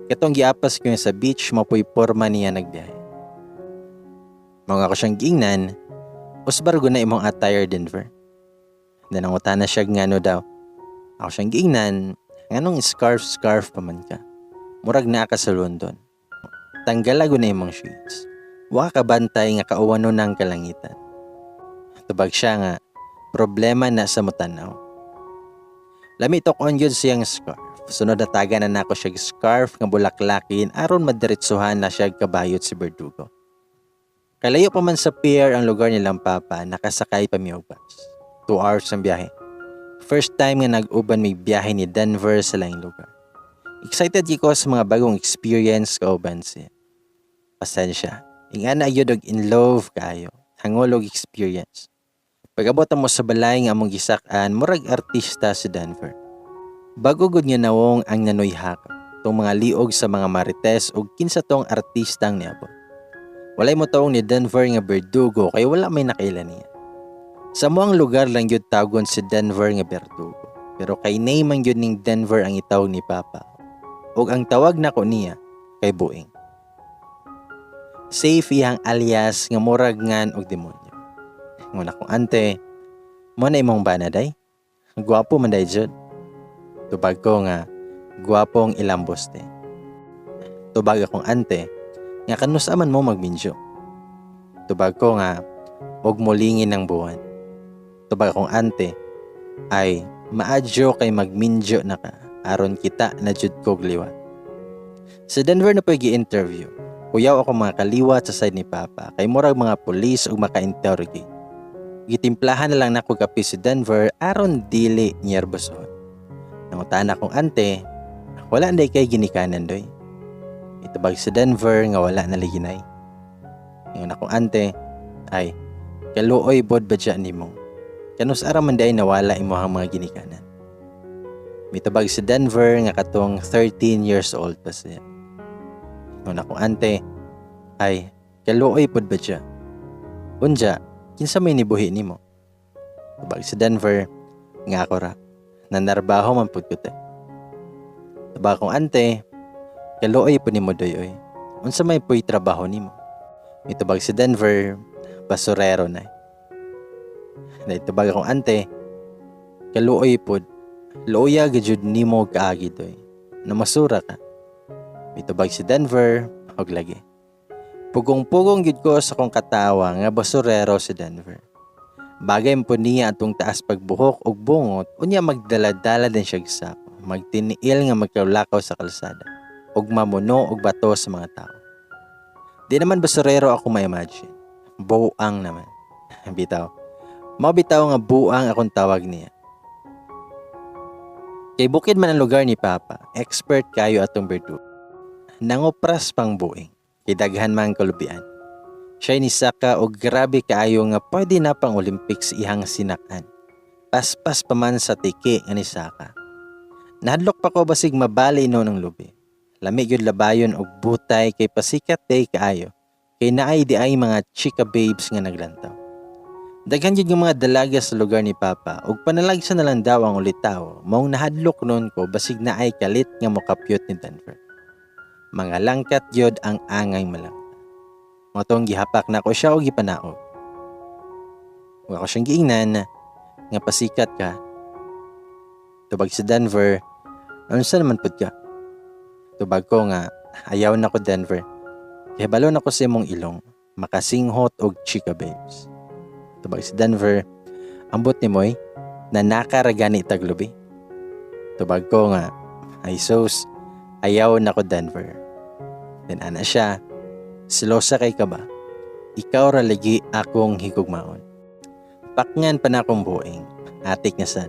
Katong giapas ko sa beach, mapoy porma niya nagbiyahe. Mga ako siyang giingnan, "Usbar na imong attire, Denver." Nanangutan na siya ngano daw. Ako siyang giingnan, "Nganong scarf scarf pa man ka? Murag naa ka sa London. Tanggala na imong shades. Wa ka bantay nga kauwano ng kalangitan." Tubag siya nga, "Problema na sa mutanaw." Lami to kon gyud siyang scarf. Sunod na taga na nako siya scarf nga bulaklakin aron madiretsuhan na siya kabayot si Berdugo. Kalayo pa man sa pier ang lugar nilang papa, nakasakay pa mi og bus. 2 hours ang biyahe. First time nga nag-uban may biyahe ni Denver sa laing lugar. Excited ko sa mga bagong experience kauban siya. Pasensya. Ingana gyud og in love kaayo. Hangol og experience. Pag-abot mo sa balay nga among gisak-an, murag artista si Denver. Bago gud nga nawong ang nanoyhak tong mga liog sa mga marites og kinsa tong artistang niabot. Walay mo tawong ni Denver nga Berdugo kay wala may nakaila niya. Sa moang lugar lang gyud tawgon si Denver nga Berdugo. Pero kay name man gyud ning Denver ang itawag ni Papa. Ug ang tawag nako niya kay Buing. Safe iyang alias nga murag ngan og demonyo. Ngun akong ante, "Mo na imong bana day? Gwapo man day jud." Tubag ko nga, "Gwapong ilamboste." Tubag akong ante, nga, "Kanusa man mo magminyo?" Tubag ko nga, "Og mulingin ng buwan." Tubag akong ante, "Ay, maadyo kay magminyo na ka, aron kita na jud kog liwat." Sa Denver na po gi-interview. Kuyaw ako mga kaliwat sa side ni Papa kay murag mga pulis ug maka-interrogate. Gitimplahan na lang nako kape si Denver aron dili nerbosohon. Nangutan akong ante, "Wala nday kay ginikanan doy?" Itubag sa Denver nga wala na liginay. Ingon akong ante, "Ay, kaluoy bod ba dyan nimo? Kanus ara man day nawala imuhang mga ginikanan?" Mitubag si Denver nga katong 13 years old pa siya. Ingon akong ante, "Ay, kaluoy pod ba siya? Unja, kinsa may nibuhi nimo?" Tubag si Denver nga, "Ako ra. Nanarbaho man pud ko te." Tubag akong ante, "Kaluoy po nimo doy oy. Unsa may puy trabaho nimo?" Mitubag si Denver, "Basurero na." Tubag akong ante, "Kaluoy pod, luoya gajud nimo kaagi doy. Namasura ka." Mitubag si Denver, "Og lagi." Pugong-pugong gid ko sa kong katawa nga basurero si Denver. Bagay po niya atong taas pagbuhok og bungot, unya magdala-dala din siya sako, magtiniil nga magkalakaw sa kalsada, ug mamuno og bato sa mga tao. Di naman basurero ako ma-imagine. Buang naman. Bitaw. Mao bitaw nga buang akong tawag niya. Kay bukid man ang lugar ni Papa, expert kayo atong berdu. Nangupras pang buing, kay daghan man kalubian. Siya ni Saka og grabe kaayo nga pwede na pang Olympics ihang sinakan. Paspas pa man sa tiki nga ni Saka. Nahadlok pa ko basig mabali no ng lubi. Lami gyud labayon og butay kay pasikat day kaayo. Kay naay di ay mga chika babes nga naglantaw. Daghan gyud nga mga dalaga sa lugar ni Papa ug panalagsa na lang daw ang ulitaw, maong nahadlok noon ko basig naay kalit nga mokapyot ni Denver. Mga langkat gyud ang angay malangta. Motong gihapak na ko siya og gipanaog. Ug ako siyang giingnan nga, "Pasikat ka." Tubag sa Denver, "Unsa naman pud ka?" Tubag ko nga, "Ayaw na ko, Denver. Kay balo na ko sa imong ilong, makasinghot og chika babes." Tubag si Denver, "Ambot ni moy, nanaka ra gani taglubi." Tubag ko nga, "Ay sus, ayaw na ko, Denver." Then ana siya, Silosa kay ka ba? Ikaw ra lagi akong higugmaon. Pakngan pa na akong buing. Atik nga sad.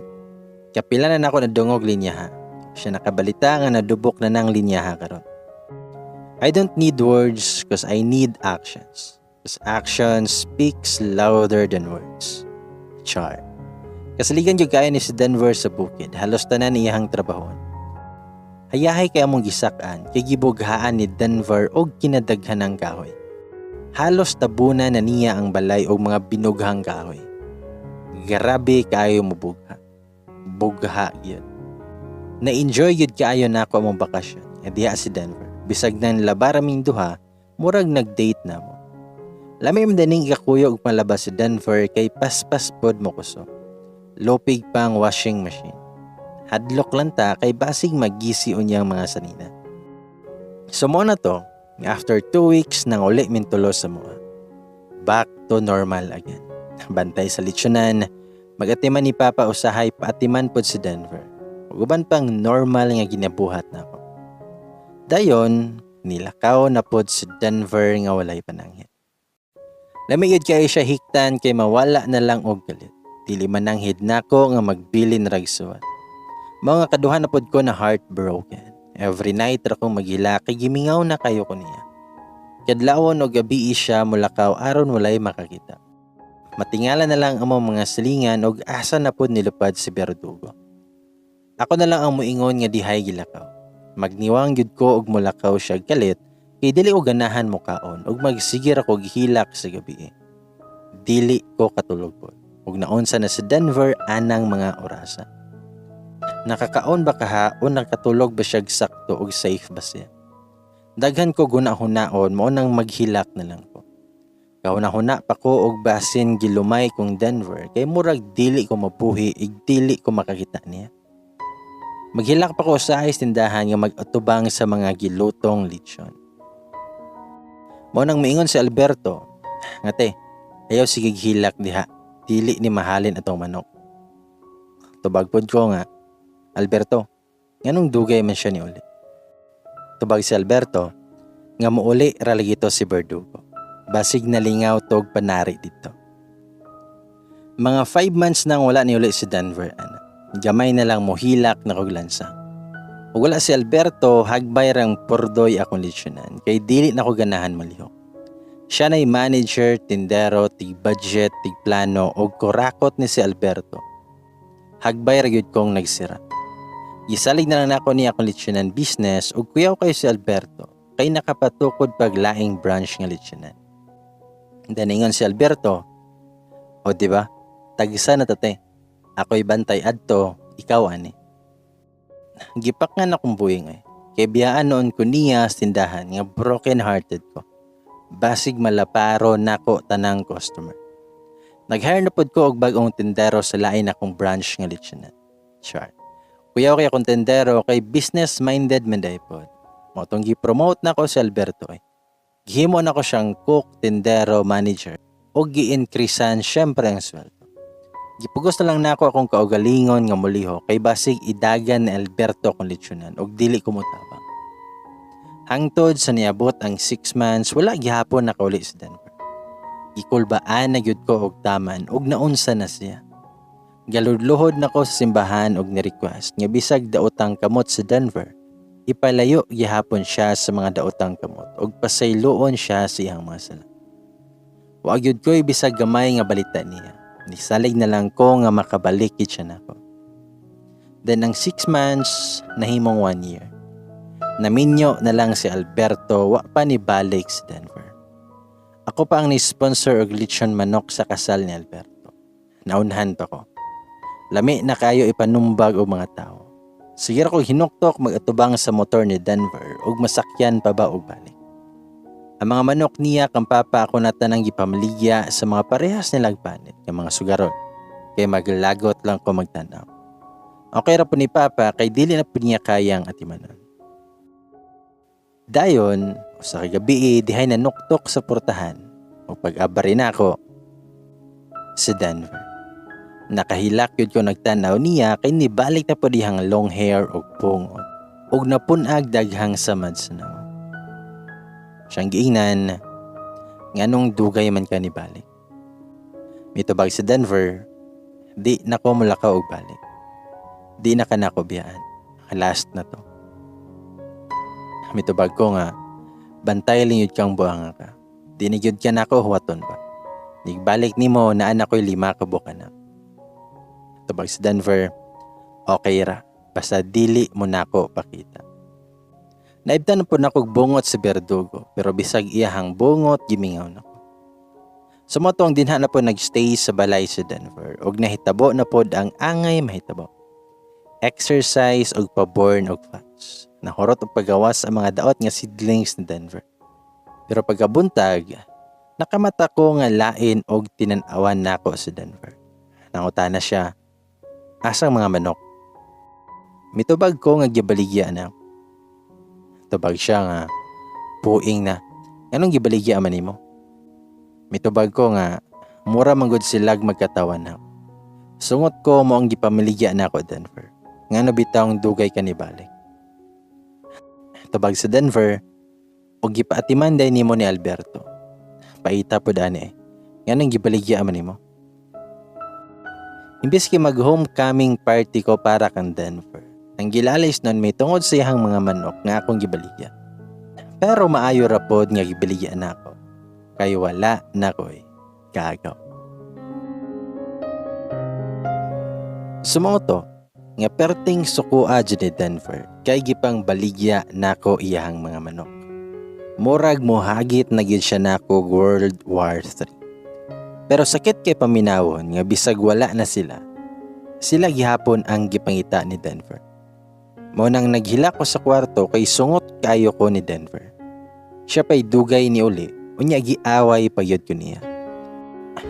Kapila na nako nadungog linyaha. Siya nakabalita nga nadubok na nang linyaha karon. I don't need words 'cause I need actions. 'Cause action speaks louder than words. Char. Kasaligan gyud kaayo ni si Denver sa bukid. Halos tanan iyahang trabahon. Hayahay kay among gisak-an kay gibughaan ni Denver og kinadaghanang kahoy. Halos tabuna na niya ang balay og mga binughang kahoy. Grabe kaayo mobugha. Bugha gyud. Na-enjoy gyud kaayo nako among bakasyon. Nga diha si Denver. Bisag nang labara ming duha, murag nag-date na mo. Lami man dining ikakuyog malabas si Denver kay paspas pod mo kusog. Lupig pang washing machine. Hadlok lang ta kay basig magisi unyang mga sanina. So mo na to, after 2 weeks nang uli mintulo sa mua. Back to normal again. Bantay sa litsunan, magatiman ni Papa usahay paatiman pod si Denver. Ug uban pang normal nga ginabuhat nako. Dayon, nilakaw na pod si Denver nga walay pananghit. Lami gyud kaayo siya hiktan kay mawala na lang og galit. Dili mananghid nako nga magbilin rag suwat. Mao nga kaduha na pod ko na heartbroken. Every night ra kong maghila kay gimingaw na kayo ko niya. Kadlawon og gabi siya mulakaw aron walay makakita. Matingala na lang among mga silingan og asa na pod nilupad si Berdugo. Ako na lang ang muingon nga dihay gilakaw. Magniwang gyud ko og mulakaw siya kalit kay dili ko ganahan mokaon og magsigir ako gihilak sa gabi. Dili ko katulog pod. Ug naunsa na sa Denver anang mga orasa. Nakakaon ba kaha o nakatulog ba siya sakto og safe ba siya? Daghan ko guna-hunaon mo nang maghilak na lang ko. Kahuna-huna pa ko og basin gilumay kong Denver kay murag dili ko mabuhi ig dili ko makakita niya. Maghilak pa ko sa ayos tindahan nga mag-atubang sa mga gilutong lechon. Mao nang miingon si Alberto, nga te, ayaw sige hilak diha, dili ni mahalin atong manok. Tubag pod ko nga, Alberto, nganong dugay man siya ni uli? Tubag si Alberto, nga muuli ra lagi to si Berdugo. Basig nalingaw tog panari dito. Mga 5 months nang wala ni uli si Denver, ana. Gamay na lang mohilak na kog lansang. Ug wala si Alberto, hagbay rang pordoy akong lechonan kay dili na ko ganahan malihok. Siya na'y manager, tindero, tig-budget, tig-plano og kurakot ni si Alberto. Hagbay ra gyud kong nagsira. Gisalig na lang nako ni akong lechonan business ug kuyaw kayo si Alberto kay nakapatukod pag laing branch nga lechonan. Daningon si Alberto, o di ba? Tagsa na tate. Ako'y bantay adto, ikaw ani. Gipak nga na akong buhing ay. Kay biyaan noon ko niya sa tindahan nga broken hearted ko. Basig malaparo nako tanang customer. Nag-hire na pod ko og bag-ong tindero sa lain akong branch nga lechonan. Char. Kuyaw kay akong tindero kay business minded man day pod. Mao tong gi-promote nako si Alberto ay. Gihimo nako siyang cook, tindero, manager og gi-increasean syempre ang sweldo. Gipugos na lang nako akong kaugalingon nga muliho kay basig idagan ni Alberto akong lechonan og dili ko motabang. Hangtod sa niabot ang 6 months, wala gihapon nakauli si Denver. Gikulbaan na gyud ko og taman og naunsa na siya. Galudluhod nako sa simbahan og ni-request nga bisag daotang kamot si Denver, ipalayo gihapon siya sa mga daotang kamot og pasayloon siya sa iyang mga sala. Wa gyud ko'y bisag gamay nga balita niya. Nisalig na lang ko nga makabalik gid siya nako. Then ang 6 months nahimong 1 year. Naminyo na lang si Alberto, wa pa ni balik si Denver. Ako pa ang ni-sponsor og lechon manok sa kasal ni Alberto. Naunhan pa ko. Lami na kayo ipanumbag og mga tao. Sige ra ko hinuktok mag-atubang sa motor ni Denver ug masakyan pa ba og balik. Ang mga manok niya kang papa ako na tanang gipamaligya sa mga parehas nilang panit nga mga sugarol. Kay maglagot lang ko magtanaw. Okay ra po ni papa kay dili na po niya kayang atimanon. Dayon, usa ka gabi dihay nanuktok sa portahan o pag-abari na ako si Denver. Nakahilak yun ko nagtanaw niya kay nibalik na po dihang long hair og pungot og napunag daghang samad sa nawong. Siyang giingnan, Nganong dugay man ka nibalik? Mitubag si Denver, di na ko mulakaw og balik. Di na ka nako biyaan. Last na to. Mitubag ko nga, bantay lang yun kang buanga ka. Di na gyud ka nako huwaton ba. Nigbalik nimo naa na ko'y 5 ka buok anak. Tubag si Denver, okay ra, basta dili mo nako pakita. Naibtan po nako bungot si Berdugo, pero bisag iyahang bungot, gimingaw nako. Sumotong dinha na po nagstay sa balay si Denver, og nahitabo na pod ang angay mahitabo. Exercise og paborn og fats. Nahurot og pagawas ang mga daot nga seedlings ni Denver. Pero pagkabuntag, nakamata ko nga lain og tinan-awan nako si Denver. Nangutana siya, asang mga manok? Mitubag ko nga gibaligya na. Tubag siya nga, puing na, anong gibaligya man nimo? Mitubag ko nga, mura manggod silag magkatawan na. Sungot ko mo ang gipamiligya na ako, Denver. Ngano bitawng dugay ka nibalik? Tubag sa Denver, og gipaatiman day nimo ni Alberto. Paita po dani eh. Nganong gibaligya man nimo? Imbes kay mag-homecoming party ko para kang Denver. Ang gilalis nun may tungod sa iyang mga manok nga akong gibaligya. Pero maayo ra pod nga gibaligya na ako. Kay wala na ko'y kagaw. Sumauto nga perting sukua dyan ni Denver kay gipang baligya nako iyahang mga manok. Murag mohagit na gyud siya nako World War III. Pero sakit kay paminawon nga bisag wala na sila. Sila gihapon ang gipangita ni Denver. Mao nang naghila ko sa kwarto kay sungot kayo ko ni Denver. Siya pa'y dugay ni uli, unya giaway pa gyud ko niya.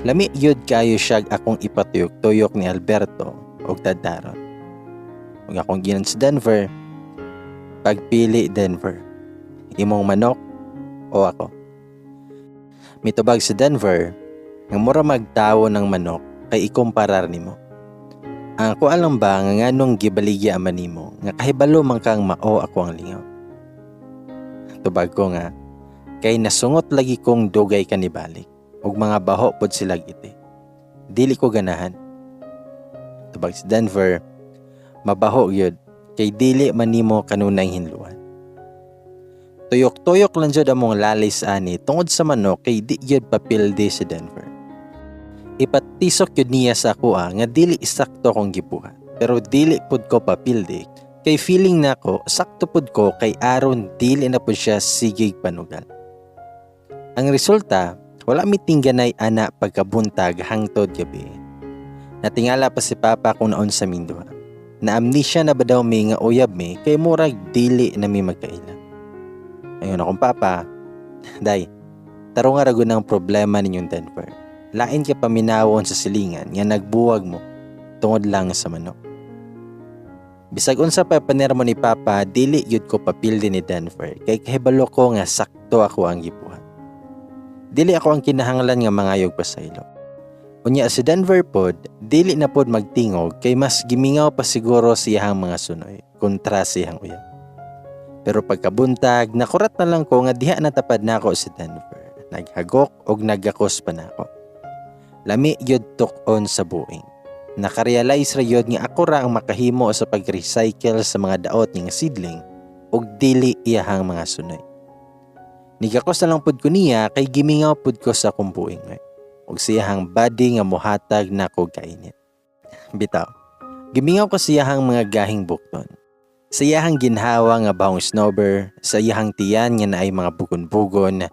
Lami gyud kayo siyag akong ipatuyok-tuyok ni Alberto og tadaron. Ug akong ginan sa Denver, pagpili Denver, imong manok o ako. Mitubag sa Denver, nga mura magtawo ng manok kay ikumparar nimo. Ang ako alam ba nga nganong gibaligya man nimo nga kahibalo man kang mao ako ang lingaw. Tubag ko nga kay nasungot lagi kong dugay kanibalik ug mga baho pod sila iti. Dili ko ganahan. Tubag si Denver, mabaho gyud kay dili man nimo kanunay hinluan. Tuyok-tuyok lang jud among lalis ani tungod sa manok kay di gyud papildi si Denver. Ipatisok yun niya sa akoa nga dili sakto kong gibuhat. Pero dili pud ko papildi kay feeling nako sakto pud ko kay aron dili na pud siya sigig panugal. Ang resulta, wala mi tingganay ana pagkabuntag hangtod gabi. Natingala pa si Papa kung naon sa minduha. Na-amnesia na ba daw mi nga uyab mi kay murag dili na mi magkaila. Ayon akong papa, day, tarong nga ragon ang problema ninyong Denver. Lain ka paminawon sa silingan nga nagbuwag mo tungod lang sa manok. Bisag unsa pa paner mo ni Papa, dili gyud ko papildi ni Denver kay kahibalo ko nga sakto ako ang gibuhat. Dili ako ang kinahanglan nga mangayog pasaylo. Unya si Denver pod, dili na pod magtingog kay mas gimingaw pa siguro siyahang mga sunoy kontra siyang uyab. Pero pagkabuntag, nakurat na lang ko nga diha natapad nako si Denver. Naghagok og nagakos pa nako. Lami gyud tuk-on sa buing. Nakarealize ra gyud nga ako ra ang makahimo sa pag-recycle sa mga daot nga seedling ug dili iyahang mga sunoy. Nigakos na lang pud ko niya kay gimingaw pud ko sa akong buing ug siyahang body nga mohatag nako kainit. Bitaw, gimingaw ko siyahang mga gahing bukton. Sa iyahang ginhawa nga bahong snowber, sa iyahang tiyan nga naay mga bugon-bugon,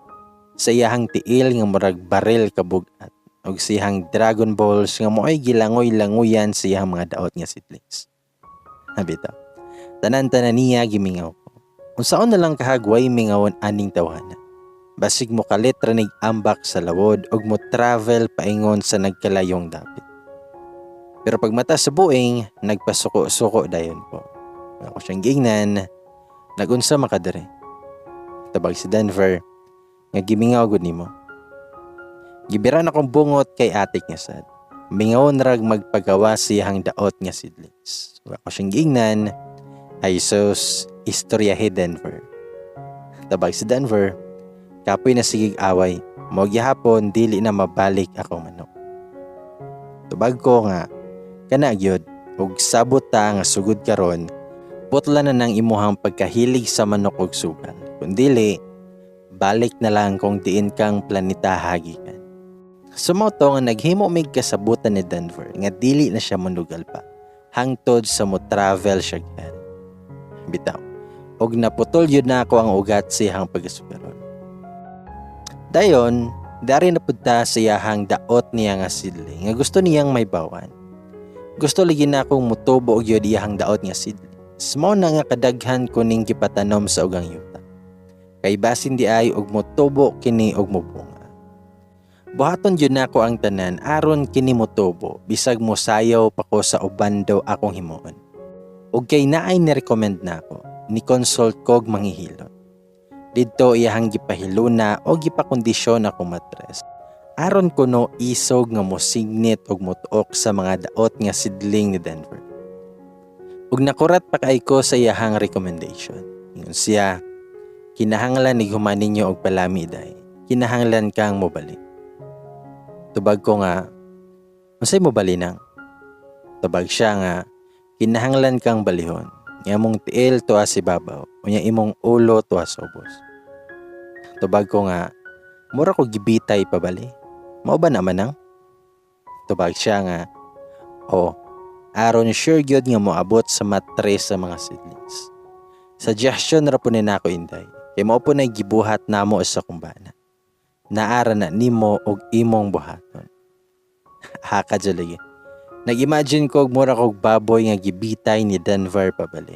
sa iyahang tiil nga murag baril kabugat, ug siyang Dragon Balls nga mo'y gilangoy-langoyan sa iyang mga daot nga seedlings. Habita. Tanan-tanan niya gimingaw ko. Unsaon na lang kahagway mingawon aning tawhana. Basig mo kalit ranig ambak sa lawod ug mo travel paingon sa nagkalayong dapit. Pero pagmata sa buing, nagpasuko-suko dayon po. Ako siyang giingnan, nagunsa makadere. Tabag si Denver, nga gimingaw gud nimo. Gibiran akong bungot kay atik nga sad. Mingaw narag magpagawa siyang daot nga seedlings. Ako siyang giingnan, ay sus, istorya he Denver. Tabag si Denver, Kapoy na sigig away. Mao gihapon dili na mabalik akong manok. Tubag ko nga kana gyud, ug sabot ta nga sugod karon putla na nang imuhang pagkahilig sa manok ug sugal. Kung dili, balik na lang kung diin kang planeta hagikan. So mao to nga naghimo mig kasabutan ni Denver nga dili na siya monugal pa hangtod sa mo travel siya hell. Bitaw. Og naputol yun na ako ang ugat sa iyang pagkasugaron. Dayon, dari na pud ta sa iyahang daot niya nga sidling nga gusto niyang may bawan. Gusto lagi na akong mutubo og yun iyahang daot nga sidling. Mao na nga kadaghan ko ning gipatanom sa ugang yuta. Kay basin di ay og motubo kini og mobunga. Buhaton yun nako ang tanan aron kini motubo bisag mosayaw pa ko sa uban daw akong himuon. Og kay naay ni-recommend nako, ni consult kog manghihilot. Didto iyahang gipahiluna o gipakondisyon akong matres. Aron kuno isog nga mosignit og motuok sa mga daot nga sidling ni Denver. Ug nakurat pa kay ko sa iyahang recommendation. Ingon siya, "Kinahanglan ni human ninyo og palami day. Kinahanglan kang mobali." Tubag ko nga, "Unsay mobali nang?" Tubag siya nga, "Kinahanglan kang balihon. Nga imong tiil tuwa si babaw, unya imong ulo tuwa sa ubos." Tubag ko nga, "Mura ko gibitay pabali. Mao ba naman nang?" Tubag siya nga, "Oh, aron sure gyud nga moabot sa matres sa mga seedlings." Suggestion ra po ni nako, inday. Kay mao po na gibuhat namo sa kumbana. Naara na nimo og imong buhaton. Haka dyan lagi. Nag-imagine ko og mura kog baboy nga gibitay ni Denver pabali.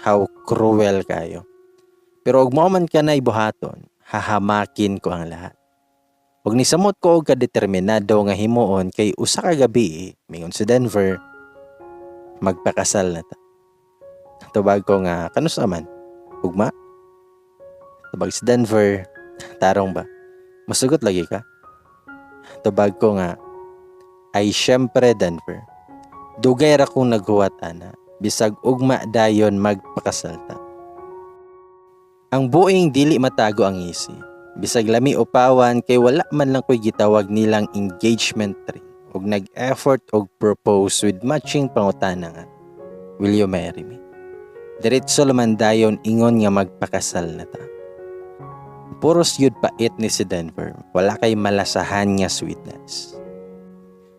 How cruel kayo. Pero og mao man ka na ibuhaton, hahamakin ko ang lahat. Og nisamot ko og kadeterminado nga himuon kay usa ka gabi, mingon si Denver, "Magpakasal na ta." Tubag ko nga, "Kanus man? Ugma?" Tubag si Denver, "Tarong ba? Masugot lagi ka?" Tubag ko nga, "Ay syempre, Denver. Dugay ra kong naghuwat ana. Bisag ugma dayon magpakasal ta." Ang buing dili matago ang ngisi. Bisag lami upawan kay wala man lang ko'y gitawag nilang engagement ring ug nag-effort og propose with matching pangutana nga, "Will you marry me?" Diretso laman dayon ingon nga magpakasal na ta. Puros yud pait ni si Denver. Wala kay malasahan nga sweetness.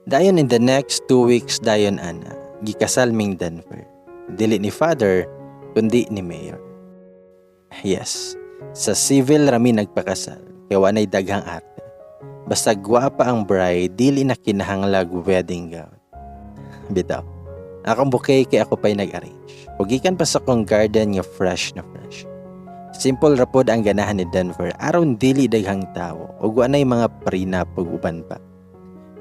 Dayon in the next 2 weeks dayon ana, gikasal ming Denver. Dili ni father, kundi ni mayor. Yes, sa civil rami nagpakasal, kay wanay daghang arte. Basta gwapa ang bride, dili na kinahanglag wedding gown. Bitaw. Akong bouquet kay ako pa'y nag-arrange. Ug gikan pa sa akong garden nga fresh na fresh. Simple ra pod ang ganahan ni Denver aron dili daghang tawo ug wanay mga prenup ug uban pa.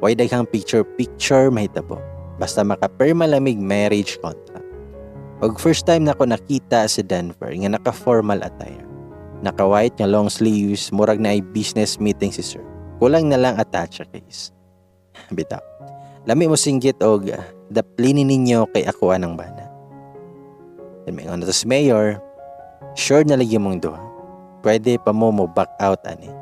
Way daghang picture picture mahitabo. Basta makapirma lamig marriage contract. Ug first time nako nakita si Denver nga naka-formal attire. Naka-white nga long sleeves, murag na ay business meeting si sir. Kulang na lang attache case. Bitaw. Lami mo singgit og daplini ninyo kay ako anang bana. Then may na to si mayor, "Sure na lagi mong duha. Pwede pa mo mo back out ani."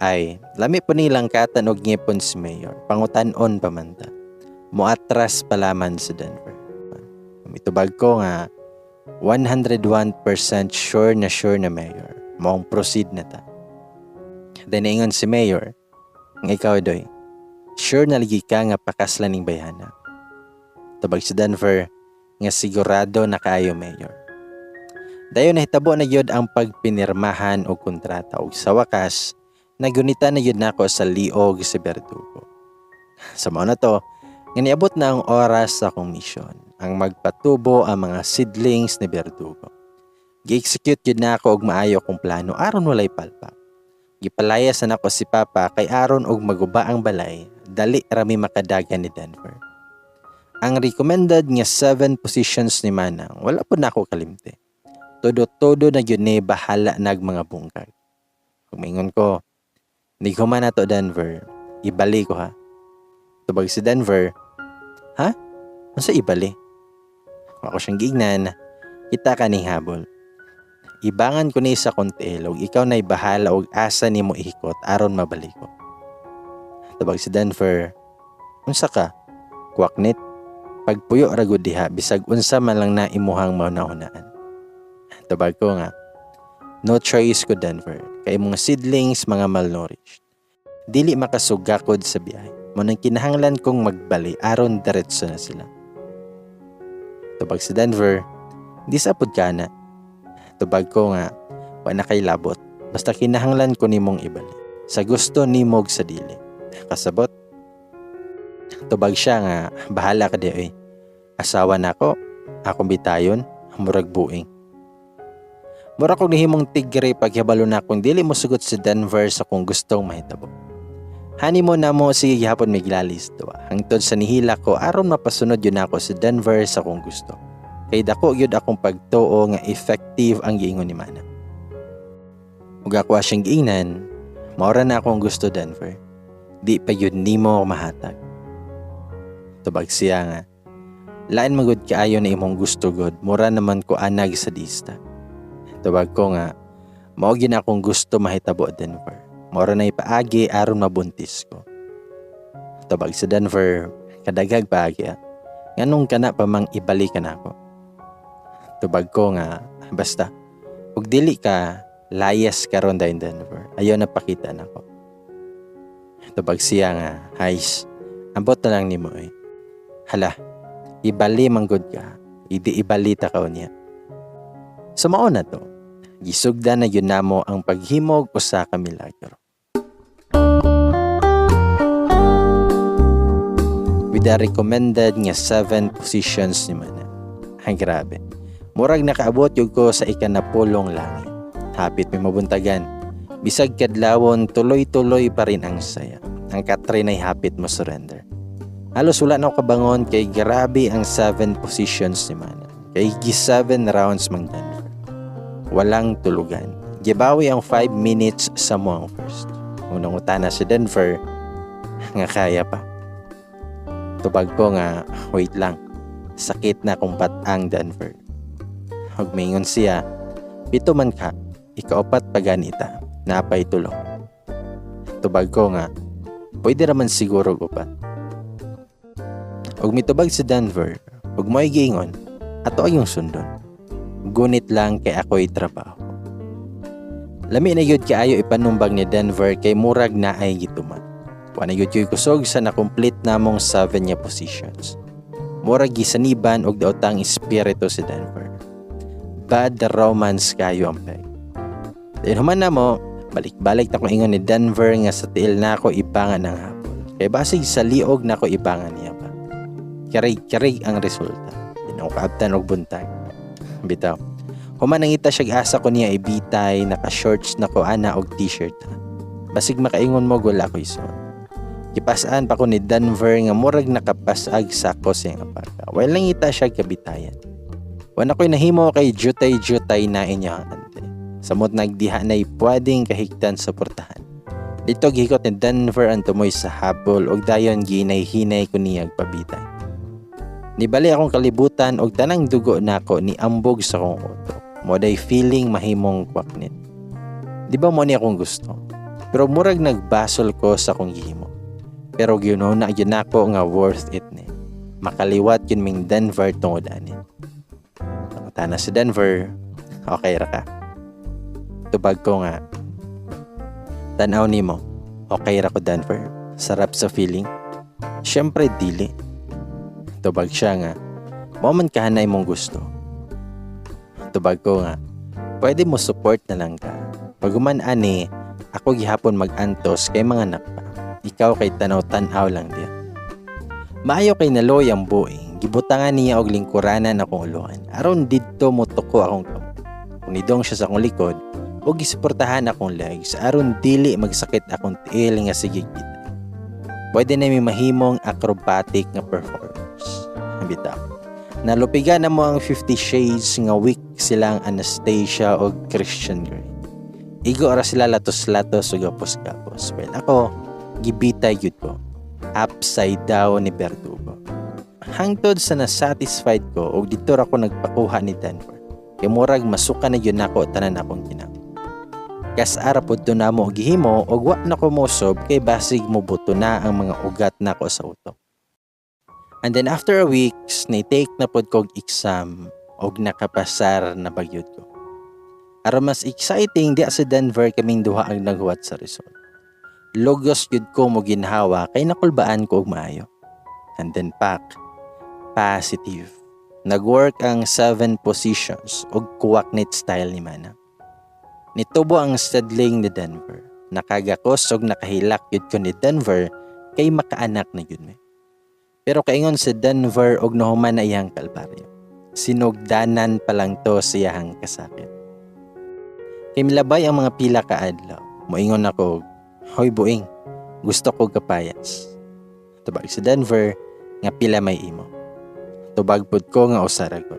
Ay, lami po nilang katan og ngipon si mayor. Pangutan-on pa man ta. Muatras palaman si Denver. Mitubag ko nga 101% sure na mayor. Maong proceed na ta. Then ingon si mayor, nga ikaw doy, sure na lagi ka nga pakaslan ning bayhana. Tubag si Denver nga sigurado na kaayo, mayor. Dayon nahitabo na gyud ang pagpinirmahan og kontrata ug sa wakas nagunita na gyud nako sa liog si Berdugo. Sa mao na to, nga niabot na ang oras sa akong mission, ang magpatubo ang mga seedlings ni Berdugo. Gi-execute gyud nako og maayo kong plano aron walay palpak. Gipalayas na nako si Papa kay aron og maguba ang balay, dali rami makadagan ni Denver. Ang recommended nga 7 positions ni Manang, wala po nako kalimti. Todo-todo na gyud ni, bahala nag mga bungkag. Kung maingon ko, "Nighuman na to Denver, ibali ko ha." Tubag si Denver, "Ha? Unsa ibali?" Ako siyang gignan, kita kaning habol. Ibangan ko ni sa akong tiil ug ikaw na'y bahala og asa nimo ihikot aron mabalik ko. Tubag si Denver, "Unsa ka? Kwaknit? Pagpuyo ra gud diha bisag unsa man lang na imuhang mahunahunaan." Tubag ko nga, "No choice ko, Denver. Kay mga seedlings mga malnourished. Dili makasugakod sa biyahe. Mao nang kinahanglan kong magbali aron diretso na sila." Tubag si Denver, "Di sa pud ka na." Tubag ko nga, "Wa na kay labot. Basta kinahanglan ko nimong ibali. Sa gusto nimo og sa dili. Kasabot?" Tubag siya nga, "Bahala ka di oy. Asawa nako, akong bitayon, murag buing." Mura kong nihimong tigre paghibalo na kung dili mo sugot si Denver sa kung gustong mahitabo. Honeymoon na mo, sige gihapon may gilalis tuwa. Hangtod sa nihila ko aron mapasunod yun ako si Denver sa kung gusto. Kay dako gyud akong pagtuo nga effective ang giingon ni Mana. Ug ako siyang giingnan, "Maura na akong gusto, Denver. Di pa yun nimo mahatag." Tubag siya nga, "Lain magud kaayo na imong gusto god, mura naman ko anag sa dista." Tubag ko nga, "Mao gyud akong gusto mahitabo, Denver. Mura na ipaagi aron mabuntis ko." Tubag sa Denver, "Kadagag paagi ah. Nganong kana pa mang ibalik ka nako?" Tubag ko nga, "Basta, ug dili ka layas karon dayon, Denver. Ayaw na pakita nako." Tubag siya nga, "Hays, ambot na lang nimo eh. Hala, ibali manggod ka. Idi ibalita ka niya." Sa mao na to, gisugda na yun namo ang paghimog usa ka milagro. With the recommended nga 7 positions ni Mana. Ay grabe. Murag nakaabot yun ko sa ikanapulong langit. Hapit may mabuntagan. Bisag kadlawon, tuloy-tuloy pa rin ang saya. Ang Katrin ay hapit mo surrender. Halos wala na ako kabangon kay grabe ang 7 positions ni Mana. Kay gi 7 rounds mang Denver. Walang tulugan. Gibawi ang 5 minutes sa muang first. Unang utana si Denver nga kaya pa. Tubag ko nga, "Wait lang. Sakit na kung patang, Denver." Ug mingon siya, "7 man ka, ikaupat pa ganita, napay tulo." Tubag ko nga, "Pwede raman siguro upat." Ug mitubag si Denver, ug mo'y giingon, ato ayong sundon. Gunit lang kay ako'y trabaho. Lami na yun kaayo ipanumbag ni Denver kay murag na ay gituman. Wa na yun ko'y kusog sa na-complete namong 7 niya positions. Murag gisaniban og daotang espiritu si Denver. Bad romance kayo ang peg. Then human na mo, balik-balik na ko ingon ni Denver nga sa tiil na ako ibangan ang hapon. Kay basig sa liog na ako ibangan niya pa. Karig-karig ang resulta. Dinong kaabtan og buntag. Bitaw. Human nangita siya asa ko niya ibitay, naka-shorts na ko ana og t-shirt. Basig makaingon mo wala ko isuot. Gipasaan pa ko ni Denver nga murag nakapasag sa ko siyang apaka. While nangita siya kabitayan. Wala ko'y nahimo kay jutay-jutay na inyo ang ante. Samot nagdiha na'y pwedeng kahigtan sa portahan. Dito gihikot ni Denver ang tumoy sa habol og dayon ginay-hinay ko niyag pabitay. Nibali akong kalibutan og tanang dugo nako ni ambog sa akong utok. Moday feeling mahimong kwaknit. Di ba mo ni akong gusto? Pero murag nagbasol ko sa akong gihimo. Pero gyud na gyud nako nga worth it ni. Makaliwat yun ming Denver tungod ani. Pangutana si Denver, "Okay ra ka?" Tubag ko nga, "Tanaw nimo, okay ra ko, Denver. Sarap sa feeling." "Siyempre dili." Tubag siya nga, "Mo man kahanay mong gusto." Tubag ko nga, "Pwede mo support na lang ka. Pag human ani, ako gihapon mag-antos kay mga anak pa. Ikaw kay tanaw-tanaw lang diya." Maayo kay naloy ang buing, gibutangan niya og lingkuranan akong ulohan. Aron didto mo tuko akong kamot. Kunidong siya sa akong likod, ug gisuportahan akong legs aron dili magsakit akong tiil nga sige bitay. Pwede na mi mahimong acrobatic nga performers. Bitaw. Nalupigan na mo ang 50 Shades nga weak silang Anastasia o Christian Grey. Igo ra sila latos-latos ug gapos-gapos. Well, ako, gibitay gyud ko. Upside down ni Berdugo. Hangtod sa nasatisfied ko og dito ra ko nagpakuha ni Denver. Kay murag masuka na gyud nako tanan akong kinam. Kas-a ra pud to namo gihimo og wa na ko mosob kay basig mobuto na ang mga ugat nako sa utok. And then after a weeks, ni-take na pod kog exam og nakapasar na bagyod ko. Aron mas exciting, diha sa Denver kaming duha ang naghuwat sa result. Lugos gyud ko mo ginhawa kay nakulbaan ko og maayo. And then pak, positive. Nag-work ang 7 positions og kuwaknit style ni Mana. Nitubo ang seedling ni Denver. Nakagakos og nakahilak gyud ko ni Denver kay makaanak na gyud mi. Pero kaingon si Denver og nahuman na iyang kalbaryo. Sinugdanan pa lang to sa iyang kasakit. Kay milabay ang mga pila ka adlaw. Moingon ako, "Hoy buing, gusto ko kapayas." Tubag si Denver nga pila may imo. Tubag pud ko nga usa ra gud.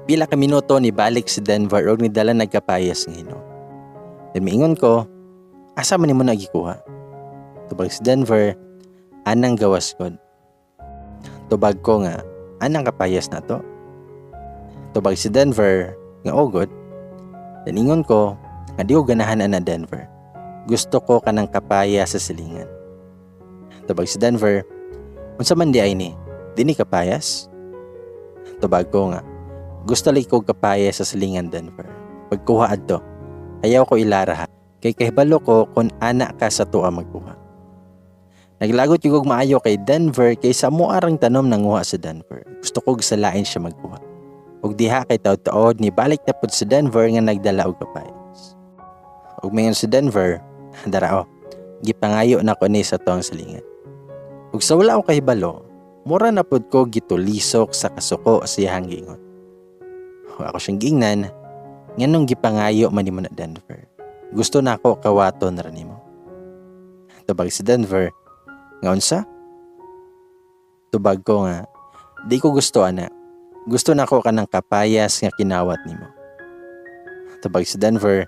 Pila ka minuto ni balik si Denver og nidala nagkapayas nga hinog. Then miingon ko, "Asa man nimo nagikuha?" Tubag si Denver, "Anang gawas gud." Tubag ko nga, "Anang kapayas na to?" Tubag si Denver nga ogod. Then ingon ko nga di ko ganahan ana, Denver. Gusto ko kanang kapaya sa silingan. Tubag si Denver, "Unsa man di ay ni? Dini kapayas?" Tubag ko nga, "Gusto lagi ko kapaya sa silingan, Denver. Pagkuha adto, ayaw ko ilaraha. Kay kahibalo ko kung ana ka sa tuwa magkuha." Naglagot yung og maayo kay Denver kay sa amoa rang tanom nanguha sa Denver. Gusto ko salain siya magkuha. Ug diha kay taod-taod ni balik na pud sa Denver nga nagdala og kapayas. Ug mayon si Denver, "Darao, gipangayo na ko ni sa tuang silingan." Ug sa wala ko kahibalo, mura na pud ko gitulisok sa kasuko sa iyang giingon. Ug ako siyang giingnan, "Nganong gipangayo man nimo na, Denver? Gusto na ako kawaton ra nimo." Tubag si Denver, nga unsa? Tubag ko nga, "Di ko gusto ana. Gusto na ko kanang kapayas nga kinawat nimo." Tubag si Denver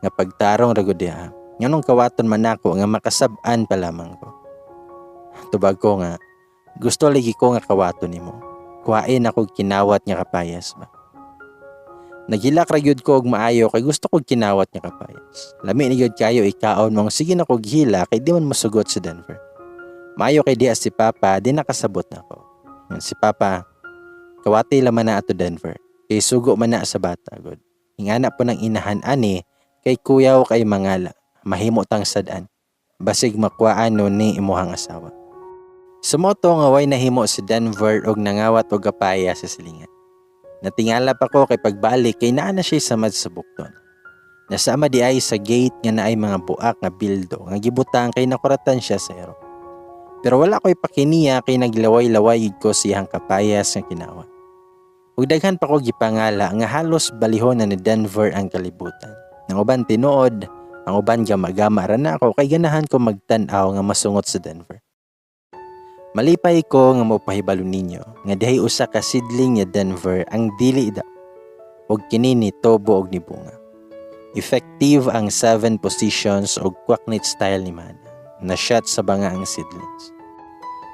nga pagtarong ra gud diha. Nganong kawaton man nako nga makasab-an pa lamang ko? Tubag ko nga, "Gusto lagi ko nga kawaton nimo. Kuhain ako kinawat nga kapayas ba." Naghilak ra gyud ko og maayo kay gusto kog kinawat nga kapayas. Lami ni gyud kayo ikaon mong sige na kog hila kay di man mosugot si Denver. Maayo kay diha si Papa, di nakasabot na ko. Ngan si Papa, "Kawati laman na ato, Denver. Kay sugo man na sa bata god. Ingana po ng inahan ani kay kuyaw kay mangala. Mahimo tang sad-an. Basig makuhaan no ni imuhang asawa." Sumoto nga way nahimo si Denver og nangawat og kapaya sa silingan. Natingala pa ko kay pagbalik kay naa na siya samad sa bukton. Nasama di ay sa gate nga naay mga buak nga bildo nga gibutang kay nakuratan siya sa ero. Pero wala ko'y pakiniya kay naglaway-laway ko siyang kapayas nga kinawat. Ug daghan pa ko gipangala nga halos balihon na ni Denver ang kalibutan. Ang uban tinuod, ang uban gama-gama ra na ako kay ganahan ko magtan-aw nga masungot sa Denver. Malipay ko nga mopahibalo ninyo nga dihay usa ka seedling ni Denver ang dili daw ug kini ni tubo og nibunga. Effective ang 7 positions og kwaknit style ni Mana. Na shot sa banga ang seedlings.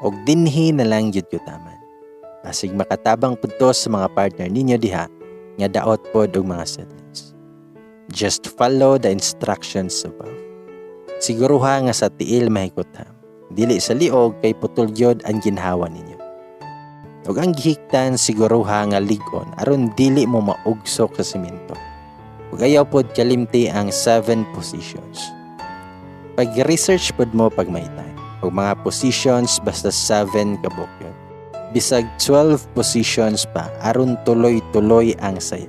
Og dinhi na lang gyud ko taman. Basig makatabang pud to sa mga partner ninyo diha nga daot pod og mga seedlings. Just follow the instructions above. Siguruha nga sa tiil mahikot ha. Dili sa liog kay putol gyud ang ginhawa ninyo. Ug ang gihiktan, siguruha nga lig-on aron dili mo maugsok sa simento. Ug ayaw pod kalimti ang 7 positions. Pag-research pod mo pag may time. Ug mga positions, basta 7 kabuok yun. Bisag 12 positions pa aron tuloy-tuloy ang saya.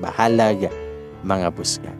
Bahalag, mga buska.